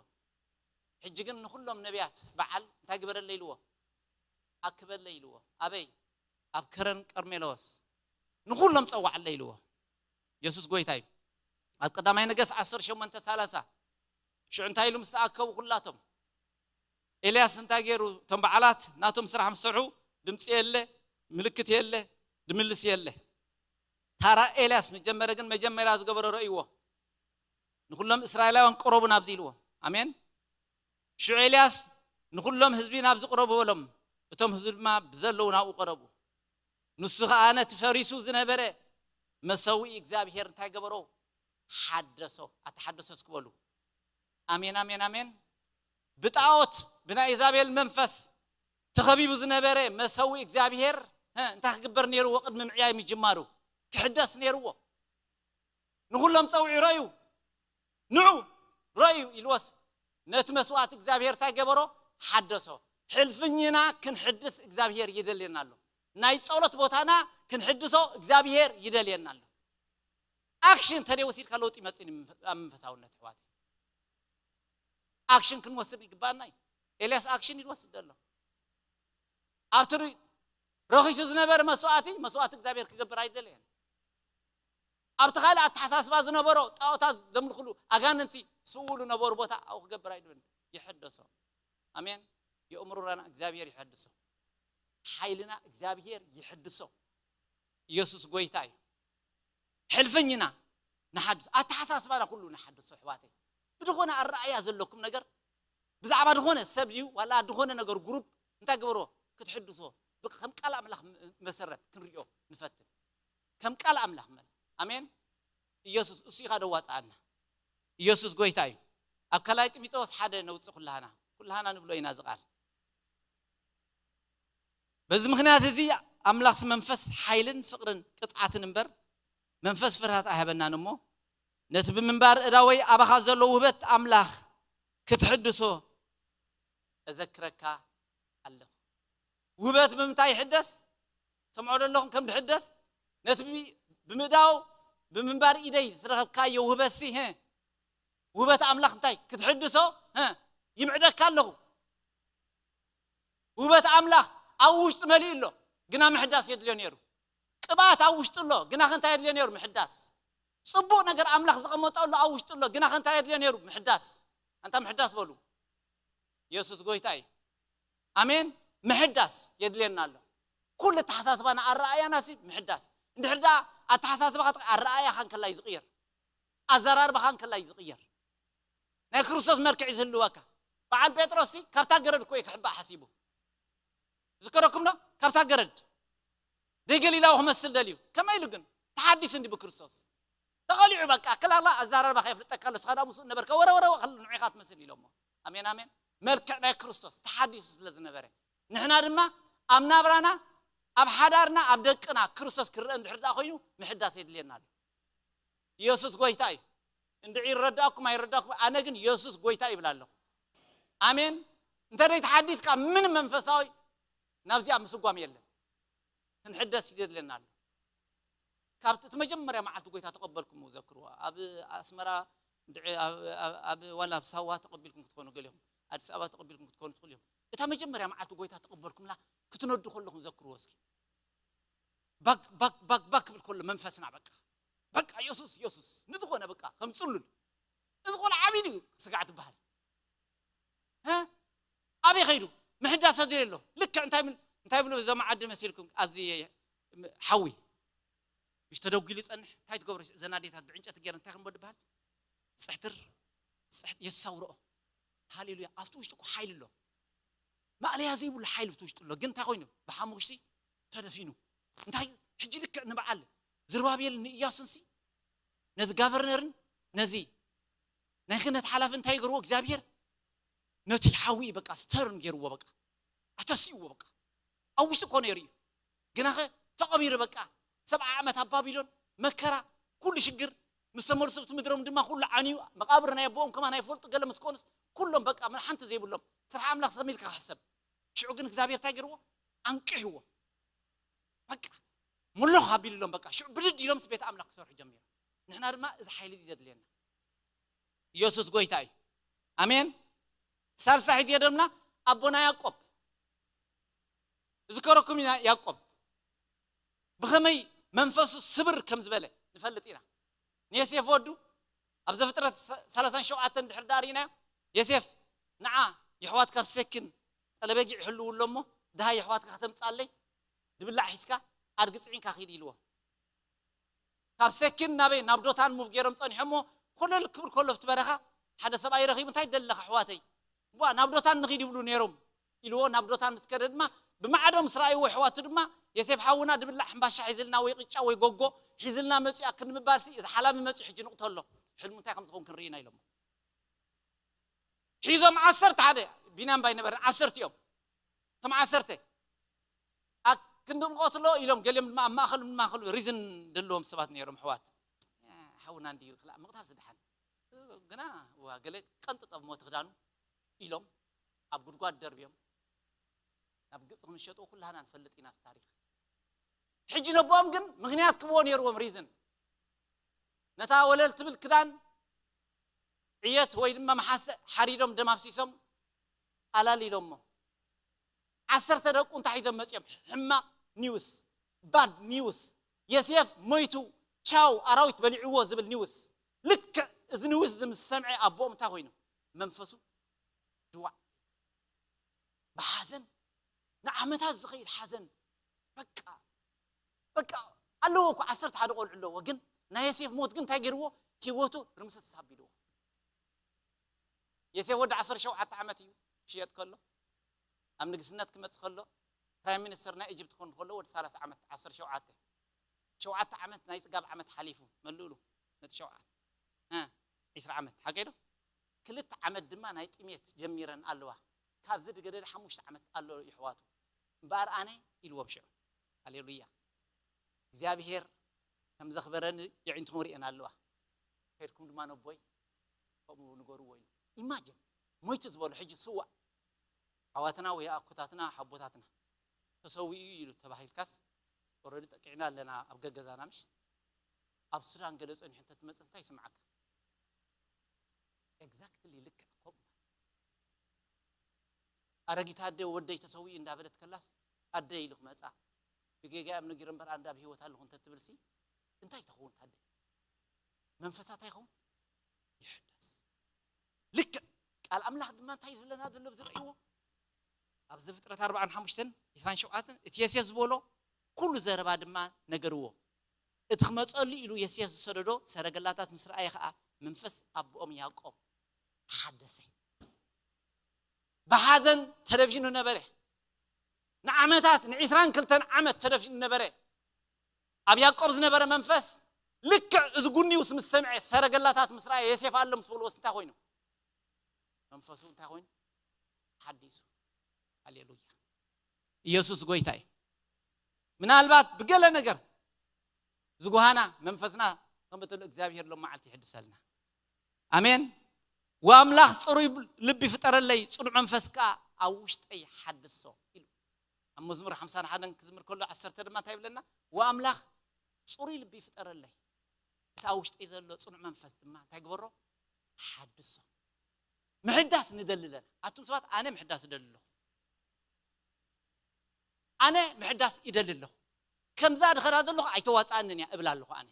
ሕጂ ግን ንኹሎም ነቢያት በዓል እንታይ ግበረለይ ኢልዎ? ኣክበለይ ኢልዎ። ኣበይ? ኣብ ከረን ቀርሜሎስ። ንኹሎም ጸዋዕለይ ኢልዎ። የሱስ ጎይታ እዩ። ኣብ ቀዳማይ ነገስ ዓሰርተ ሸሞንተ ሰላሳ ሽዑ እንታይ ኢሉ ምስ ተኣከቡ ኩላቶም፣ ኤልያስ እንታይ ገይሩ? እቶም በዓላት ናቶም ስራሕ ምስ ሰርሑ ድምፂ የለ፣ ምልክት የለ፣ ድምልስ የለ። ታራ ኤልያስ ምስ ጀመረ ግን መጀመርያ ዝገበሮ ረእይዎ። ንኹሎም እስራኤላውያን ቅረቡ ናብዚ ኢልዎ። ኣሜን። ሽዑ ኤልያስ ንኹሎም ህዝቢ ናብዚ ቅረቡ በሎም። እቶም ህዝቢ ድማ ብዘለዉ ናብኡ ቀረቡ። ንሱ ኸኣ ነቲ ፈሪሱ ዝነበረ መሰውኢ እግዚኣብሔር እንታይ ገበሮ? ሓደሶ። ኣተሓደሶ እስኪ በሉ። ኣሜን፣ ኣሜን፣ ኣሜን። ብጣዖት ብናይ ኢዛቤል መንፈስ ተኸቢቡ ዝነበረ መሰውኢ እግዚኣብሔር፣ እ፣ እንታይ ክግበር ነይርዎ? ቅድሚ ምዕያይ ምጅማሩ ክሕደስ ነይርዎ። ንኹሎም ጸዊዑ ረዩ፣ ንዑ ረዩ ኢልዎስ ነቲ መስዋዕቲ እግዚኣብሔር እንታይ ገበሮ? ሓደሶ። ሕልፍኝና ክንሕድስ እግዚኣብሔር ይደልየና ኣሎ። ናይ ጸሎት ቦታና ክንሕድሶ እግዚኣብሔር ይደልየና ኣሎ። ኣክሽን ተደይ ወሲድካ ለውጢ ይመጽእ እዩ ኣብ መንፈሳውነት፣ ኣሕዋተይ። ኣክሽን ክንወስድ ይግባኣና እዩ። ኤልያስ ኣክሽን ይወስድ ኣሎ። ኣብቲ ሪ-፣ ረኺሱ ዝነበረ መስዋዕቲ፣ መስዋዕቲ እግዚኣብሔር ክገብር ኣይደለየን። ኣብቲ ካልእ ኣተሓሳስባ ዝነበሮ፣ ጣዖታት ዘምልኽሉ ኣጋንንቲ ዝስውሉ ነበሩ ቦታ ኣብኡ ክገብር ኣይደለየን። ይሕደሶ። ኣሜን። የእምሮና እግዚኣብሔር ይሕድሶ። ሓይልና እግዚኣብሔር ይሕድሶ። ኢየሱስ ጎይታ እዩ። ሕልፍኝና ንሓድሶ፣ ኣተሓሳስባና ኩሉ ንሓድሶ፣ ኣሕዋተይ። ብዝኾነ ኣረኣያ ዘለኩም ነገር ብዛዕባ ዝኾነ ሰብ ድዩ ዋላ ዝኾነ ነገር ግሩፕ እንታይ ግበርዎ ክትሕድሶ ከም ቃል ኣምላኽ መሰረት ክንሪኦ ንፈትን። ከም ቃል ኣምላኽ መለ ኣሜን። ኢየሱስ እሱ ኢኻ ደዋፅኣና። ኢየሱስ ጎይታ እዩ። ኣብ ካልኣይ ጢሞቴዎስ ሓደ ነውፅእ ኩላህና ኩላህና ንብሎ ኢና ዝቃል። በዚ ምክንያት እዚ ኣምላኽስ መንፈስ ሓይልን ፍቕርን ቅፅዓትን እምበር መንፈስ ፍርሃት ኣይሃበናን እሞ ነቲ ብምንባር እዳወይ ኣባኻ ዘሎ ውህበት ኣምላኽ ክትሕድሶ እዘክረካ ኣለኹ። ውህበት ብምንታይ ይሕደስ? ሰምዖ ዘለኹም ከም ድሕደስ ነቲ ብምእዳው ብምንባር ኢደይ ዝረኸብካዮ ውህበትሲ ውህበት ኣምላኽ እንታይ ክትሕድሶ ይምዕደካ ኣለኹ። ውበት ኣምላኽ ኣብ ውሽጢ መሊኡ ኣሎ፣ ግና ምሕዳስ የድልዮ ነይሩ። ቅብኣት ኣብ ውሽጢ ኣሎ፣ ግና ከንታይ የድልዮ ነይሩ? ምሕዳስ። ጽቡቕ ነገር ኣምላኽ ዘቐመጦ ኣሎ ኣብ ውሽጢ ኣሎ፣ ግና ከንታይ የድልዮ ነይሩ? ምሕዳስ። ኣንታ ምሕዳስ በሉ። ኢየሱስ ጎይታ እዩ። ኣሜን። ምሕዳስ የድልየና ኣሎ። ኩሉ ኣተሓሳስባና ኣረኣያና ሲ ምሕዳስ። እንድሕር ደኣ ኣተሓሳስባኻ ኣረኣያኻ እንከላይ ዝቕየር፣ ኣዘራርባኻ እንከላይ ዝቕየር፣ ናይ ክርስቶስ መልክዕ ዝህልወካ። በዓል ጴጥሮስ ሲ ካብታ ገረድ እኮ እዩ ክሕባእ ሓሲቡ። ዝከረኩም ዶ? ካብታ ገረድ ደይ ገሊላዊ ክመስል ደልዩ። ከመይ ኢሉ ግን ተሓዲሱ እንዲ ብክርስቶስ ተቐሊዑ። በቃ ክላላ ኣዛራርባ ከየፍልጠካ ኣሎ። ስኻ ዳ ምስኡ ነበርካ ወረ ወረ ከሉ ንዑኻ ትመስል ኢሎሞ። ኣሜን ኣሜን። መልክዕ ናይ ክርስቶስ ተሓዲሱ ስለ ዝነበረ ንሕና ድማ ኣብ ናብራና ኣብ ሓዳርና ኣብ ደቅና ክርስቶስ ክረአ እንድሕር ደኣ ኮይኑ ምሕዳስ የድልየና ኣሎ። ኢየሱስ ጎይታ እዩ። እንድዒ ይረዳእኩም ኣይረዳእኩም፣ ኣነ ግን ኢየሱስ ጎይታ ይብል ኣለኹ። ኣሜን። እንተ ደይ ተሓዲስካ ምንም መንፈሳዊ ናብዚኣ ምስጓም የለን። ክንሕደስ ይደድለና ኣሎ። ካብ እቲ መጀመርያ መዓልቲ ጎይታ ተቐበልኩም ዘክርዎ። ኣብ ኣስመራ እንድዒ፣ ኣብ፣ ኣብ፣ ኣብ ዋላ ኣብ ሳዋ ተቐቢልኩም ክትኮኑ ገሊኹም፣ ኣዲስ ኣበባ ተቐቢልኩም ክትኮኑ ትኽእሉ እዮም። እታ መጀመርያ መዓልቲ ጎይታ ተቐበልኩምላ ክትነዱ ከለኹም ዘክርዎ እስኪ። ባክ ባክ ባክ ባክ ክብል ከሎ መንፈስና በቃ በቃ ኢየሱስ ኢየሱስ ንዝኾነ በቃ ከም ጽሉል እዚ ቆልዓ ዓብዩ ድዩ ስጋዕ ትበሃል። እ? ኣበይ ኸይዱ? ምሕዳስ ኣድልዮ ኣሎ። ልክዕ እንታይ ብል-፣ እንታይ ብሎ ዘመዓዲ መሲልኩም ኣብዚ ሓዊ ምሽ ተደጒሉ ይጸንሕ። እንታይ ትገብሮ? ዘና ኣዴታት ብዕንጨቲ ገይረን እንታይ ከም ዝበሃል? ጽሕትር፣ ጽሕት-፣ የሳውርኦ። ሃሌሉያ። ኣብቲ ውሽጢ እኮ ሓይሊ ኣሎ። ማእለያ ዘይብሉ ሓይሊ ኣብቲ ውሽጢ ኣሎ። ግን እንታይ ኮይኑ? ብሓሙኽሽቲ ተደፊኑ። እንታይ? ሕጂ ልክዕ ንበዓል ዝርባቤል ንኢያሱን ሲ ነዚ ጋቨርነርን ነዚ ናይ ክህነት ሓላፊ እንታይ ገርዎ እግዚኣብሔር? ነቲ ሓዊ በቃ ስተርን ገርዎ፣ በቃ ኣተስይዎ። በቃ ኣብ ውሽጢ እኮ ነይሩ እዩ። ግናኸ ተቐቢሩ በቃ ሰብዓ ዓመት ኣብ ባቢሎን መከራ፣ ኩሉ ሽግር ምስ ተመልሱ ኣብቲ ምድሮም ድማ ኩሉ ዓንዩ፣ መቓብር ናይ ኣቦኦም ከማን ኣይፈልጡ ገለ ምስ ኮኑስ ኩሎም በቃ ምን ሓንቲ ዘይብሎም ስራሕ ኣምላኽ ሰሚልካ ክሕሰብ። ሽዑ ግን እግዚኣብሔር እንታይ ገርዎ? ኣንቂሕዎ። በቃ ሙሎኽ ኣቢልሎም በቃ ሽዑ ብድድ ኢሎም ቤት ኣምላኽ ክሰርሑ ጀሚሮም። ንሕና ድማ እዚ ሓይሊ እዚ ዘድልየና። ኢየሱስ ጎይታ እዩ። ኣሜን። ሳልሳይ ሒዝዮ ደምና ኣቦና ያዕቆብ እዝከረኩም ኢና። ያዕቆብ ብኸመይ መንፈሱ ስብር ከም ዝበለ ንፈልጥ ኢና። ንዮሴፍ ወዱ ኣብ ዘፍጥረት ሰላሳ ሸውዓተ እንድሕር ዳር ኢና፣ ዮሴፍ ንዓ የሕዋትካ ኣብ ሴኪን ጠለበጊዕ ይሕልው ኣሎ እሞ ድሃይ የሕዋትካ ከተምጻለይ ድብላዕ ሒዝካ ኣድጊ ጽዒንካ ኺድ ኢልዎ። ካብ ሴኪን ናበይ ናብ ዶታን ሙቭ ገይሮም ጸኒሖሞ። ኮለል ክብል ከሎ ኣብቲ በረኻ ሓደ ሰብኣይ ረኺቡ፣ "እንታይ ደለኻ ኣሕዋተይ?" "እዋ ናብ ዶታን ንኺድ ይብሉ ነይሮም" ኢልዎ። ናብ ዶታን ምስ ከደ ድማ ብማዕዶ ምስ ረኣይዎ ኣሕዋቱ ድማ፣ "የሴፍ ሓውና ድብላዕ ሕምባሻ ሒዝልና ወይ ቅጫ ወይ ጎጎ ሒዝልና መጺኡ ኣክል ንምባልሲ እዚ ሓላሚ መጺኡ ሕጂ ንቕተሎ፣ ሕልሙ እንታይ ከም ዝኸውን ክንርኢ ኢና" ኢሎሞ። ሒዞም ዓሰርተ ሓደ፣ ቢንያም ባይነበርን ዓሰርተ እዮም። እቶም ዓሰርተ ኣክንዲ ንቐትሎ ኢሎም፣ ገሊኦም ድማ ኣብ ማእኸል ማእኸል ሪዝን ዘለዎም ሰባት ነይሮም ኣሕዋት። ሓውና እንድዩ ክላእ ምቕታል ዝደሓን ግና እዋ ገለ ቀንጥጠ ሞት ክዳኑ ኢሎም ኣብ ጉድጓድ ደርብዮም ናብ ግብፂ ክምሸጥዎ ኩላህና ንፈልጥ ኢና ታሪክ። ሕጂ ነቦኦም ግን ምክንያት ክብዎ ነይርዎም ሪዝን። ነታ ወለል ትብል ክዳን ዕየት ወይ ድማ መሓሰ ሓሪዶም ደም ኣፍሲሶም ኣላሊሎሞ። ዓሰርተ ደቁ እንታይ ሒዞም መፂኦም? ሕማቕ ኒውስ፣ ባድ ኒውስ። የሴፍ ሞይቱ፣ ቻው ኣራዊት በሊዕዎ ዝብል ኒውስ። ልክዕ እዚ ኒውስ እዚ ምስ ሰምዐ ኣቦኦም እንታይ ኮይኑ? መንፈሱ ድዋዕ። ብሓዘን ንዓመታት ዝኸይድ ሓዘን። በቃ በቃ ኣለዎ እኮ ዓሰርተ ሓደ ቆልዑ ኣለዎ። ግን ናይ የሴፍ ሞት ግን እንታይ ገይርዎ? ህይወቱ ርምስስ ኣቢልዎ። የሴፍ ወዲ ዓሰርተ ሸውዓተ ዓመት እዩ ክሽየጥ ከሎ፣ ኣብ ንግስነት ክመጽእ ከሎ፣ ፕራይም ሚኒስተር ናይ ኢጅፕት ክኾን ከሎ ወዲ ሰላሳ ዓመት፣ ዓሰርተ ሸውዓተ። ሸውዓተ ዓመት ናይ ጽጋብ ዓመት ሓሊፉ፣ መልእሉ ነቲ ሸውዓተ። እ፣ ዕስራ ዓመት፣ ሓቀይ ዶ? ክልተ ዓመት ድማ ናይ ጥሜት ጀሚረን ኣለዋ። ካብዚ ዝገደደ ሓሙሽተ ዓመት ኣሎ ይሕዋቱ። እምበኣር ኣነ ኢልዎም ሽዑ። ሃሌሉያ። እግዚኣብሄር ከም ዘኽበረኒ የዒንትኹም ርእየን ኣለዋ። ከድኩም ድማ ነቦይ ከምኡ ንገርዎ ኢሉ። ኢማጅን፣ ሞይቱ ዝበሉ ሕጂ ስዋእ። ኣሕዋትና ወይ ኣኮታትና፣ ሓቦታትና ተሰዊኡ ኢሉ ተባሂልካስ፣ ኦረዲ ጠቂዕና ኣለና ኣብ ገገዛና፣ ምሽ? ኣብ ሱዳን ገለ ጸኒሑ እንተትመጽእ እንታይ ይስምዓካ? ኤግዛክትሊ ልክዕ ከምኡ። ኣረጊት ኣደ ወደይ ተሰዊኡ እንዳበለት ከላስ፣ ኣደ ኢሉ ክመጻ፣ ብጌጋ እዮም ነጊሮም እምበር ኣንዳ ብህይወት ኣለኹ እንተትብልሲ፣ እንታይ ተኸውን ታደ? መንፈሳ እንታይ ይኸውን? ይሕደስ። ልክዕ ቃል ኣምላኽ ድማ እንታይ ዝብለና ዘሎ ብዝርእይዎ? ኣብ ዘፍጥረት ኣርባዓን ሓሙሽተን፣ ዕስራን ሸውዓተን፣ እቲ የሴፍ ዝበሎ ኩሉ ዘረባ ድማ ነገርዎ። እቲ ክመጸሉ ኢሉ የሴፍ ዝሰደዶ ሰረገላታት ምስ ረኣየ ኸኣ መንፈስ ኣቦኦም ያዕቆብ ተሓደሰ። ብሓዘን ተደፊኑ ነበረ። ንዓመታት፣ ንዕስራን ክልተን ዓመት ተደፊኑ ነበረ። ኣብ ያዕቆብ ዝነበረ መንፈስ ልክዕ እዚ ጉኒውስ ምስ ሰምዐ፣ ሰረገላታት ምስ ረኣየ፣ የሴፍ ኣሎ ምስ በልዎስ እንታይ ኮይኑ? መንፈሱ እንታይ ኮይኑ? ሓዲሱ። ሃሌሉያ። ኢየሱስ ጎይታ እዩ። ምናልባት ብገለ ነገር ዝጉሃና መንፈስና ከም እትሉ እግዚኣብሔር ሎም መዓልቲ ይሕድሰልና። ኣሜን። ወኣምላኽ ጽሩይ ልቢ ፍጠረለይ፣ ጽኑዕ መንፈስ ከኣ ኣብ ውሽጠይ ሓድሶ ኢሉ። ኣብ መዝሙር ሓምሳን ሓደን ክዝምር ከሎ ዓሰርተ ድማ እንታይ ይብለና? ወኣምላኽ ጽሩይ ልቢ ፍጠረለይ፣ እቲ ኣብ ውሽጠይ ዘሎ ጽኑዕ መንፈስ ድማ እንታይ ግበሮ? ሓድሶ። ምሕዳስ ንደሊ ኣለና። ኣቱም ሰባት፣ ኣነ ምሕዳስ እደሊ ኣለኹ። ኣነ ምሕዳስ ይደሊ ኣለኹ። ከምዛ ድኸዳ ዘለኹ ኣይተዋጽኣንን እያ እብል ኣለኹ ኣነ።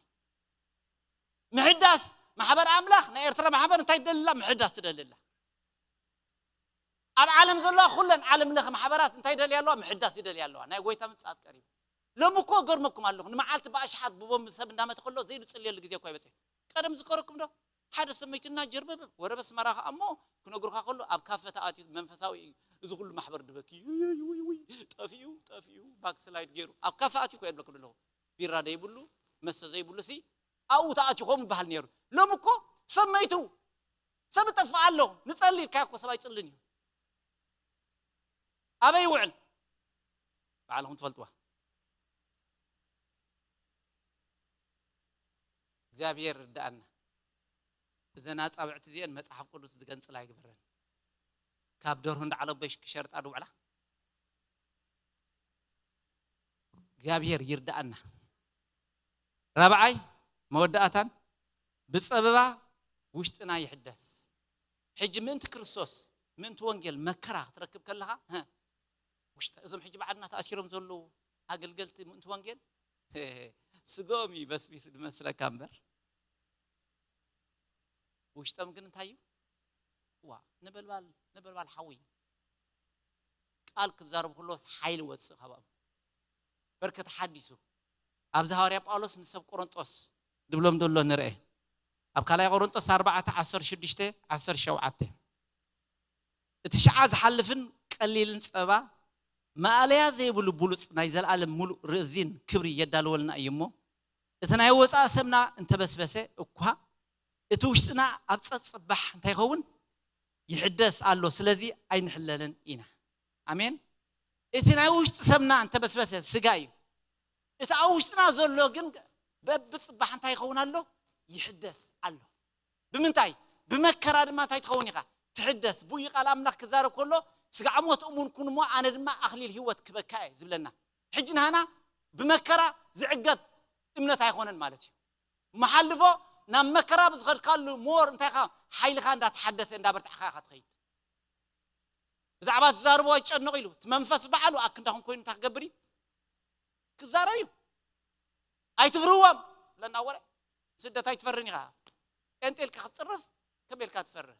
ምሕዳስ ማሕበር ኣምላኽ፣ ናይ ኤርትራ ማሕበር እንታይ ትደሊ ኣላ? ምሕዳስ ትደሊ ኣላ። ኣብ ዓለም ዘለዋ ኩለን ዓለም ለኸ ማሕበራት እንታይ ይደልያ ኣለዋ? ምሕዳስ ይደልያ ኣለዋ። ናይ ጎይታ ምጽኣት ቀሪቡ። ሎሚ እኮ ገርመኩም ኣለኹ። ንመዓልቲ ብኣሽሓት ብቦምብ ሰብ እንዳመተ ከሎ ዘይንጽልየሉ ግዜ እኮ ኣይበጽሐን። ቀደም ዝከረኩም ዶ? ሓደ ሰመይትና ጀርበበ ወረ በስመራ ከኣ እሞ ክነግሩኻ ከሎ ኣብ ካፈ ተኣትዩ መንፈሳዊ እዩ። እዚ ኩሉ ማሕበር ድበኪ፣ ውይ፣ ውይ፣ ውይ፣ ጠፊኡ፣ ጠፊኡ፣ ባክስላይድ ገይሩ። ኣብ ካፈ ኣትዩ እኮ የብለኩም ኣለኹ። ቢራ ዘይብሉ፣ መስተ ዘይብሉ ሲ ኣብኡ ተኣትዩ ከምኡ ይበሃል ነይሩ። ሎሚ እኮ ሰመይቱ ሰብ ይጠፍእ ኣሎ። ንጸሊ ኢልካ እኮ ሰብ ኣይጽልን እዩ። ኣበይ ይውዕል? ባዕልኹም ትፈልጥዋ። እግዚኣብሔር ርድኣና። እዘን ኣጻብዕቲ እዚአን መጽሓፍ ቅዱስ ዝገንጽላ ይግበረን። ካብ ደርሁ እንዳዓለቦይ ክሸርጣ ድውዕላ። እግዚኣብሔር ይርድኣና። ራብዓይ መወዳእታን፣ ብጸበባ ውሽጥና ይሕደስ። ሕጂ ምእንቲ ክርስቶስ፣ ምእንቲ ወንጌል መከራ ክትረክብ ከለኻ፣ ሀ፣ ውሽጠ-፣ እዞም ሕጂ ብዓድና ተኣሲሮም ዘለዉ ኣገልገልቲ ምእንቲ ወንጌል፣ ስግኦም እዩ በስቢስ ዝመስለካ እምበር፣ ውሽጦም ግን እንታይ እዩ? ዋ፣ ነበልባል፣ ነበልባል ሓዊ። ቃል ክዛረቡ ከለዎስ ሓይሊ ወጽእ ካብኦም። በርከ ተሓዲሱ። ኣብዚ ሃዋርያ ጳውሎስ ንሰብ ቆሮንጦስ ድብሎም ደሎ ንርኤ። ኣብ ካልኣይ ቆሮንጦስ ኣርባዕተ ዓሰርተ ሽዱሽተ ዓሰርተ ሸውዓተ። እቲ ሽዓ ዝሓልፍን ቀሊልን ጸባ፣ ማእለያ ዘይብሉ ብሉጽ ናይ ዘለኣለም ምሉእ ርዚን ክብሪ የዳልወልና እዩ እሞ፣ እቲ ናይ ወጻኢ ሰብና እንተበስበሰ እኳ፣ እቲ ውሽጥና ኣብ ጸጽባሕ እንታይ ይኸውን? ይሕደስ ኣሎ። ስለዚ ኣይንሕለልን ኢና። ኣሜን። እቲ ናይ ውሽጢ ሰብና እንተበስበሰ ስጋ እዩ። እቲ ኣብ ውሽጥና ዘሎ ግን በብጽባሕ እንታይ ይኸውን ኣሎ? ይሕደስ ኣሎ። ብምንታይ? ብመከራ ድማ እንታይ ትኸውን ኢኻ? ትሕደስ። ብኡ ቃል ኣምላኽ ክዛረብ ከሎ፣ "ስጋዕ ሞት እሙን ኩን እሞ፣ ኣነ ድማ ኣኽሊል ህይወት ክበካ እየ" ዝብለና። ሕጂ ንሃና ብመከራ ዝዕገት እምነት ኣይኮነን ማለት እዩ። መሓልፎ ናብ መከራ ብዝኸድካሉ ሞር እንታይ ኢኻ? ሓይልኻ እንዳተሓደሰ እንዳበርታዕካ ኢኻ ትኸይድ። ብዛዕባ ዝዛረብዎ ኣይጨነቕ ኢሉ፣ እቲ መንፈስ ባዕሉ ኣክንዳኹም ኮይኑ እንታይ ክገብር እዩ? ክዛረብ እዩ። ኣይትፍርህዎም ለና ወረ። ስደት ኣይትፈርን ኢኻ። ጴንጤ ኢልካ ክትጽርፍ ከመይ ኢልካ ትፈርህ?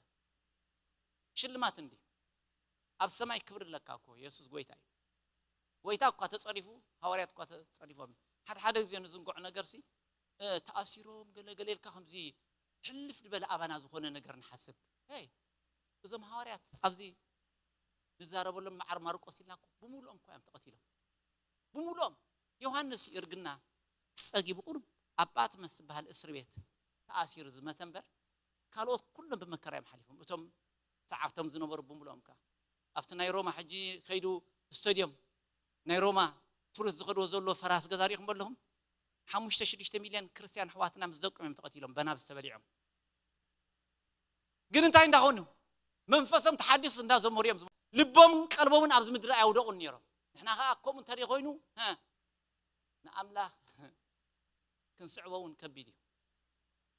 ሽልማት እንዲ ኣብ ሰማይ ክብሪ ኣለካ እኮ። የሱስ ጎይታ እዩ። ጎይታ እኳ ተጸሪፉ፣ ሃዋርያት እኳ ተጸሪፎም። ሓደ ሓደ ግዜ ንዝንግዖ ነገርሲ፣ እ፣ ተኣሲሮም ገለ ገለ ኢልካ ከምዚ ሕልፍ ዝበለ ኣባና ዝኾነ ነገር ንሓስብ። ሄይ፣ እዞም ሃዋርያት ኣብዚ ንዛረበሎም መዓር ማርቆስ ኢልና እኮ ብምሉኦም እኮ እዮም ተቐቲሎም። ብምሉኦም። ዮሃንስ እዩ እርግና ጸጊቡ ቁሩብ ኣብ ጳጥመስ ዝበሃል እስሪ ቤት ተኣሲሩ ዝመተ እምበር፣ ካልኦት ኩሎም ብመከራ እዮም ሓሊፎም። እቶም ሰዓብቶም ዝነበሩ ብምሉኦም ከኣ ኣብቲ ናይ ሮማ ሕጂ ከይዱ ስቶድዮም ናይ ሮማ ቱሪስት ዝኸድዎ ዘሎ ፈራስ ገዛ ሪኢኹም ኣለኹም። ሓሙሽተ ሽዱሽተ ሚልዮን ክርስትያን ኣሕዋትና ምስ ደቆም እዮም ተቐቲሎም፣ በናብስ ተበሊዖም። ግን እንታይ እንዳኾኑ? መንፈሶም ተሓዲሱ እንዳዘመሩ እዮም ዝሞ-፣ ልቦምን ቀልቦምን ኣብዚ ምድሪ ኣየውደቑን ነይሮም። ንሕና ኸዓ ከምኡ እንተደይ ኮይኑ፣ ሀ፣ ንኣምላኽ ክንስዕቦ እውን ከቢድ እዩ።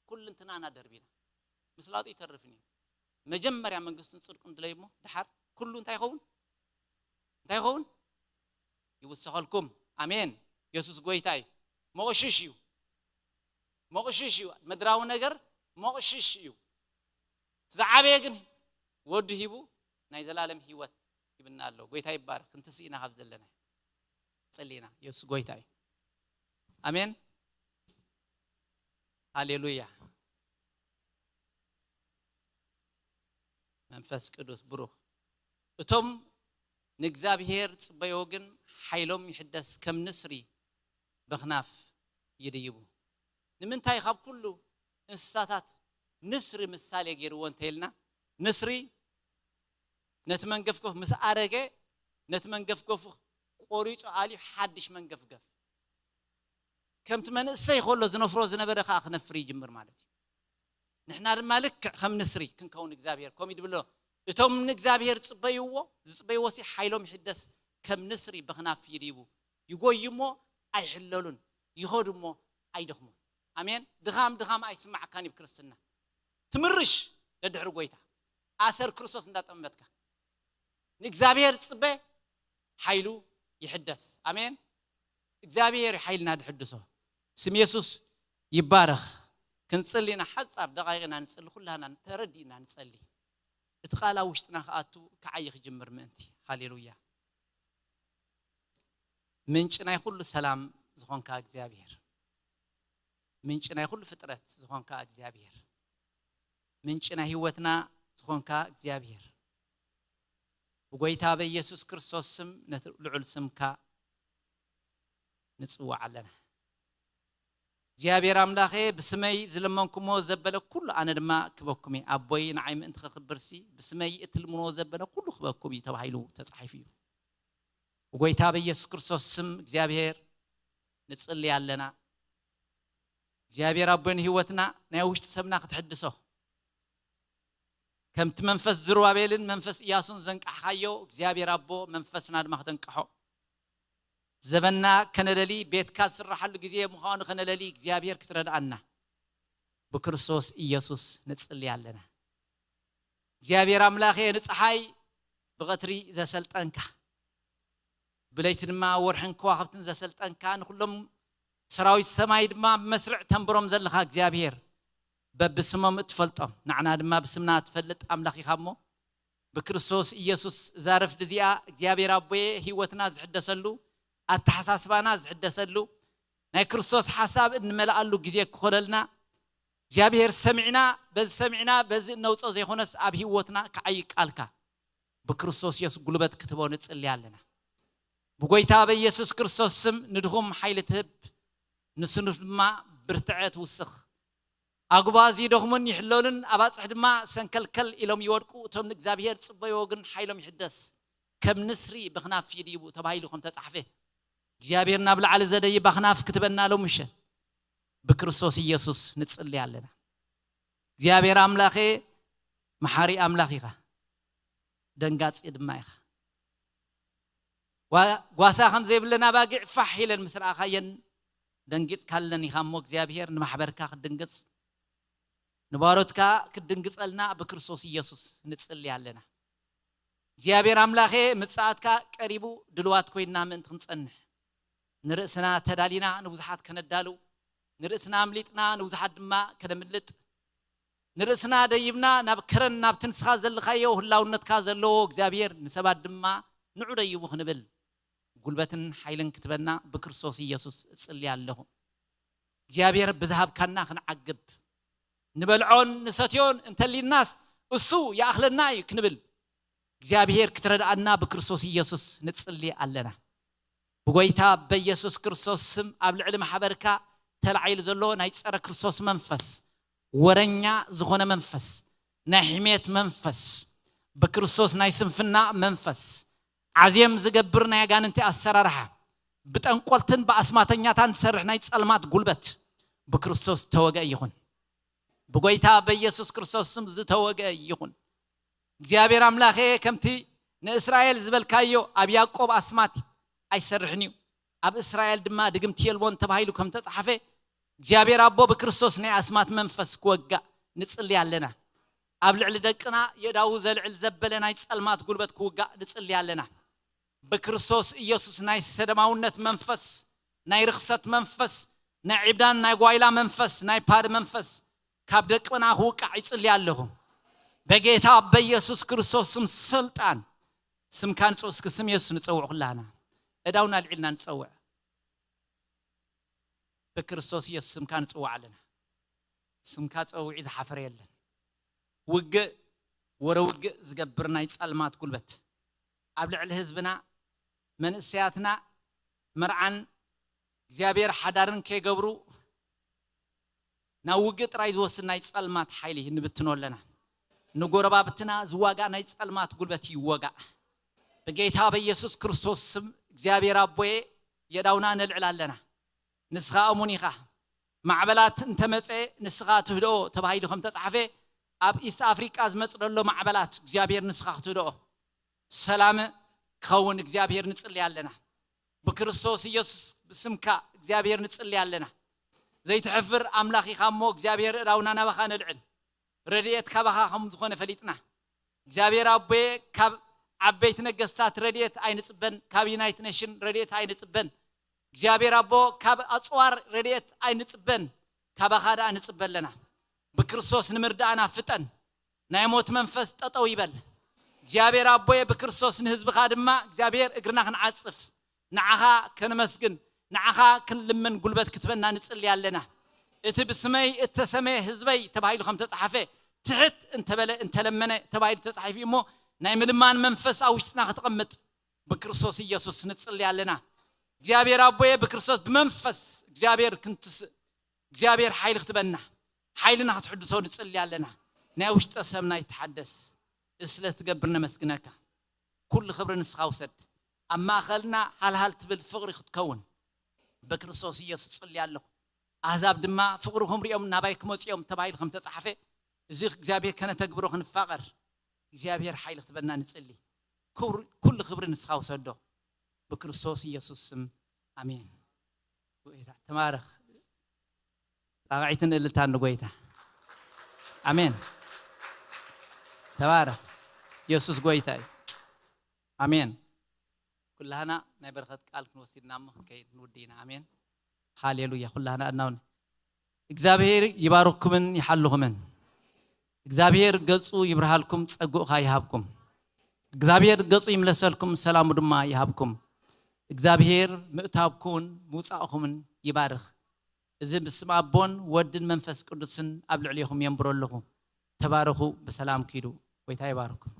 ኩልንትናና ደርቢና ምስላጡ ይተርፍን እዩ። መጀመርያ መንግስቱን ጽድቁን ድለዩ እሞ፣ ድሓር ኩሉ እንታይ ይኸውን? እንታይ ይኸውን? ይውሰኸልኩም። ኣሜን። የሱስ ጎይታ እዩ። መቕሽሽ እዩ። መቕሽሽ እዩ። ምድራዊ ነገር መቕሽሽ እዩ። ዝዓበየ ግን ወዱ ሂቡ ናይ ዘላለም ህይወት ሂብና ኣሎ። ጎይታ ይባረክ። ክንትስእ ኢና ካብ ዘለና። ጸሊና። የሱስ ጎይታ እዩ። ኣሜን። ሃሌሉያ። መንፈስ ቅዱስ ብሩኽ። እቶም ንእግዚኣብሔር ጽበዮ ግን ሓይሎም ይሕደስ፣ ከም ንስሪ በኽናፍ ይድይቡ። ንምንታይ ካብ ኩሉ እንስሳታት ንስሪ ምሳሌ ገይርዎ እንተ ኢልና፣ ንስሪ ነቲ መንገፍገፍ ምስ ኣረገ፣ ነቲ መንገፍገፉ ቆሪጹ ኣልዩ ሓድሽ መንገፍገፍ። ከምቲ መንእሰይ ከሎ ዝነፍሮ ዝነበረ ከኣ ክነፍር ይጅምር ማለት እዩ። ንሕና ድማ ልክዕ ከም ንስሪ ክንከውን እግዚኣብሔር ከምኡ እዩ ድብሎ። እቶም ንእግዚኣብሔር ዝጽበይዎ፣ ዝጽበይዎ ሲ ሓይሎም ይሕደስ፣ ከም ንስሪ በኽናፍ ይድይቡ። ይጎዩ እሞ ኣይሕለሉን፣ ይኸዱ እሞ ኣይደኽሙን። ኣሜን። ድኻም ድኻም ኣይስማዓካን እዩ ክርስትና። ትምርሽ ደድሕሪ ጎይታ። ኣሰር ክርስቶስ እንዳጠመትካ ንእግዚኣብሔር ጽበ፣ ሓይሉ ይሕደስ። ኣሜን። እግዚኣብሔር ሓይልና ድሕድሶ። ስም የሱስ ይባረኽ። ክንጽሊ ኢና፣ ሓጻር ደቓይቕ ኢና ንጽሊ፣ ኩላና ተረዲእና ንጸሊ። እቲ ቃል ኣብ ውሽጥና ክኣቱ ክዓይ ክጅምር ምእንቲ። ሃሌሉያ። ምንጪ ናይ ኩሉ ሰላም ዝኾንካ እግዚኣብሔር፣ ምንጪ ናይ ኩሉ ፍጥረት ዝኾንካ እግዚኣብሔር፣ ምንጪ ናይ ህይወትና ዝኾንካ እግዚኣብሔር፣ ብጎይታ በኢየሱስ ክርስቶስ ስም ነቲ ልዑል ስምካ ንጽዋዕ ኣለና። እግዚኣብሔር ኣምላኸ፣ ብስመይ ዝለመንኩሞ ዘበለ ኩሉ ኣነ ድማ ክበኩም እየ። ኣቦይ ንዓይ ምእንቲ ከኽብርሲ፣ ብስመይ እትልምንዎ ዘበለ ኩሉ ክበኩም እዩ ተባሂሉ ተጻሒፉ እዩ። ብጎይታ በኢየሱስ ክርስቶስ ስም እግዚኣብሔር ንጽሊ ኣለና። እግዚኣብሔር ኣቦይ ንህይወትና ናይ ውሽጢ ሰብና ክትሕድሶ፣ ከምቲ መንፈስ ዝሩባቤልን መንፈስ ኢያሱን ዘንቃሕካዮ እግዚኣብሔር ኣቦ መንፈስና ድማ ክተንቅሖ። ዘበና ከነለሊ፣ ቤትካ ዝስራሓሉ ግዜ ምዃኑ ከነለሊ እግዚኣብሔር ክትረድኣና ብክርስቶስ ኢየሱስ ንጽሊ ኣለና። እግዚኣብሔር ኣምላኸ፣ ንጸሓይ ብቐትሪ ዘሰልጠንካ፣ ብለይቲ ድማ ወርሕን ከዋኽብትን ዘሰልጠንካ፣ ንኹሎም ሰራዊት ሰማይ ድማ ብመስርዕ ተንብሮም ዘለኻ እግዚኣብሔር፣ በብስሞም እትፈልጦም፣ ንዓና ድማ ብስምና እትፈልጥ ኣምላኽ ኢኻ እሞ፣ ብክርስቶስ ኢየሱስ እዛ ረፍዲ እዚኣ እግዚኣብሔር ኣቦየ ህይወትና ዝሕደሰሉ፣ ኣተሓሳስባና ዝሕደሰሉ፣ ናይ ክርስቶስ ሓሳብ እንመልኣሉ ግዜ ክኾነልና እግዚኣብሔር ሰሚዕና፣ በዚ ሰሚዕና በዚ እነውጾ ዘይኮነስ ኣብ ህይወትና ክዓይ ቃልካ ብክርስቶስ የሱስ ጉልበት ክትቦ ንጽሊ ኣለና። ብጎይታ በኢየሱስ ክርስቶስ ስም ንድኹም ሓይሊ ትህብ፣ ንስኑፍ ድማ ብርትዐ ትውስኽ። ኣጉባዝ ይደኽሙን ይሕለሉን፣ ኣባጽሕ ድማ ሰንከልከል ኢሎም ይወድቁ። እቶም ንእግዚኣብሔር ጽበይዎ ግን ሓይሎም ይሕደስ፣ ከም ንስሪ ብኽናፍ ይድይቡ ተባሂሉ ከም ተጻሕፈ፣ እግዚኣብሔር ናብ ላዕሊ ዘደይብ ኣኽናፍ ክትበና ሎምሸ ብክርስቶስ ኢየሱስ ንጽሊ ኣለና። እግዚኣብሔር ኣምላኸ መሓሪ ኣምላኽ ኢኻ፣ ደንጋጺ ድማ ኢኻ። ጓ-፣ ጓሳ ከም ዘይብለን ኣባጊዕ ፋሕ ኢለን ምስ ረኣኻየን ደንጊጽካለን ኢኻ እሞ እግዚኣብሔር ንማሕበርካ ክትድንግጽ ንባሮትካ ክትድንግጸልና ብክርስቶስ ኢየሱስ ንጽሊ ኣለና። እግዚኣብሔር ኣምላኸ ምጽኣትካ ቀሪቡ ድልዋት ኮይንና ምእንቲ ክንጸንሕ ንርእስና ተዳሊና ንብዙሓት ከነዳሉ፣ ንርእስና ኣምሊጥና ንብዙሓት ድማ ከነምልጥ፣ ንርእስና ደይብና ናብ ከረን ናብቲ ንስኻ ዘለኻዮ ህላውነትካ ዘለዎ እግዚኣብሔር ንሰባት ድማ ንዑ ደይቡ ክንብል ጉልበትን ሓይልን ክትበና ብክርስቶስ ኢየሱስ እጽሊ ኣለኹ። እግዚኣብሔር ብዝሃብካና ክንዓግብ፣ ንበልዖን ንሰትዮን እንተሊናስ እሱ ይኣኽለና እዩ ክንብል እግዚኣብሔር ክትረድኣና ብክርስቶስ ኢየሱስ ንጽሊ ኣለና። ብጎይታ በኢየሱስ ክርስቶስ ስም ኣብ ልዕሊ ማሕበርካ ተላዒሉ ዘሎ ናይ ጸረ ክርስቶስ መንፈስ፣ ወረኛ ዝኾነ መንፈስ፣ ናይ ሕሜት መንፈስ፣ ብክርስቶስ ናይ ስንፍና መንፈስ፣ ዓዜም ዝገብር ናይ ኣጋንንቲ ኣሰራርሓ፣ ብጠንቆልትን ብኣስማተኛታን ዝሰርሕ ናይ ጸልማት ጉልበት ብክርስቶስ ተወገ ይኹን። ብጎይታ በኢየሱስ ክርስቶስ ስም ዝተወገ ይኹን። እግዚኣብሔር ኣምላኸ፣ ከምቲ ንእስራኤል ዝበልካዮ ኣብ ያዕቆብ ኣስማት ኣይሰርሕን እዩ፣ ኣብ እስራኤል ድማ ድግምቲ የልቦን ተባሂሉ ከም ተጻሓፈ፣ እግዚኣብሔር ኣቦ ብክርስቶስ ናይ ኣስማት መንፈስ ክወጋእ ንጽሊ ኣለና። ኣብ ልዕሊ ደቅና የእዳዉ ዘልዕል ዘበለ ናይ ጸልማት ጉልበት ክውጋእ ንጽሊ ኣለና። ብክርስቶስ ኢየሱስ ናይ ሰደማውነት መንፈስ፣ ናይ ርኽሰት መንፈስ፣ ናይ ዕብዳን ናይ ጓይላ መንፈስ፣ ናይ ፓድ መንፈስ ካብ ደቅና ክውቃዕ ይጽሊ ኣለኹ። በጌታ በኢየሱስ ክርስቶስ ስም ስልጣን፣ ስምካ ንጽውዕ። እስኪ ስም የሱስ ንጸውዕ ኩላና። እዳውና ልዒልና ንጸውዕ። ብክርስቶስ ኢየሱስ ስምካ ንጽውዕ ኣለና። ስምካ ጸውዒ ዝሓፈረ የለን። ውግእ፣ ወረ ውግእ ዝገብር ናይ ጸልማት ጉልበት ኣብ ልዕሊ ህዝብና፣ መንእሰያትና፣ መርዓን እግዚኣብሔር ሓዳርን ከይገብሩ ናብ ውግእ ጥራይ ዝወስድ ናይ ጸልማት ሓይሊ ንብትኖ ኣለና። ንጎረባብትና ዝዋጋእ ናይ ጸልማት ጉልበት ይወጋእ። ብጌታ በኢየሱስ ክርስቶስ ስም እግዚኣብሔር ኣቦዬ የዳውና ነልዕል ኣለና። ንስኻ እሙን ኢኻ። ማዕበላት እንተመጸ ንስኻ ትህድኦ ተባሂሉ ከም ተጻሕፈ፣ ኣብ ኢስት ኣፍሪቃ ዝመጽእ ዘሎ ማዕበላት እግዚኣብሔር ንስኻ ክትህድኦ፣ ሰላም ክኸውን እግዚኣብሔር ንጽሊ ኣለና። ብክርስቶስ ኢየሱስ ብስምካ እግዚኣብሔር ንጽሊ ኣለና። ዘይትሕፍር ኣምላኽ ኢኻ እሞ እግዚኣብሔር እዳውና ናባኻ ነልዕል። ረድኤት ካባኻ ከም ዝኾነ ፈሊጥና። እግዚኣብሔር ኣቦዬ፣ ካብ ዓበይቲ ነገስታት ረድኤት ኣይንጽበን፣ ካብ ዩናይትድ ኔሽን ረድኤት ኣይንጽበን። እግዚኣብሔር ኣቦ፣ ካብ ኣጽዋር ረድኤት ኣይንጽበን፣ ካባኻ ደኣ ንጽበ ኣለና። ብክርስቶስ ንምርዳእና ፍጠን። ናይ ሞት መንፈስ ጠጠው ይበል። እግዚኣብሔር ኣቦዬ፣ ብክርስቶስ ንህዝብኻ ድማ እግዚኣብሔር እግርና ክንዓጽፍ፣ ንዓኻ ከነመስግን፣ ንዓኻ ክንልምን ጉልበት ክትበና ንጽሊ ኣለና። እቲ ብስመይ እተሰመየ ህዝበይ ተባሂሉ ከም ተጻሓፈ፣ ትሕት እንተበለ እንተለመነ ተባሂሉ ተጻሒፉ እሞ፣ ናይ ምልማን መንፈስ ኣብ ውሽጥና ከተቐምጥ ብክርስቶስ ኢየሱስ ንጽሊ ኣለና። እግዚኣብሔር ኣቦዬ፣ ብክርስቶስ ብመንፈስ እግዚኣብሔር ክንትስእ፣ እግዚኣብሔር ሓይሊ ክትበና፣ ሓይልና ክትሕድሶ ንጽሊ ኣለና። ናይ ውሽጠ ሰብና ይተሓደስ። እዚ ስለ ትገብር ነመስግነካ። ኩሉ ክብሪ ንስኻ ውሰድ። ኣብ ማእኸልና ሃልሃል ትብል ፍቕሪ ክትከውን ብክርስቶስ ኢየሱስ ጽሊ ኣለኹ። ኣህዛብ ድማ ፍቕርኹም ሪኦም ናባይ ክመጹ እዮም ተባሂሉ ከም ተጻሓፈ፣ እዚ እግዚኣብሔር ከነተግብሮ ክንፋቐር እግዚኣብሔር ሓይሊ ክትበና ንጽሊ። ክብሪ፣ ኩሉ ክብሪ ንስኻ ውሰዶ። ብክርስቶስ ኢየሱስ ስም ኣሜን። ጎይታ ተባረኽ። ጣቕዒትን እልልታን ንጎይታ። ኣሜን። ተባረኽ። ኢየሱስ ጎይታ እዩ። ኣሜን። ኩላህና ናይ በረኸት ቃል ክንወስድ ኢና እሞ ክንከይድ ንውዲ ኢና። ኣሜን። ሃሌሉያ። ኩላህና እናውን እግዚኣብሔር ይባርክኩምን ይሓልኹምን። እግዚኣብሔር ገጹ ይብርሃልኩም፣ ጸግኡ ኸኣ ይሃብኩም። እግዚኣብሔር ገጹ ይምለሰልኩም፣ ሰላሙ ድማ ይሃብኩም። እግዚኣብሔር ምእታውኩምን ምውጻእኩምን ይባርኽ። እዚ ብስም ኣቦን ወድን መንፈስ ቅዱስን ኣብ ልዕሌኹም የንብሮ ኣለኹ። ተባረኹ፣ ብሰላም ኪዱ። ጎይታ ይባርኩም።